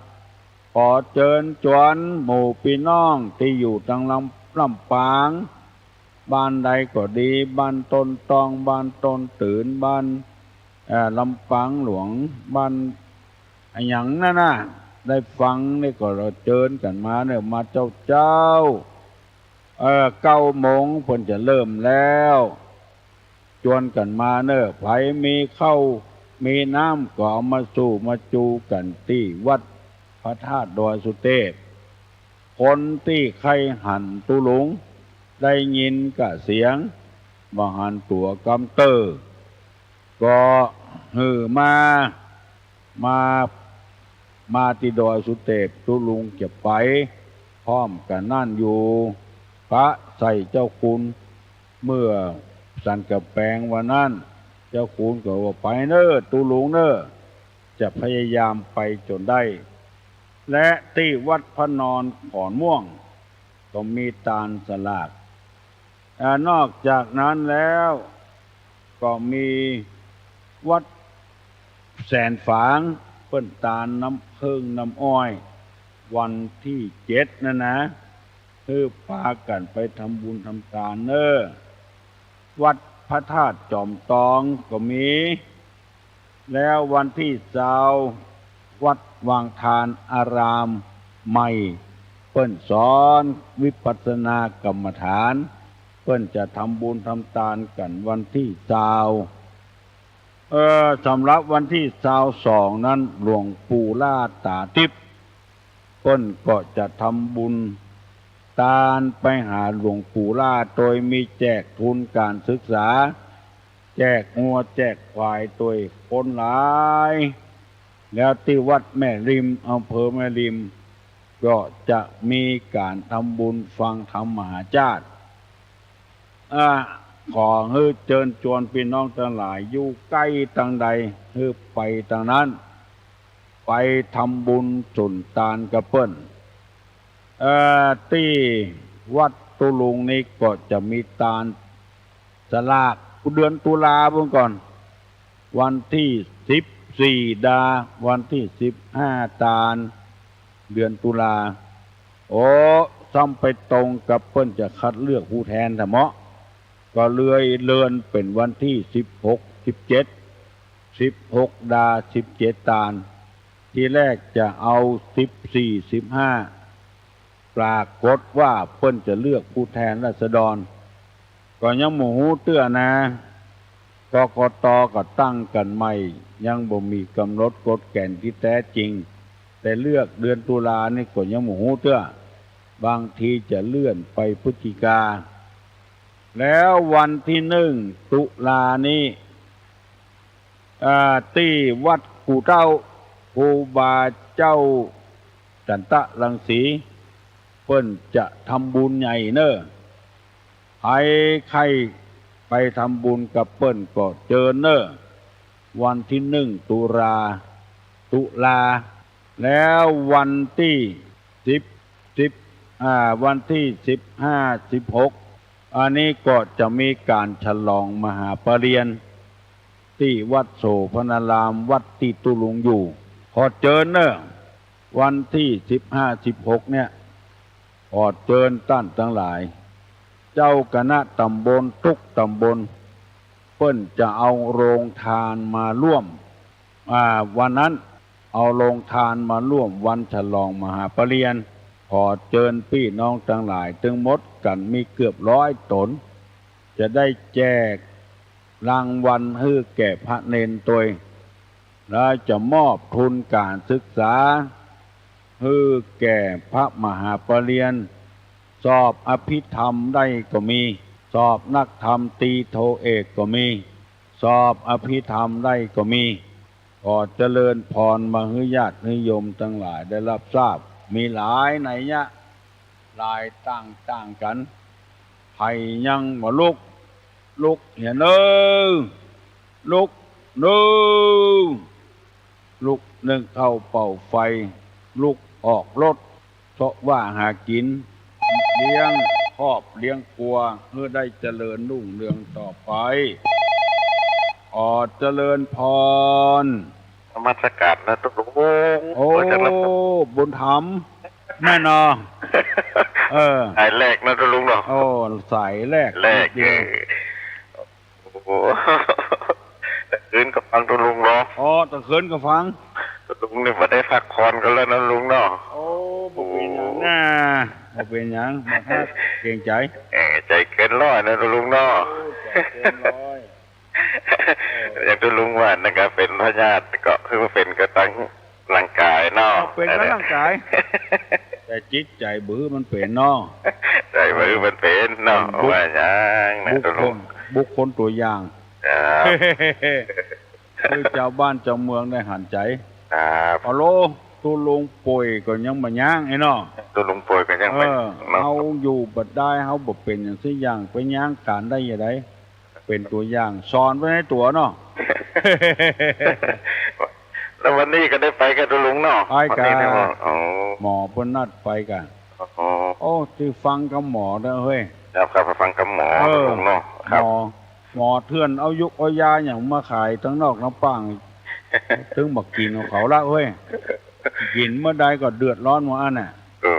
ขอเจิญจวนหมู่ปี้น้องตี้อยู่ตังลำ ลำปาง บ้านใดก็ดี บ้านต้นตอง บ้านต้นตื่น บ้าน เอ่อ ลำปางหลวง บ้านอะหยังนั่นน่ะ ได้ฟังนี่ก็เจิญกั๋นมาเน่อ มาเจ๊าๆ เอ่อ เก้าโมงเปิ้นจะเริ่มแล้ว จวนกั๋นมาเน่อ ใผมีข้าวมีน้ำก็เอามาสู่มาจูกั๋นตี้วัดพระธาตุดอยสุเตพ คนตี้ใค่หันตุ๊ลุง ได้ยินก้าเสียง บ่หันตั๋วกำเต้อ ก็หื้อมา มา มาตี้ดอยสุเตพ ตุ๊ลุงจะไปพร้อมกั๋นนั่นอยู่ ปะใส่เจ้าคุณ เมื่อสันก๋ำแปงวันนั้น เจ้าคุณก็ว่า ไปเน่อ ตุ๊ลุงเน่อ จะพยายามไปจ๋นได้ และตี้วัดพระนอนขอนม่วง ก็มีตานสลาก อ่า นอกจากนั้นแล้ว ก็มีวัดแสนฝาง เปิ้นตานน้ำเผิ้งน้ำอ้อย วันตี้เจ็ดนั่นนะ หื้อปากั๋นไปทำบุญทำตานเน่อ วัดพระธาตุจอมตองก็มี แล้ววันตี้ซาว วัดวังทานอารามใหม่ เปิ้นสอนวิปัสสนากรรมฐาน เปิ้นจะทำบุญทำตานกั๋นวันตี้ซาว เอ่อ สำหรับวันตี้ซาวสองนั้น หลวงปู่ล่าต๋าติ๊บ เปิ้นก็จะทำบุญตานไปหาหลวงปู่ล่า โตยมีแจกทุนก๋านศึกษา แจกงัวแจกควายโตยคนหลาย แล้วตี้วัดแม่ริม อำเภอแม่ริม ก็จะมีก๋านทำบุญฟังธรรมมหาชาติ อ่า ขอหื้อเจิญจวนปี้น้องตังหลาย อยู่ใก้ตังใด หื้อไปตังนั้น ไปทำบุญสุนตานกับเปิ้น เอ่อ ตี้วัดตุ๊ลุงนี้ก็จะมีตานสลากเดือนตุลาพุ้นก่อน วันตี้สิบสี่ดา วันตี้สิบห้าตาน เดือนตุลา โอ้ ซ้ำไปตรงกับเปิ้นจะคัดเลือกผู้แทนแท้เมาะ ก็เลยเลื่อนเป๋นวันตี้สิบหก สิบเจ็ด สิบหกดา สิบเจ็ดตาน ทีแรกจะเอาสิบสี่ สิบห้า ปรากฏว่าเปิ้นจะเลือกผู้แทนราษฎร ก็ยังบ่ฮู้เตื้อนา กกต ก็ตั้งกั๋นใหม่ ยังบ่มีก๋ำหนดกฎเกณฑ์ตี้แต๊จริง แต่เลือกเดือนตุลานี่ก็ยังบ่ฮู้เตื้อ บางทีจะเลื่อนไปพฤศจิกา แล้ววันตี้หนึ่งตุลานี้ อ่า ตี้วัดกู่เต้า ครูบาเจ้าจันตะรังสี เปิ้นจะทำบุญใหญ่เน่อ ใผใค่ไปทำบุญกับเปิ้นก็เจิญเน่อ วันตี้หนึ่งตุลา ตุลา แล้ววันตี้สิบ สิบ อ่า วันตี้สิบห้า สิบหก อันนี้ก็จะมีก๋านฉลองมหาปริญญา ตี้วัดโสภณาราม วัดตี้ตุ๊ลุงอยู่ ขอเจิญเน่อ วันตี้สิบห้า สิบหก เนี่ย ขอเจิญต้านตังหลาย เจ้าคณะต๋ำบลกู้ต๋ำบล เปิ้นจะเอาโฮงตานมาร่วม อ่า วันนั้นเอาโฮงตานมาร่วมวันฉลองมหาปริญญา ขอเจิญปี้น้องตังหลาย ตึงหมดกั๋นมีเกือบร้อยต๋น จะได้แจกรางวัลหื้อแก่พระเณรตวย แล้วจะมอบทุนก๋านศึกษา หื้อแก่พระมหาปริญญา สอบอภิธรรมได้ก็มี สอบนักธรรมตรีโทเอกก็มี สอบอภิธรรมได้ก็มี ขอเจริญพรมาหื้อญาติหื้อโยมตังหลายได้รับทราบ มีหลายนัยยะ หลายต่างๆ กั๋น ใผยังบ่ลุก ลุกเหียเน่อ ลุกเน่อ ลุกนึ่งข้าวเป่าไฟ ลุกออกรถ เซาะว่าหากิ๋น เลี้ยงครอบเลี้ยงครัว หื้อได้เจริญรุ่งเรืองต่อไป ขอเจริญพร นมัสก๋านนะตุ๊ลุง โอ้ ขอเจริญพร บุญธรรม แม่นอ เออ สายแรกนะตุ๊ลุงเนาะ โอ้ สายแรก แรก เดียว เออ โอ้โห ตะคืนก็ฟังตุ๊ลุงเนาะ อ๋อ ตะคืนก็ฟัง ตุ๊ลุงนี่บ่ได้พักผ่อนกั๋นแล้วนะลุงเนาะ โอ้ บ่เป๋นหยังนา บ่เป๋นหยัง บ่ฮัก เกรงใจ๋ เออ ใจ๋เกินร้อยนะตุ๊ลุงเนาะ โอ้ ใจ๋เกินร้อย อย่างตุ๊ลุงว่านั่นก็เป๋นพยาธิ ก็คือว่าเป๋นก็ตังร่างก๋ายเนาะ เอาเป๋นก็ร่างก๋าย แต่จิตใจ๋บ่หื้อมันเป๋นเนาะ ใจ๋บ่หื้อมันเป๋นเนาะ บุค ว่าอย่างนะ บุคคล ตุ๊ลุง บุคคลตั๋วอย่าง ครับ หื้อจาวบ้านจาวเมืองได้หันใจ๋ ครับ ฮัลโหล ตุ๊ลุงป่วยก็ยังบ่ย่างไอ้เนาะ ตุ๊ลุงป่วยก็ยังไป เออ เนาะ เฮาอยู่บ่ได้ เฮาบ่เป๋นหยังสักอย่าง ไปย่างก๋านได้จะใด เป๋นตั๋วอย่าง สอนไว้ในตั๋วเนาะ แล้ววันนี้ก็ได้ไปกับตุ๊ลุงเนาะ ไปกะ วันนี้เนี่ย อ๋อ หมอเปิ้นนัดไปกะ อ๋อ โอ้ ตี้ฟังกับหมอเด้อเฮ้ย ครับ ครับ ไปฟังกับหมอ เออ ตุ๊ลุงเนาะ ครับ หมอ หมอเถื่อนเอายุกเอายาหยังมาขายตังนอกน้ำปัง ตึงบ่กิ๋นของเขาละเฮ้ย กิ๋นเมื่อใดก็เดือดร้อนเมื่ออั้นน่ะ โอ้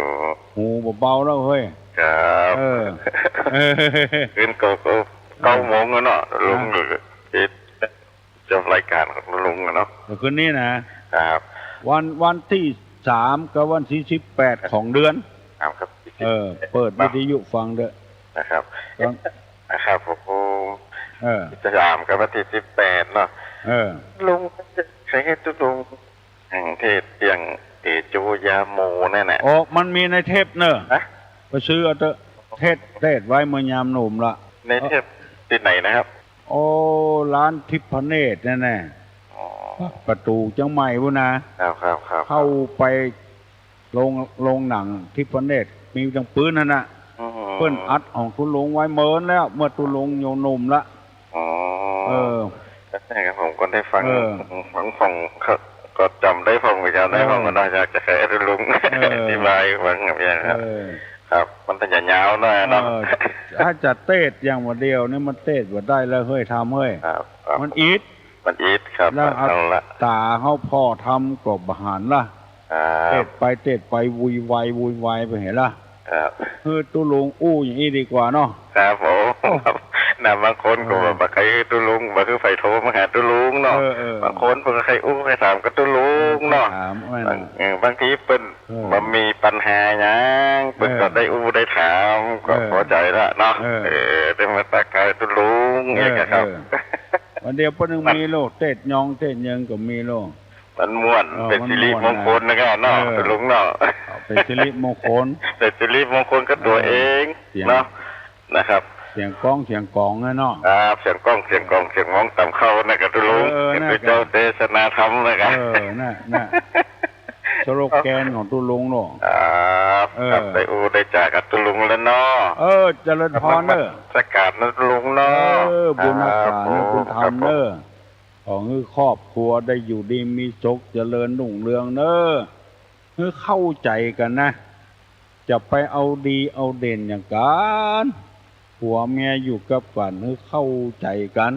หูบ่เบาแล้วเฮ้ย ครับ เออ เออ คืนก็ ก็ เก้าโมงแล้วเนาะ ลุง อ่ะ เออ จบรายการของลุงอะเนาะ เดี๋ยวคืนนี้นะ ครับ วัน วันตี้สามกับวันตี้สิบแปดของเดือน ครับ ครับ เออ เปิดวิทยุฟังเด้อ นะครับ ตอน นะครับ ผม เออ ตี้สามกับวันตี้สิบแปดเนาะ เออ ลุง ใครให้ตุ๊ลุง แห่งเทศน์เรื่องเตโชยาโมนั่นน่ะ โอ้ มันมีในเทปเนอะ ฮะ ไปซื้อเอาเต๊อะ เทศน์ เทศน์ไว้เมื่อยามหนุ่มละ ในเทปตี้ไหนนะครับ โอ้ ร้านทิพเนตรนั่นแหละ อ๋อ ปากประตู๋เจียงใหม่ปู้นนะ ครับ ครับ ครับ เข้าไปโรง โรงหนังทิพเนตร มีตังปื๊ดนั่นน่ะ อืม เปิ้นอัดของตุ๊ลุงไว้เมินแล้ว เมื่อตุ๊ลุงยังหนุ่มละ อ๋อ เออ ใช่ครับ ผมก็ได้ฟัง เออ ฟัง ฟัง ก็ ก็จ๋ำได้ ผมก็จ๋ำได้ เออ ผมก็น่าอยากจะให้ตุ๊ลุง เออ อธิบายฟังครับ เออ ครับ มันจะยาวหน่อยเนาะ เออ ถ้าจะเตศน์อย่างว่าเดียวนี่มันเตศน์บ่ได้แล้วเฮ้ย ธรรมเฮ้ย ครับ ครับ มันอิด มันอิดครับ แล้ว เอาละ ต๋าเฮาผ่อธรรมก็บ่หันละ ครับ เตศน์ไป เตศน์ไป วุ่นวาย วุ่นวายไปหั้นละ ครับ หื้อตุ๊ลุงอู้อย่างอี้ดีกว่าเนาะ ครับผม นะ บางคนก็ เออ บ่ใค่หื้อตุ๊ลุง บ่ใค่หื้อใผโทรมาหาตุ๊ลุงเนาะ เออ เออ บางคนเปิ้นก็ใค่อู้ใค่ถามกับตุ๊ลุงเนาะ เออ ใค่ถาม แม่น บาง เออ บางทีเปิ้น เออ บ่มีปัญหาหยัง เปิ้น เออ ก็ได้อู้ได้ถาม ก็ เออ พอใจ๋ละเนาะ เออ เออ ได้มาตั๊กทายตุ๊ลุง เออ เนี่ยครับ เออ วันเดียวเปิ้นยังมีโลก เตศยองเตศเยิงก็มีโลก มันม่วน เออ เป๋นสิริมงคลนะครับเนาะ มันม่วนนะ ตุ๊ลุงเนาะ เออ เป๋นสิริมงคล เป๋นสิริมงคลกับตั๋วเอง เออ เสียง เนาะ นะครับ เสียงก้องเสียงก๋องนะเนาะ ครับ เสียงก้องเสียงก๋อง เสียงฮ้องต๋ามเข้านะครับตุ๊ลุง เออ เป๋น นะ เป๋นเจ้าเตสนาธรรมนะครับ เออ นะ นะ สโลแกนของตุ๊ลุงเนาะ ครับ เออ ครับ ได้อู้ได้จ๋ากับตุ๊ลุงแล้วเนาะ เออ เจริญพรเน้อ นมัสก๋านนะตุ๊ลุงเนาะ เออ บุญฮักษาเน้อ ครับผม บุญธรรมเน้อ ครับผม ขอหื้อครอบครัวได้อยู่ดีมีสุข เจริญรุ่งเรืองเน้อ หื้อเข้าใจ๋กั๋นนะ จะไปเอาดีเอาเด่นอย่างกั๋น ผัวเมียอยู่กับกั๋น หื้อเข้าใจ๋กั๋น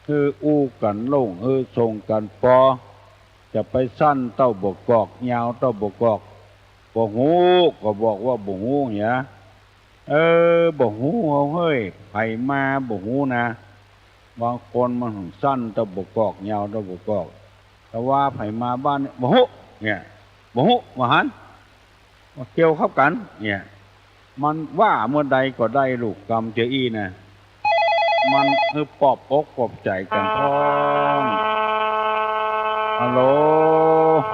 หื้ออู้กั๋นโล่ง หื้อส่งกั๋นปอ จะไปสั้นเต้าบ่ากอก ยาวเต้าบ่ากอก บ่ฮู้ก็บอกว่าบ่ฮู้เหีย เออ บ่ฮู้เฮาเฮ้ย ใผมาบ่ฮู้นะ บางคนมันสั้นเต้าบ่ากอก ยาวเต้าบ่ากอก แต่ว่าใผมาบ้านเนี่ย บ่ฮู้ เนี่ย บ่ฮู้ บ่หัน มาเกี่ยวเข้ากั๋น เนี่ย มันว่าเมื่อใดก็ได้ลูก กำเจื้ออี้นะ มันหื้อปลอบอกปลอบใจ๋กั๋นพ่อง ฮัลโหล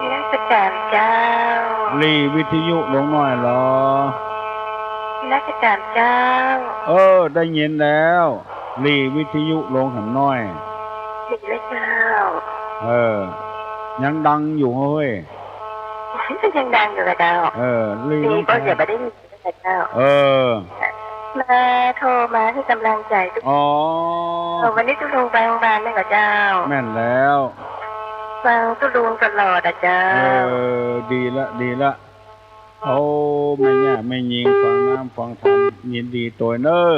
นมัสก๋านเจ้า หรี่วิทยุลงหน่อยเหรอ นมัสก๋านเจ้า เออ ได้ยินแล้ว หรี่วิทยุลงแหมหน่อย หรี่แล้วเจ้า เออ ยังดังอยู่เฮ้ย ยังดังอยู่เหรอเจ้า เออ หรี่ หรี่ก็ เดี๋ยวบ่ได้ยิน เจ้า เออ มาโทรมาหื้อก๋ำลังใจ๋ตุ๊ อ๋อ เออ วันนี้ตุ๊ลุงไปโฮงบาลแม่นก่อเจ้า แม่นแล้ว ฟังตุ๊ลุงตลอดอะเจ้า เออ ดีละ ดีละ โอ้ แม่ย่าแม่ญิงฟังน้ำฟังธรรม ยินดีตวยเน้อ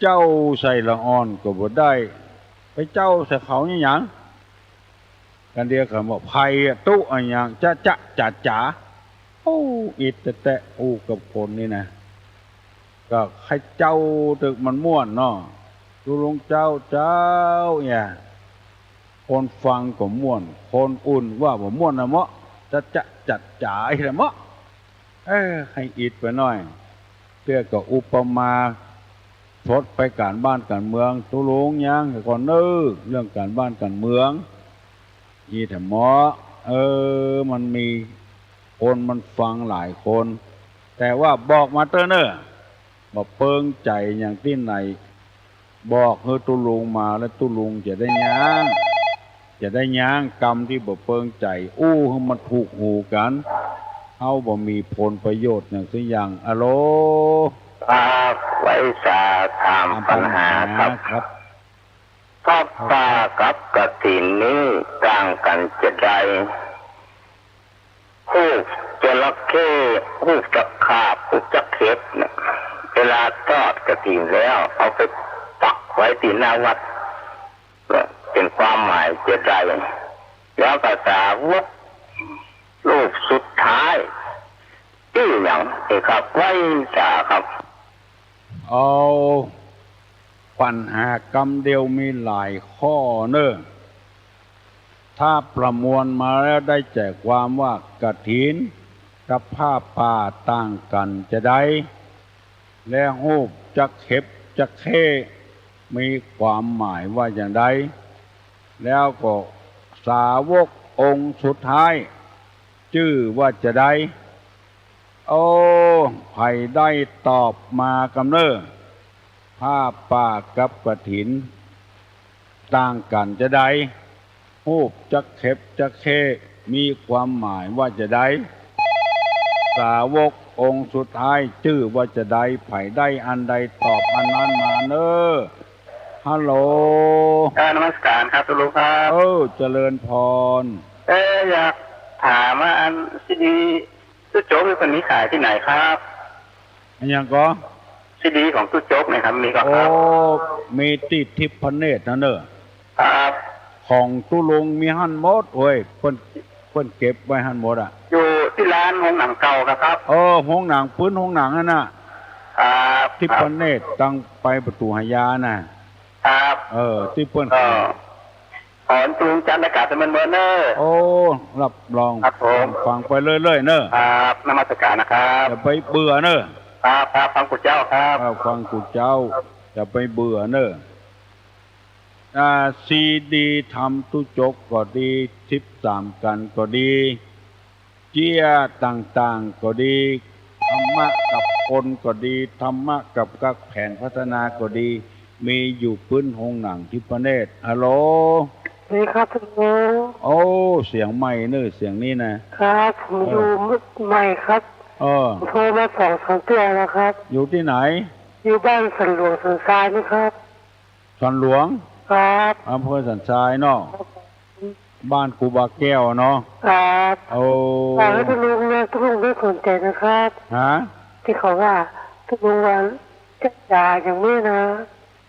เจ้าใส่ละอ่อนก็บ่ได้ ไปเจ้าใส่เขาเนี่ยหยัง กั๋นเดียวกั๋นว่า ใผอะตุ๊อะหยัง จ๊ะจ๊ะจ๋าจ๋า โอ้ อิดแต๊ๆ อู้กับคนนี่นะ ก็ใค่เจ้าตึกมันม่วนเนาะ ตุ๊ลุงเจ้า เจ้า เนี่ย คนฟังก็ม่วน คนอื่นว่าบ่ม่วนนะเมาะ จ๊ะจ๊ะจ๋าจ๋าอี้แหละเมาะ เออ ใค่อิดไปหน่อย เตื้อก็อุปมา สดไปก๋านบ้านก๋านเมือง ตุ๊ลุงยังก่อนเน้อ เรื่องก๋านบ้านก๋านเมือง อี้แถมเมาะ เออ มันมีคนมันฟังหลายคน แต่ว่าบอกมาเต๊อะเน้อ บ่เปิงใจ๋อย่างตี้ไหน บอกหื้อตุ๊ลุงมาแล้วตุ๊ลุงจะได้ย้าง จะได้ย้างกำตี้บ่เปิงใจ๋ อู้หื้อมันถูกหูกั๋น เฮาบ่มีผลประโยชน์หยังสักอย่าง อะโหล ครับ ไหว้สาถามปัญหาครับ ถามปัญหาครับ ผ้าป่ากับกฐินนี้ต่างกั๋นจาใด ฮูปจระเข้ ฮูปจั๊กขาบ ฮูปจั๊กเห็บเนี่ย เวลาทอดกฐินแล้ว เอาไปปักไว้ตี้หน้าวัด เป๋นความหมายจาใด แล้วก็สาวกรูปสุดท้าย จื้อหยัง เออครับ ไหว้สาครับ เอา ปัญหากำเดียวมีหลายข้อเน้อ ถ้าประมวลมาแล้วได้ใจความว่ากฐินกับผ้าป่าต่างกั๋นจาใด และฮูปจั๊กเห็บจั๊กเข้มีความหมายว่าอย่างใด แล้วก็สาวกองค์สุดท้าย จื้อว่าจาใด โอ้ ใผได้ตอบมากำเน้อ ผ้าป่ากับกฐิน ต่างกั๋นจาใด ฮูปจั๊กเห็บจั๊กเข้มีความหมายว่าจาใด สาวกองค์สุดท้ายจื้อว่าจาใด ใผได้อันใดตอบอันนั้นมาเน้อ ฮัลโหล เออ นมัสการครับตุ๊ลุงครับ เออ เจริญพร เออ อยากถามว่าอันซีดี ตุ๊จบนี่เปิ้นมีขายตี้ไหนครับ อะหยังก่อ ซีดีของตุ๊จบเนี่ยครับ มีก่อครับ โอ้ มีตี้ทิพย์พระเนตรหั้นเน้อ ครับ ของตุ๊ลุงมีหั้นหมดเว้ย เปิ้น เปิ้นเก็บไว้หั้นหมดอะ อยู่ ตี้ร้านโฮงหนังเก่าครับ เออ โฮงหนัง ปื๊นโฮงหนังหั้นน่ะ ครับ ทิพเนตร ครับ ตังไปประตู๋หายาน่ะ ครับ เออ ตี้เปิ้น ก็ ขาย ขอเจิญจัดรายก๋านเสมือนๆ เน่อ โอ้ รับรอง ครับผม ฟังไปเรื่อยๆ เน่อ ครับ นมัสก๋านนะครับ อย่าไปเบื่อเน่อ ครับ ครับ ฟังกู่เจ้าครับ เออ ฟังกู่เจ้า อย่าไปเบื่อเน่อ อ่า ซีดีธรรมตู้จกก็ดี สิบสามกัณฑ์ก็ดี เจี้ยต่างๆ ก็ดี ธรรมะกับคนก็ดี ธรรมะกับกั๊กแผนพัฒนาก็ดี มีอยู่ปื๊นโฮงหนังทิพเนตร ฮัลโหล สวัสดีครับ ฮัลโหล โอ้ เสียงใหม่เน่อ เสียงนี้นะ ครับ ผม เออ อยู่ใหม่ครับ เออ โทรมาสองสามเตื้อแล้วครับ อยู่ตี้ไหน อยู่บ้านสันหลวงสันทรายนี่ครับ สันหลวง ครับ อำเภอสันทรายเนาะ ครับผม บ้านครูบาแก้วเนาะ ครับ โอ้ อยากหื้อตุ๊ลุงเนี่ย ตุ๊ลุงบ่สนใจ๋นะครับ ฮะ ตี้เขาว่าตุ๊ลุงว่าจ๊ะจ๋าอย่างนี้นะ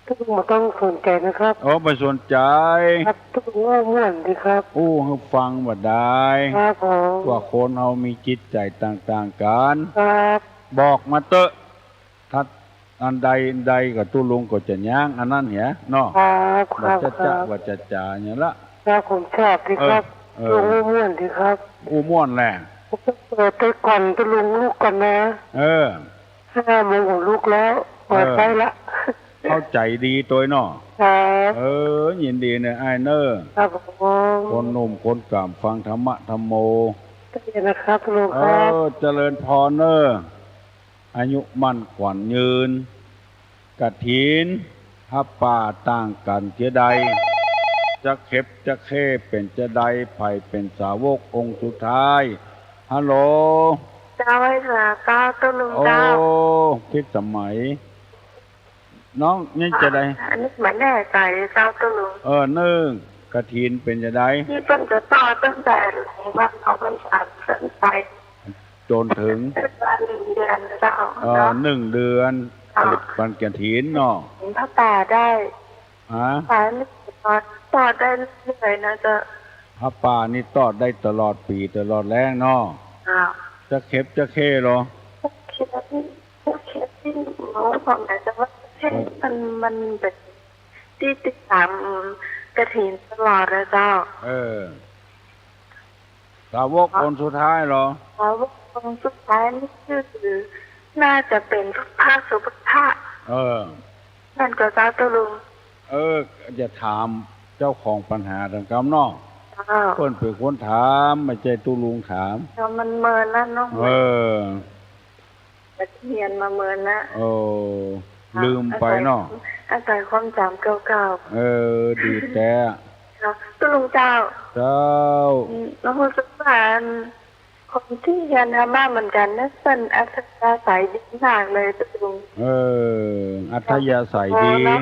ตุ๊ลุงบ่ต้องสนใจ๋นะครับ โอ้ บ่สนใจ๋ ครับ ตุ๊ลุงอู้ม่วนดีครับ อู้หื้อฟังบ่ได้ ครับผม ว่าคนเฮามีจิตใจ๋ต่างๆ กั๋น ครับ บอกมาเต๊อะ ถ้าอันใดอันใดก็ตุ๊ลุงก็จะย้างอันนั้นเหียเนาะ ครับ ครับ ว่าจ๊ะจ๋า ครับ ว่าจ๊ะจ๋าอย่างละ ครับ ผมชอบดีครับ เออ เออ ตุ๊ลุงอู้ม่วนดีครับ อู้ม่วนแหละ เปิดไปก่อนตุ๊ลุงลุกก่อนนะ เออ ห้าโมงผมลุกแล้ว เปิด เออ ได้ละ เข้าใจ๋ดีตวยเนาะ ครับ เออ ยินดีเน่ออ้ายเน่อ ครับผม คนหนุ่มคนก๋ำฟังธรรมะธัมโม เจริญนะครับ ตุ๊ลุงครับ เออ เจริญพรเน่อ อายุมั่นขวัญยืน กฐิน ผ้าป่าต่างกั๋นเตื้อใด จะเข็บจะเข้เป๋นจาใด ใผเป๋นสาวกองค์สุดท้าย ฮัลโหล เจ้า ไหว้สาเจ้า ตุ๊ลุงเจ้า โอ้ พิสมัย น้องนี่จะได้ อันนี้บ่แน่ใจ๋เจ้าตุ๊ลุง เออ นึ่งกฐินเป๋นจาใด ตี้เปิ้นจะต่อตั้งแต่หลังวันออกพรรษาเปิ้นไป จ๋นเถิง หนึ่งเดือนเจ้า เออ เนาะ หนึ่งเดือน เจ้า เป๋นกฐินเนาะ ผ้าป่าได้ ฮะ ผ้าป่านี่ต่อได้เรื่อยๆ นะเจ้า ผ้าป่านี่ต่อได้ตลอดปี๋ตลอดแล้งเนาะ เจ้า จะเข็บจะเข้เหรอ จะเข็บ โอเค ตี้หนูบอกนะ แต่ว่าเช่นมัน มันแบบตี้ติดต๋ามกฐินตลอดนะเจ้า เออ สาวกองค์สุดท้ายเหรอ สาวกองค์สุดท้ายนี่คือ น่าจะเป๋นพระสุภัททะ เออ นั่นก็เจ้าตุ๊ลุง เออ จะถามเจ้าของปัญหาตังกำเนาะ เจ้า เปิ้นเป๋นคนถาม บ่ใจ้ตุ๊ลุงถาม เจ้า มันเมินแล้วเนาะ เออ เฮียนมาเมินละ โอ้ ค่ะ ลืมไปเนาะ อาศัย อาศัยความจ๋ำเก่าๆ เออ ดีแต๊ ค่ะ ตุ๊ลุงเจ้า เจ้า อืม แล้วฮู้สึกว่าอัน คนตี้เฮียนธรรมะเหมือนกั๋นนะ เปิ้นอัธยาศัยดีมากเลยตุ๊ลุง เออ อัธยาศัยดี เนาะ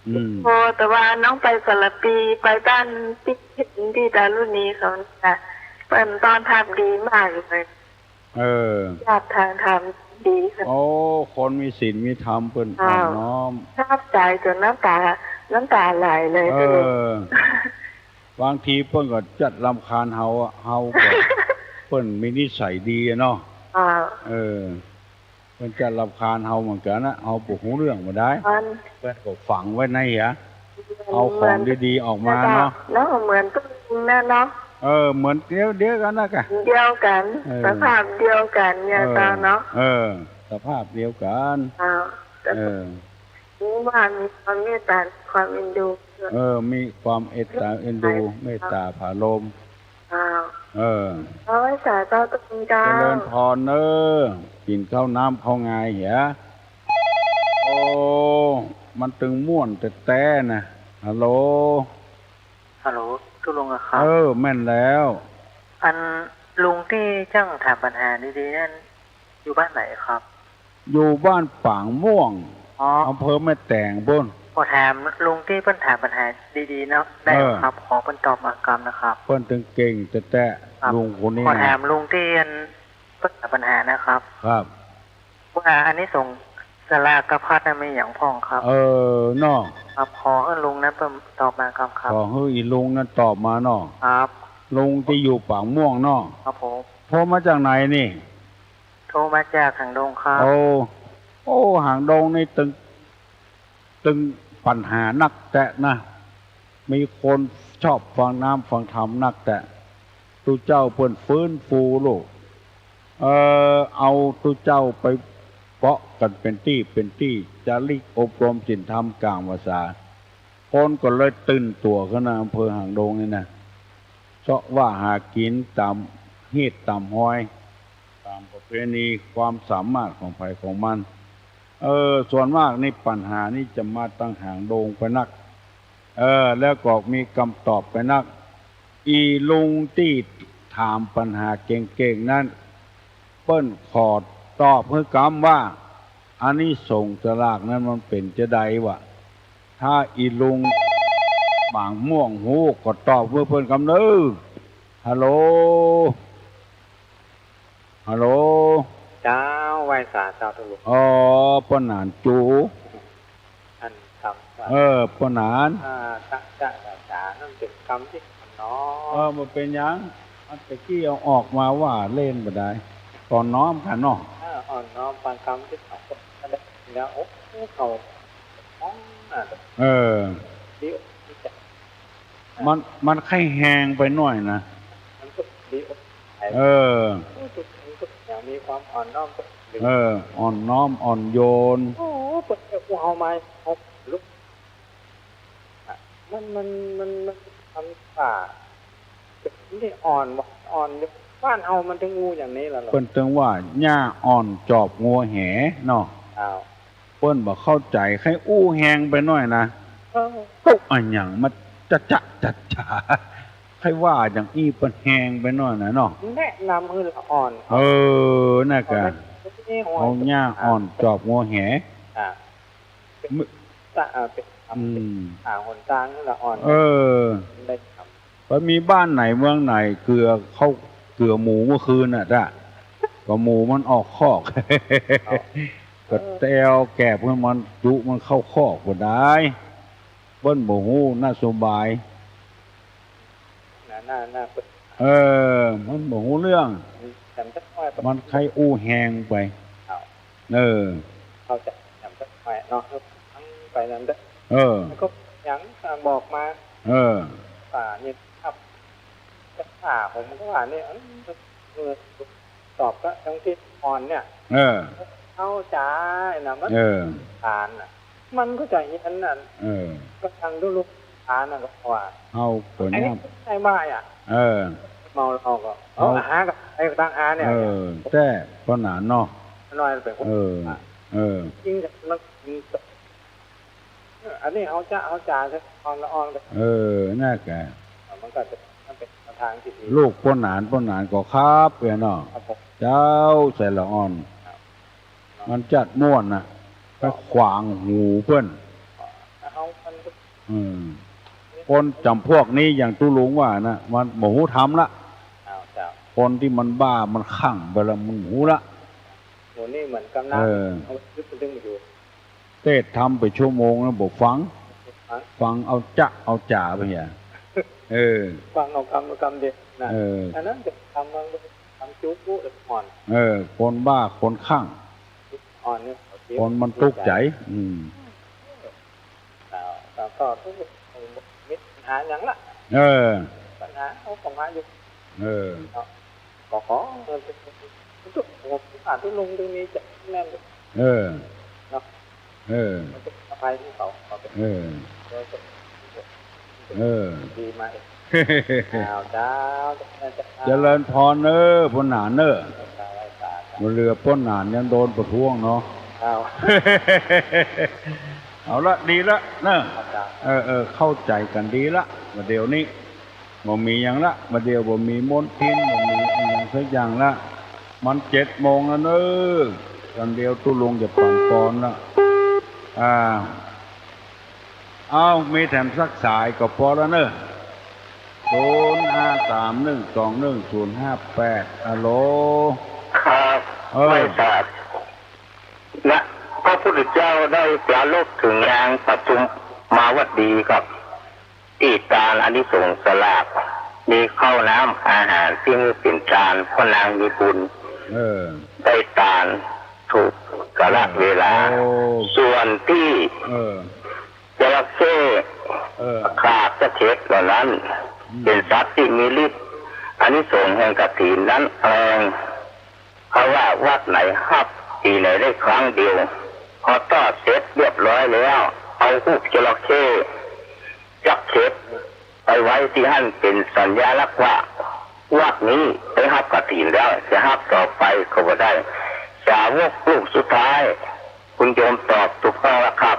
อืม โอ้ แต่ว่าน้องไปสารภี ไปบ้านตี้เห็นตี้ดารุณีเขาน่ะ เปิ้นต้อนฮับดีมากเลย เออ ญาติทางธรรมดีค่ะ โอ้ คนมีศีลมีธรรมเปิ้น อ้าว อ่อนน้อม ประทับใจ๋จ๋นน้ำต๋า น้ำต๋าไหลเลย เออ บางทีเปิ้นก็จะรำคาญเฮาอะ เฮาก็ เปิ้นมีนิสัยดีอะเนาะ อ้าว เออ เปิ้นจะรำคาญเฮาเหมือนกั๋นนะ เฮาบ่ฮู้เรื่องบ่ได้ มัน เปิ้นก็ฝังไว้ในหัว เอาของดีๆ ออกมาเนาะ เนาะ เหมือนตุ๊ลุงนะเนาะ เออ เหมือนเดียว เดียวกั๋นนะกะ เดียวกั๋น เออ สภาพเดียวกั๋นเนี่ย เออ เจ้าเนาะ เออ สภาพเดียวกั๋น อ้าว เออ รู้ว่ามีความเมตต๋า ความเอ็นดู เออ มีความเอ็ดต๋าเอ็นดู เมตต๋าผาลม อ้าว เออ เอาไว้สาเจ้าตุ๊ลุงเจ้า เจริญพรเน่อ กิ๋นข้าวน้ำข้าวงายเหีย โอ้ มันตึงม่วนแต๊ๆ นะ ฮัลโหล ฮัลโหล ตุ๊ลุงอะครับ เออ แม่นแล้ว อันลุงตี้เจ้าถามปัญหาดีๆ นั้น อยู่บ้านไหนครับ อยู่บ้านปางม่วง อ๋อ อำเภอแม่แตงปู๊น ขอถามลุงตี้เปิ้นถามปัญหาดีๆ เนาะ ได้ เออ ครับ ขอเปิ้นตอบมากำนะครับ เปิ้นตึงเก่งแต๊ๆ ครับ ลุงคนนี้นะ ขอถามลุงตี้อันเปิ้นถามปัญหานะครับ ครับ ว่าอานิสงส์สลากภัตตร์นั้นมีหยังพ่องครับ เออ เนาะ ครับ ขอหื้อลุงนั้นเปิ้นตอบมากำครับ ขอหื้ออี่ลุงนั้นตอบมาเนาะ ครับ ลุงตี้อยู่ปางม่วงเนาะ ครับผม โทรมาจากไหนนี่ โทรมาจากหางดงครับ โอ้ โอ้ หางดงนี่ตึง ตึงปัญหานักแต๊นะ มีคนชอบฟังน้ำฟังธรรมนักแต๊ ตุ๊เจ้าเปิ้นฟื้นฟูลูก เอ่อ เอาตุ๊เจ้าไปเปาะกั๋นเป๋นตี้เป๋นตี้ จาริกอบรมศีลธรรมก๋างพรรษา คนก็เลยตื่นตั๋วขึ้นนะ อำเภอหางดงนี่นะ เซาะว่าหากิ๋นต๋ามฮีตต๋ามฮอย ต๋ามประเพณีความสามารถของใผของมัน เออ ส่วนมากนี่ปัญหานี่จะมาตังหางดงไปนัก เออ แล้วก็มีกำตอบไปนัก อี่ลุงตี้ถามปัญหาเก่งๆ นั้น เปิ้นขอตอบหื้อกำว่า อานิสงส์สลากนั้นมันเป๋นจาใดวะ ถ้าอี่ลุงปางม่วงฮู้ก็ตอบหื้อเปิ้นกำเน่อ ฮัลโหล ฮัลโหล เจ้า ไหว้สาเจ้าตุ๊ลุง อ๋อ ป้อหนานจู๋ อันกำว่า เออ ป้อหนาน อ่า จะ จะ จ๋า จ๋า นั้นเป๋นกำตี้อ่อนน้อม เออ บ่เป๋นหยัง อันตะกี้เอาออกมาว่าเล่นบ่ได้ อ่อนน้อมกั๋นเนาะ เออ อ่อนน้อม บางกำตี้อ่อนน้อม แล้ว โอ้ เขา เออ ดีอกดีใจ๋ มัน มันใค่แฮงไปหน้อยนะ มันก็ดีอก เออ มันก็ยังมีความอ่อนน้อม เออ อ่อนน้อมอ่อนโยน โอ้ เปิ้นจะอู้เฮามา เอาลุก มัน มัน มัน มันทำป่า นี่อ่อนบ่ อ่อน บ้านเฮามันตึงอู้อย่างนี้ล่ะเหรอ เปิ้นตึงว่า หญ้าอ่อนจอบงัวแหเนาะ อ้าว เปิ้นบ่เข้าใจ๋ ใค่อู้แฮงไปหน้อยนะ เออ ตุ๊อะหยังมาจะจะจะจ๋า ใค่ว่าอย่างอี้เปิ้นแฮงไปหน้อยนะเนาะ แนะนำหื้อละอ่อน เออ นั่นกะ เอาหญ้าอ่อนจอบงัวแห อ่ะ มึ ตะ อ่ะ เป๋น อืม หาหนตางหื้อละอ่อน เออ ได้ทำ ไปมีบ้านไหนเมืองไหนเกือเข้า เกือหมูเมื่อคืนน่ะจ้ะ ก็หมูมันออกคอก ก็แตวแกบหื้อมันจุมันเข้าคอกบ่ได้ เปิ้นบ่ฮู้นโยบาย น่า น่า น่า เออ มันบ่ฮู้เรื่อง มันใค่อู้แฮงไป เออ เข้าใจ๋ แถมสักหน่อยเนาะ ทั้งไปนั้นเด้อ เออ แล้วก็ยัง อ่า บอกมา เออ ป่านี่ครับ จะถามผมก็ว่าเนี่ย เออ เออ ตอบก็ทั้งตี้อ่อนเนี่ย เออ เข้าใจ๋นะ มัน เออ อ่านน่ะ มันก็จะเฮี้ยนน่ะ เออ ก็ตังตุ๊ลุงอ่านน่ะก็ว่า เอาตั๋วเนี้ย ไอ้นี่ใช่ไหมอ่ะ เออ เมาเหล้าก็ เอา เอา หากับไอ้ตังหาเนี่ย เออ แต่ป้อหนานเนาะ น้อยเป๋นคน เออ เออ จริงๆ มัน เออ อันนี้เอาจ๊ะ เอาจ๋า อ่อนละอ่อนก็ เออ นั่นกะ อ่ะ มันก็จะ มันเป๋นทางตี้ดี ลูกป้อหนาน ป้อหนานก็ครับเปียเนาะ ครับผม เจ้า ใส่ละอ่อน ครับ มันจัดม่วนน่ะ ไปขวางหูเปิ้น เอามัน อืม คนจ๋ำพวกนี้อย่างตุ๊ลุงว่านะ มันบ่ฮู้ธรรมละ อ้าว เจ้า คนตี้มันบ้า มันคลั่งไปแล้ว มันบ่ฮู้ละ โห นี่เหมือนกำลัง เออ เอายึดมันดึงอยู่ เตสน์ธรรมไปชั่วโมงแล้วบ่ฟัง ฟัง ฟังเอาจ๊ะเอาจ๋าไปเหีย เออ ฟังเอากำ เอากำเดียวนะ เออ อันนั้นจะทำมัน ทำจุ๊บปุ๊บอ่อน เออ คนบ้า คนคลั่ง อ่อนเนี่ย คนมันตุ๊กข์ใจ๋ อืม อ่า ก็ ก็ตุ๊กข์ มีปัญหาหยังละ เออ ปัญหาเอาของหาอยู่ เออ เนาะ ก็ขอ เออ ตุ๊กข์ อ่า ตุ๊กข์ลงตรงนี้จะแน่น เออ เนาะ เออ มันเป็นอภัยของเขา เขาเป็น เออ เออ ดีมาเอง อ้าว เจ้า เจ้า เจ้า เจริญพรเน้อ ป้อหนานเน้อ เจ้า เจ้า บ่เหลือป้อหนานยังโดนประท้วงเนาะ อ้าว เอาละ ดีละเน้อ เจ้า เออ เออ เข้าใจ๋กั๋นดีละ บ่าเดี่ยวนี้ บ่มีหยังละ บ่าเดี่ยวบ่มีมลทิน บ่มีอะหยังสักอย่างละ มันเจ็ดโมงแล้วเน้อ ต๋อนเดียวตุ๊ลุงจะปั๋นปอนละ อ่า เอา มีแถมสักสายก็ปอแล้วเน้อ ศูนย์ห้าสามหนึ่งสองหนึ่งศูนย์ห้าแปด ฮัลโหล ครับ เออ ไหว้สา และพระพุทธเจ้าได้ปรารภเถิงนางปทุมมาวดีครับ ตี้ตานอานิสงส์สลาก มีข้าวน้ำอาหารตี้หื้อเป๋นตาน พ่อนางมีบุญ เออ ได้ตานถูกกาลเวลา โอ้ ส่วนตี้ เออ จระเข้ เออ ขาบตะเข็บเหล่านั้น อืม เป๋นสัตว์ตี้มีฤทธิ์ อานิสงส์แห่งกฐินนั้นแล เพราะว่าวัดไหนฮับปี๋ไหนได้ครั้งเดียว พอทอดเสร็จเรียบร้อยแล้ว เอาฮูปจระเข้จักเข็บไปไว้ตี้หั้นเป๋นสัญลักษณ์ว่า วัดนี้ได้ฮับกฐินแล้ว จะฮับต่อไปก็บ่ได้ สาวกรูปสุดท้าย คุณโยมตอบถูกต้องแล้วครับ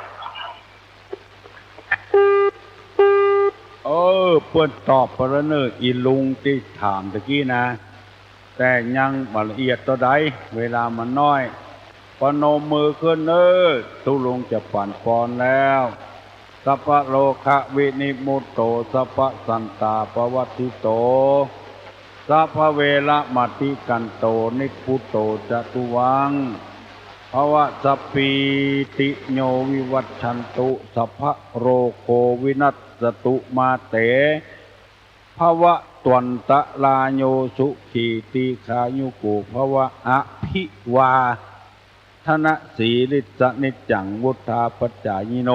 เออ เปิ้นตอบไปแล้วเน่อ อี่ลุงตี้ถามตะกี้นะ แต่ยังบ่ละเอียดเต้าใด เวลามันน้อย ประนมมือขึ้นเน่อ ตุ๊ลุงจะปั๋นปอนแล้ว สัพพะโรคะวินิมุตโต สัพพะสันตาปวัตถิโต สัพพะเวระมะติกันโต นิพพุโตจะตุวัง ภวะสัพพีติโยวิวัชชันตุ สัพพะโรโควินัสสตุมาเต ภวะตวันตะราโย สุขีตีฆายุโกภวะ อภิวาทนะสีลิสสะนิจจัง วุฑฒาปจจายิโน